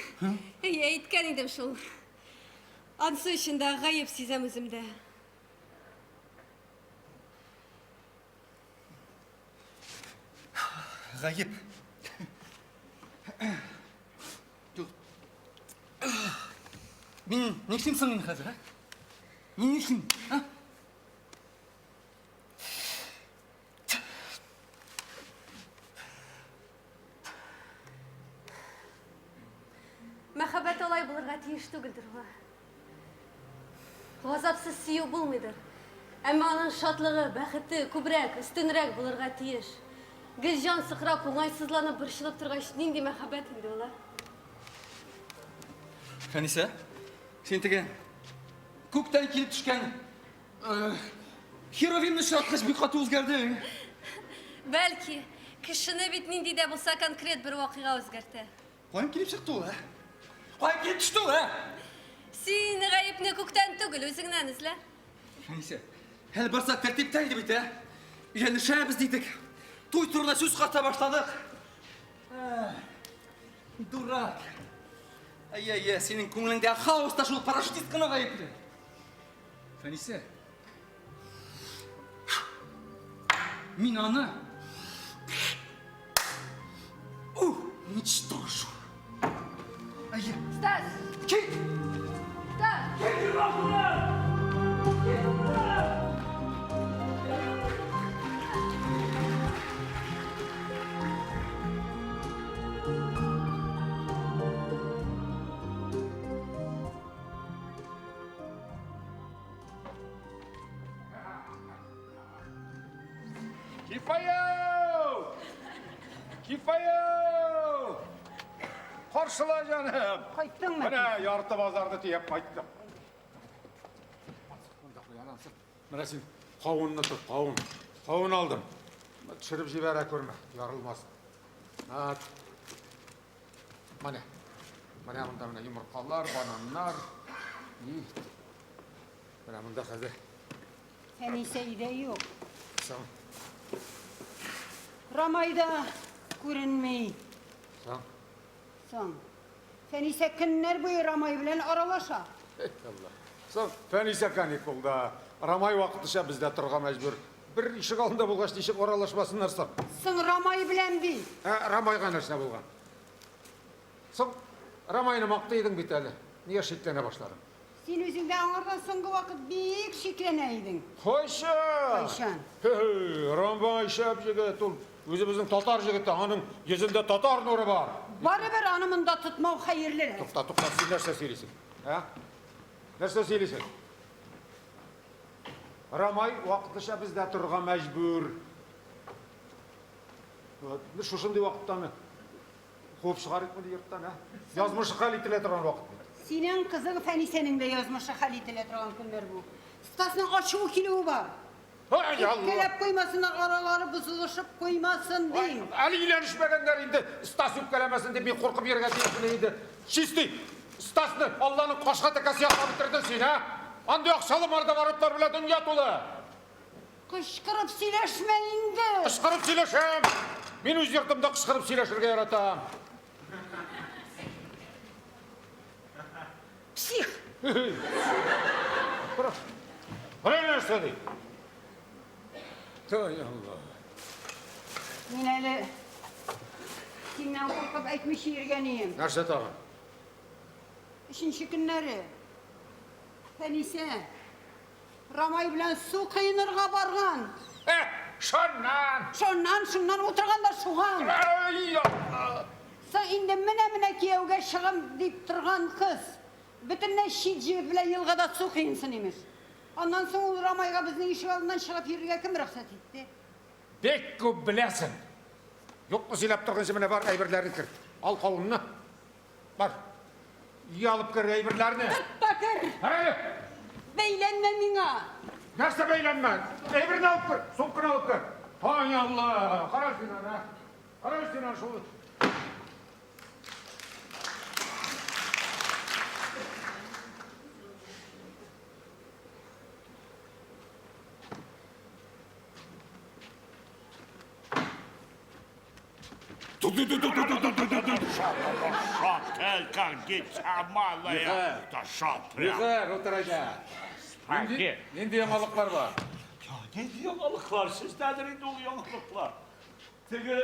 S10: Әйе, әйткән идем шул. Ансы өчен дә гаеп сизәм үземдә.
S9: Гаеп. Юк. Мин нишлим соң инде хәзер, ә? Мин нишлим, ә?
S10: Мәхәббәт алай булырга тиеш түгелдер ул. Газапсыз сөю булмыйдыр. Әмма аның шатлыгы, бәхете күбрәк, өстенрәк булырга тиеш. Гел җан сыкрап, уңайсызланып, борчылып торгач, нинди мәхәббәт инде ул, а?
S9: Фәнисә, син теге күктән килеп төшкән э, херувимны очраткач бик каты үзгәрдең.
S10: Бәлки, кешене бит нинди дә булса конкрет бер вакыйга үзгәртә.
S9: Каян килеп чыкты ул, ә? Каян килеп төште ул, ә?
S10: Син гаепне күктән түгел, үзеңнән эзлә.
S9: Фәнисә, әле барса тәртиптә иде бит, ә? Өйләнешәбез дидек. Туй турында сүз ката башладык. Дурак. Әйе, әйе, синең күңелеңдә хаос та шул парашютист кына гаепле. Фәнисә. Мин аны уничтожу. Әйе.
S10: Стас!
S9: Кит!
S10: Стас!
S6: Кит, Кит!
S7: Кифая! Кифая! Каршыла, җаным!
S8: Кайттыңмы?
S7: Менә ярты базарны төяп кайттым. Менә син кавынны тот, кавын. Кавын алдым. Төшереп җибәрә күрмә, ярылмасын. Менә. Менә монда менә йомыркалар, бананнар. И. Менә монда хәзер.
S8: Әнисе өйдә юк.
S7: Соң.
S8: Рамай да күренми.
S7: Соң.
S8: Соң. Фәнисә көннәр буе Рамай белән аралаша.
S7: Әй, Алла. Соң, Фәнисә каникулда. Рамай вакытлыча бездә торырга мәҗбүр. Бер ишек алдында булгач, ничек аралашмасыннар соң?
S8: Соң Рамай белән бит.
S7: Ә Рамайга нәрсә булган? Соң, Рамайны мактый идең бит әле. Нигә шикләнә башладың?
S8: Син үзең дә аңардан соңгы вакыт бик шикләнә идең.
S7: Кайчан?
S8: Кайчан?
S7: Хе-хе, Рамбай шәп җегет ул. Үзебезнең татар җегете, аның йөзендә татар нуры бар.
S8: Барыбер аны монда тотмау хәерлерәк.
S7: Тукта, тукта, син нәрсә сөйлисең? Ә? Нәрсә сөйлисең? Рамай вакытлыча бездә торырга мәҗбүр. Вот, шушындый вакытта аны Куып чыгарыйкмы йорттан, ә? Язмышы хәл ителә торган вакыт бит.
S8: Синең кызың Фәнисәнең дә язмышы хәл ителә торган көннәр бу. Стасның ачуы килүе бар.
S7: Ай, Алла!
S8: Үпкәләп куймасыннар, аралары бозылышып куймасын дим.
S7: Әле өйләнешмәгәннәр инде, Стас үпкәләмәсен дип мин куркып йөрергә тиешмен инде. Чистый Стасны Алланың кашка тәкәсе ясап бетердең син, ә? Андый акчалы мордоворотлар белән дөнья тулы.
S8: Кычкырып сөйләшмә инде!
S7: Кычкырып сөйләшәм! Мин үз йортымда кычкырып сөйләшергә яратам.
S8: Псих!
S7: Менә нәрсә ди. Тай Алла.
S8: Мин әле синнән куркып әйтмичә йөргән идем.
S7: Нәрсә тагын?
S8: Өченче көннәре. Фәнисә, Рамай белән су коенырга барган.
S7: Э, шуннан!
S8: Шуннан, шуннан утырган да шуган.
S7: Ай, Алла!
S8: Соң инде менә-менә кияүгә чыгам дип торган кыз. Бөтенләй чит җегет белән елгада су коенсын, имеш. Аннан соң ул Рамайга безнең ишек алдыннан чыгып йөрергә кем рөхсәт итте?
S7: Бик күп беләсең. Юкны сөйләп торганчы менә бар әйберләрен керт. Ал кавынны. Бар. Өйгә алып кер әйберләрне.
S8: Тот та кер.
S7: Әле.
S8: Бәйләнмә миңа.
S7: Нәрсә бәйләнмә? Әйберне алып кер, сумканы алып кер. Ай Алла, кара син аны. Кара син аны шул.
S6: Шател, как дитя малое. Да шател.
S7: Михаил, утыр әйдә. Нинди, нинди яңалыклар бар?
S6: Я, нинди яңалыклар? Сездәдер инде ул яңалыклар. Теге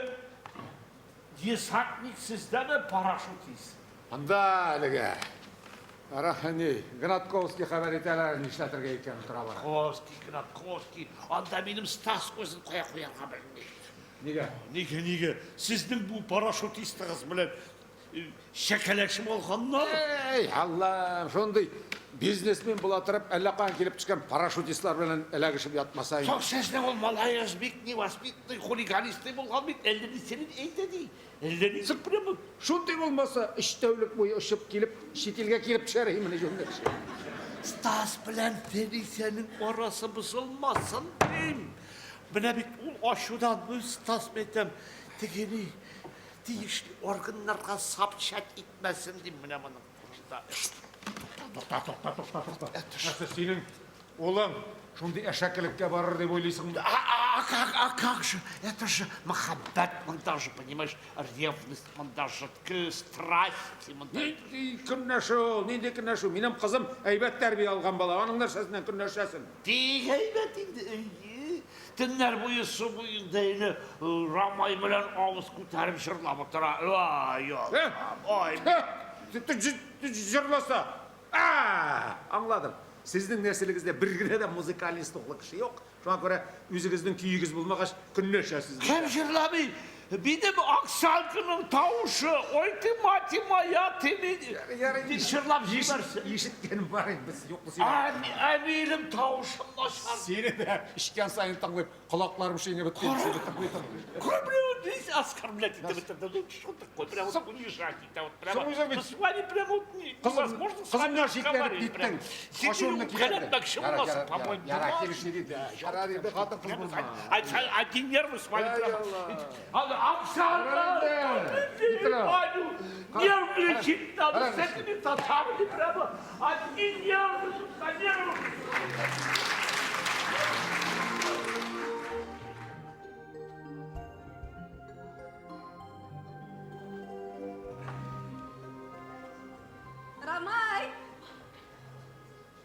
S6: десантник сездәме парашютист?
S7: Анда әлегә. Рахани, Гнатковский хәбәр итәләр, нишләтергә икән тора бара.
S6: Гнатковский, Гнатковский. Анда минем Стас үзен кая куярга белми.
S7: Нигә?
S6: Нигә, нигә? Сезнең бу парашютистыгыз белән Чәкәләшеп алганнар.
S7: Әй, Аллам, шундый бизнесмен була торып, әллә каян килеп төшкән парашютистлар белән эләгешеп ятмаса инде.
S6: Соң сезнең ул малаегыз бик невоспитанный, хулиганистый булган бит, әллә ни синең әйтә ди. Әллә ни соң прямо.
S7: Шундый булмаса, өч тәүлек буе очып килеп, чит илгә килеп төшәр имени җүнле кеше.
S6: Стас белән Фәнисәнең арасы бозылмасын дим. Менә бит ул ачудан, ну, Стас, мәйтәм, теге ни, тиешле органнарга сообщать итмәсен дим менә моның турында.
S7: Тукта, тукта, тукта, тукта. Нәрсә, синең улың шундый әшәкелеккә барыр дип уйлыйсыңмы?
S6: А, а как, а как же, это же мәхәббәт монда же, понимаешь, ревность монда же, страсть монда.
S7: Нинди көнләшү ул, нинди көнләшү? Минем кызым әйбәт тәрбия алган бала, аның нәрсәсеннән көнләшәсең?
S6: Тик әйбәт инде, әйе. Төннәр буе су буенда инде Рамай белән авыз күтәреп җырлап утыра. Ай, ай.
S7: Җырласа. Аңладым. Сезнең нәселегездә бер генә дә музыкальный слухлы кеше юк. Шуңа күрә үзегезнең көегез булмагач, көнләшәсез.
S6: Кем җырламый? Минем Оксанканың тавышы, ой ты мать моя, ты мин. Җырлап җибәрсә.
S7: Ишеткәнем бар инде, без юкны сөйләп.
S6: Ә минем тавышым начар.
S7: Сине дә эчкән саен тыңлыйм, колакларым шиңеп беткән, сине тыңлый тыңлый.
S6: Прямо весь оскорблять итеп бетерде. Ну что такое, прямо вот унижать итә, вот прямо.
S7: Соң үзең бит.
S6: С вами прямо вот невозможно с вами
S7: Кызымны шикләнеп
S6: разговаривать прямо.
S7: киттең.
S6: Син
S7: Ачуымны
S6: мине
S7: китердең.
S6: үпкәләтмәкче буласың, по-моему.
S7: Ярар, килешми диде. Ярар инде, хатын-кыз булма.
S6: Одни нервы с вами
S7: Ай,
S6: прямо.
S7: Алла.
S6: Оксана, нервы лечить надо с этими татарами прямо. Одни нервы, на нервы.
S10: Рамай!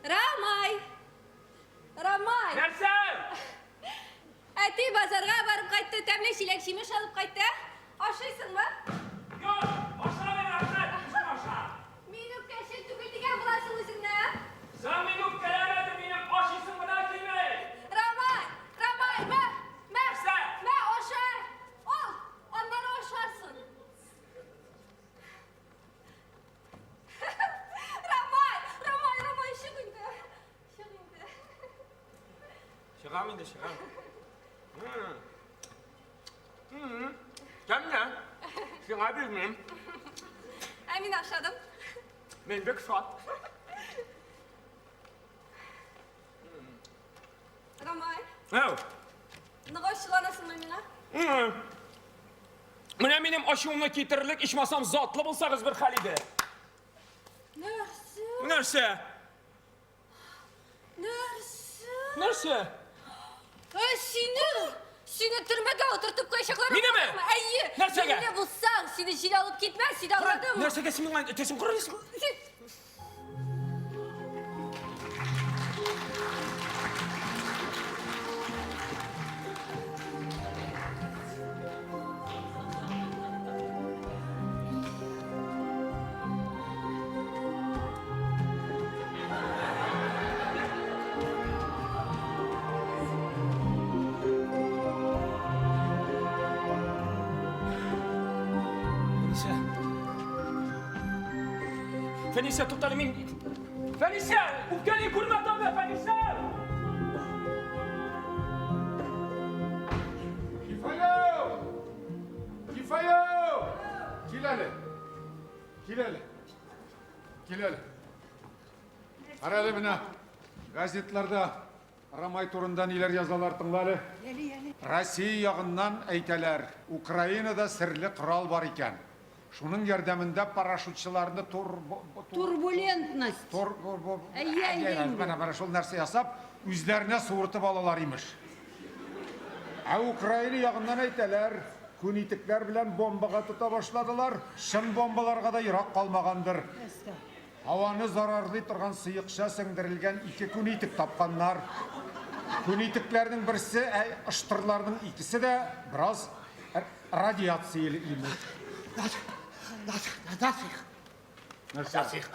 S10: Рамай! Рамай!
S1: Нәрсә?
S10: Әти базарга барып кайтты, тәмле җиләк-җимеш алып кайтты. Ашыйсыңмы?
S1: Юк, ашамыйм, рәхмәт, үзең аша.
S10: Мин үпкәчел түгел дигән буласың үзеңне, ә?
S1: Соң мин үпкәләмәдем, минем ашыйсым гына килми.
S10: Рамай! Рамай, мә! Мә!
S1: Нәрсә?
S10: Мә, аша! Ал! Аннары ашарсың. Рамай! Рамай, Рамай, чык инде. Чык инде.
S1: Чыгам инде, чыгам. Тәмле. Сиңа бирмим.
S10: Ә мин ашадым.
S1: Мин бик шат.
S10: Рамай.
S1: Әү.
S10: Нык ачуланасыңмы миңа?
S1: Менә минем ачуымны китерерлек ичмасам затлы булсагыз бер хәл иде.
S10: Нәрсә?
S1: Нәрсә?
S10: Нәрсә?
S1: Нәрсә?
S10: Ә сине, сине төрмәгә утыртып куячаклар.
S1: Минеме?
S10: Әйе.
S1: Нәрсәгә?
S10: Юньле булсаң, сине җил алып китмәс, син аңладыңмы?
S1: Нәрсәгә син миңа әйтәсең, карыйсың?
S10: Син
S1: Фәнисә. Фәнисә, туктале мин. Фәнисә, үпкәли күрмә тәүдә, Фәнисә!
S7: Кифая! Кифая! Кил әле. Кил әле. Кил әле. Кара әле менә газетларда Рамай турында ниләр язалар, тыңла әле. Россия ягыннан әйтәләр, Украинада серле корал бар икән. Шуның ярдәмендә парашютчыларны тур
S8: Турбулентность.
S7: Тур
S8: Әйе, әйе инде.
S7: Менә менә шул нәрсә ясап, үзләренә суыртып алалар имеш. Ә Украина ягыннан әйтәләр, күн итекләр белән бомбага тота башладылар, чын бомбаларга да ерак калмагандыр. Һаваны зарарлый торган сыекча сеңдерелгән ике күн итек тапканнар. Күн итекләрнең берсе, ә ыштырларның икесе дә бераз радиацияле имеш.
S6: Нафиг, нафиг.
S7: Нәрсә?
S6: Сейчас их.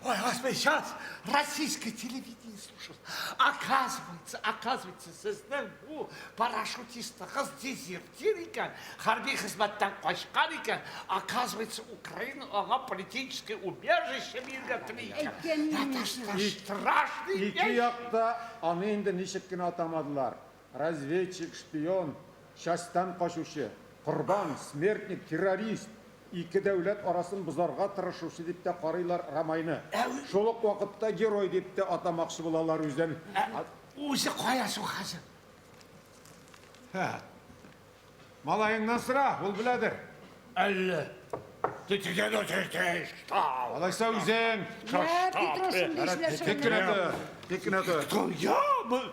S6: Ой, господи, сейчас российское телевидение слушал. Оказывается, оказывается, сезнең бу парашютистыгыз дезертир икән, хәрби хезмәттән качкан икән. Оказывается, Украина аңа политическое убежище бирергә тели икән. Это что ж страшный
S7: Ике
S6: вещь.
S7: якта аны инде ничек кенә атамадылар. Разведчик, шпион, частьтан качучы, корбан, смертник, террорист, ике дәүләт арасын бозарга тырышучы дип тә карыйлар Рамайны. Шул ук вакытта герой дип тә атамакчы булалар үзен.
S6: Үзе кая соң хәзер?
S7: Һә. Малаеңнан сора, ул беләдер.
S6: Әллә.
S7: Алайса үзең. Тик кенә тор, тик кенә тор.
S6: Я,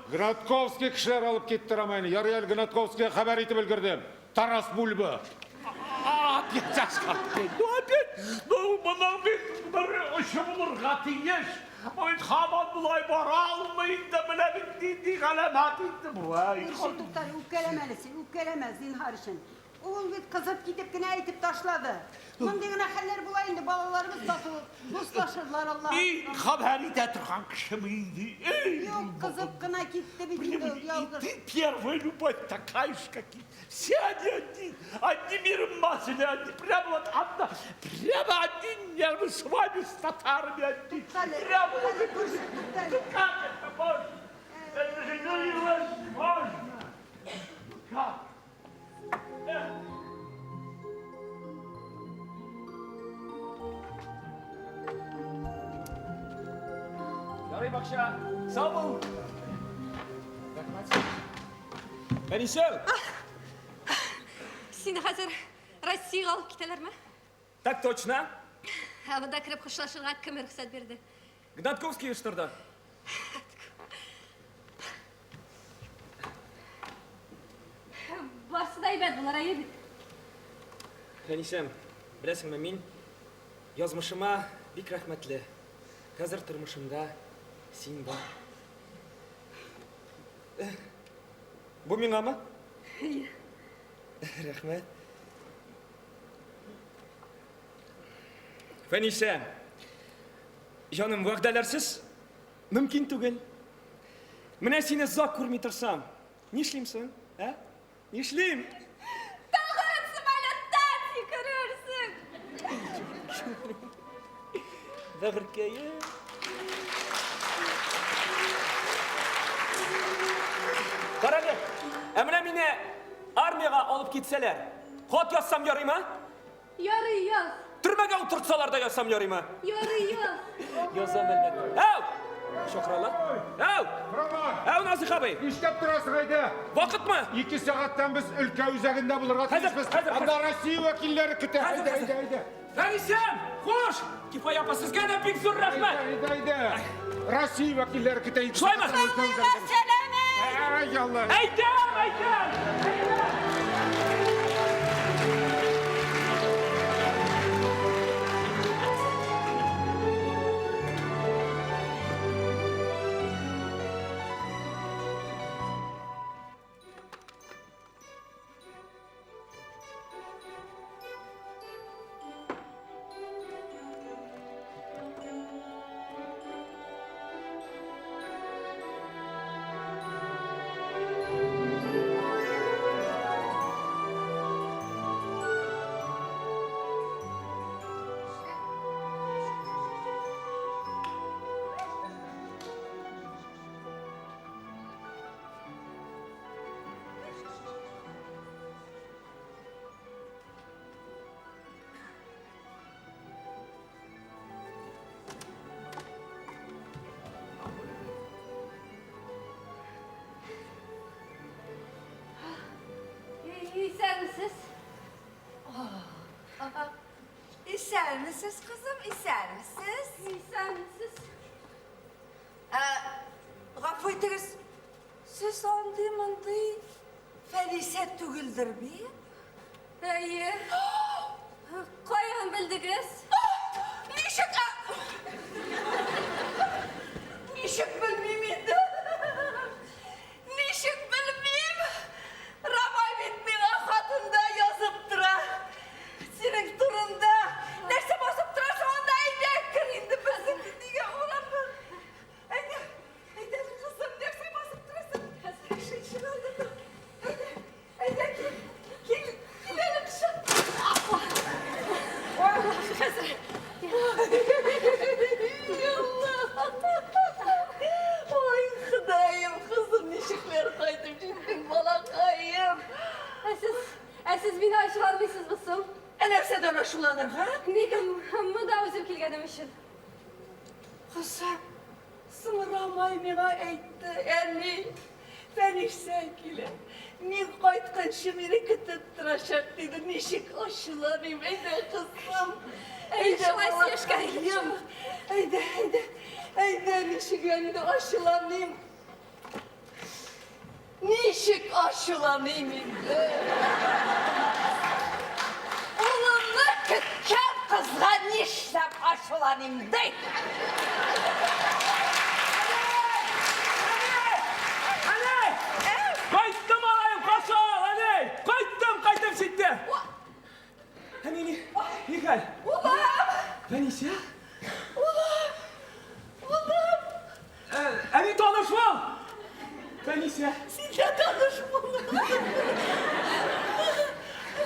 S7: Гнатковский кешеләр алып китте Рамайны. Ярый әле Гнатковскийга хәбәр итеп өлгердем. Тарас Бульба.
S6: Опять оскорбление. Ну опять, ну моның бит бер очы булырга тиеш. Бу бит һаман болай бара алмый инде, менә бит нинди галәмәт инде бу. Әй,
S8: Күрше, туктале, үпкәләмә әле син, үпкәләмә, зинһар өчен. Ул бит кызып китеп кенә әйтеп ташлады. Мондый гына хәлләр була инде, балаларыбыз тату, дуслашырлар Аллаһ.
S6: Мин хәбәр итә торган кешеме инде? Эй,
S8: Юк, кызып кына китте бит инде ул, ялгыш.
S6: Ты первая любовь такая же, как и все они одни, одни миром мазали, одни прямо вот одна, прямо одни нервы с вами, с татарами одни. Прямо вот ну как это можно? Это же ну невозможно. Ну как? Эх.
S1: Ярый, бакча. Сау бул. Рәхмәт. Әнисәү.
S10: Сине хәзер Россиягә алып китәләрме?
S1: Так точно.
S10: Ә монда кереп хушлашырга кем рөхсәт бирде?
S1: Гнатковский оештырды.
S10: Барсы да әйбәт булыр, әйе бит?
S5: Фәнисәм, беләсеңме, мин язмышыма бик рәхмәтле. Хәзер тормышымда син бар. Бу миңамы?
S10: Әйе.
S5: Рәхмәт. Фәнисә, җаным, вәгъдәләрсез мөмкин түгел. Менә сине озак күрми торсам, нишлим соң, ә? Нишлим?
S10: Тагын самолеттан сикерерсең.
S5: Бәгырькәем.
S1: Карале, ә менә мине армиягә алып китсәләр, хат язсам ярыймы?
S10: Ярый, яз.
S1: Төрмәгә утыртсалар да язсам ярыймы?
S10: Ярый, яз.
S1: Язам әлбәттә. Әү! Чакыралар. Әү! Әү, Назих абый!
S7: Нишләп торасың, әйдә?
S1: Вакытмы?
S7: Ике сәгатьтән без өлкә үзәгендә булырга
S1: Хәзер,
S7: тиешбез.
S1: хәзер,
S7: Анда
S1: хәзер.
S7: Россия вәкилләре көтә.
S1: Хәзер,
S7: Әйдә,
S1: хәзер.
S7: әйдә, әйдә.
S1: Фәнисәм, хуш! Кифая апа, сезгә дә бик зур рәхмәт.
S7: Әйдә, әйдә, әйдә. Россия вәкилләре көтә. Ике
S1: Шулаймы?
S7: сәгатьтән өлкә үзәгендә. Әй, Алла.
S1: Әйтәм, әйтәм!
S10: Исәнмесез.
S2: Исәнмесез, кызым, исәнмесез.
S10: Исәнмесез.
S2: Ә, гафу итегез, сез андый-мондый Фәнисә түгелдер бит?
S10: Әйе. Каян белдегез?
S2: Ничек? Ничек белмим инде? Ничек белмим? Рамай бит миңа хатында язып тора. Синең турында. Нәрсә басып торасың анда, әйдә,
S10: Ә сез мине ачуланмыйсызмы соң?
S2: Ә нәрсәдән ачуланырга?
S10: Ник монда үзем килгәнем өчен.
S2: Кызым, соң Рамай миңа әйтте, әни, Фәнисә килә. Мин кайтканчы мине көтеп торачак, диде. Ничек ачуланыйм, әйдә, кызым. Әйдә,
S10: Шулай сөйләшкән
S2: балакаем. Әйдә, әйдә, әйдә, ничек инде ачуланыйм. Ничек ачуланыйм инде? Улымны көткән кызга нишләп ачуланыйм ди?
S1: Әни! Кайттым алайым, каршы ал, әни! Кайттым, кайтып җитте. Әни, ни, ни хәл?
S2: Улым!
S1: Фәнисә?
S2: Улым! Улым!
S1: Әни таныш бул! Фәнисә.
S2: Син дә таныш бул.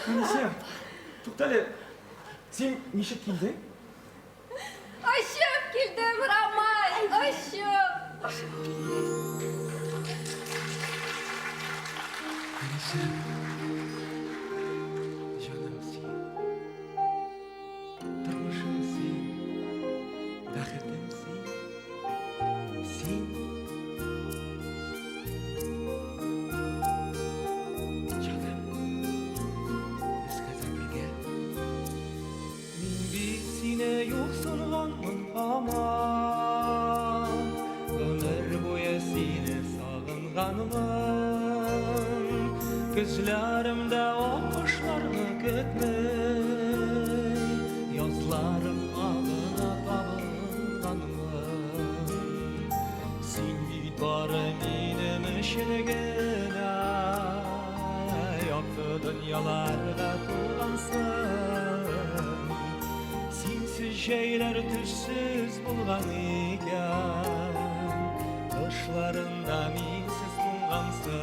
S1: Фәнисә, туктале. Син ничек килдең?
S10: Очып килдем, Рамай, очып.
S5: Фәнисә, җаным син. Тормышым син, бәхетем син. Син. Җаным, без хәзер бергә. Мин бит сине юксынганмын һаман. Гомер буе сине сагынганмын. Көзләремдә аккошларны көтми, Язларым агына табынганмын. Син бит бары минем өчен генә Якты дөньяларга тугансың. Синсез җәйләр төссез булган икән, Кышларында минсез туңгансың.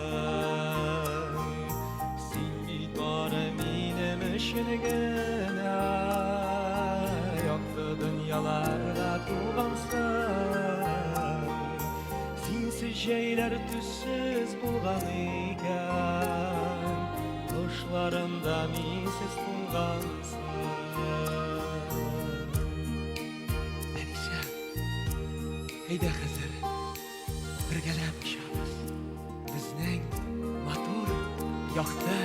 S5: Син бит бары минем өчен генә Якты дөньяларга тугансың. Синсез җәйләр төссез булган икән, Кышларында минсез туңгансың. Әнисә, әйдә хәзер бергәләп очабыз. Безнең матур, якты.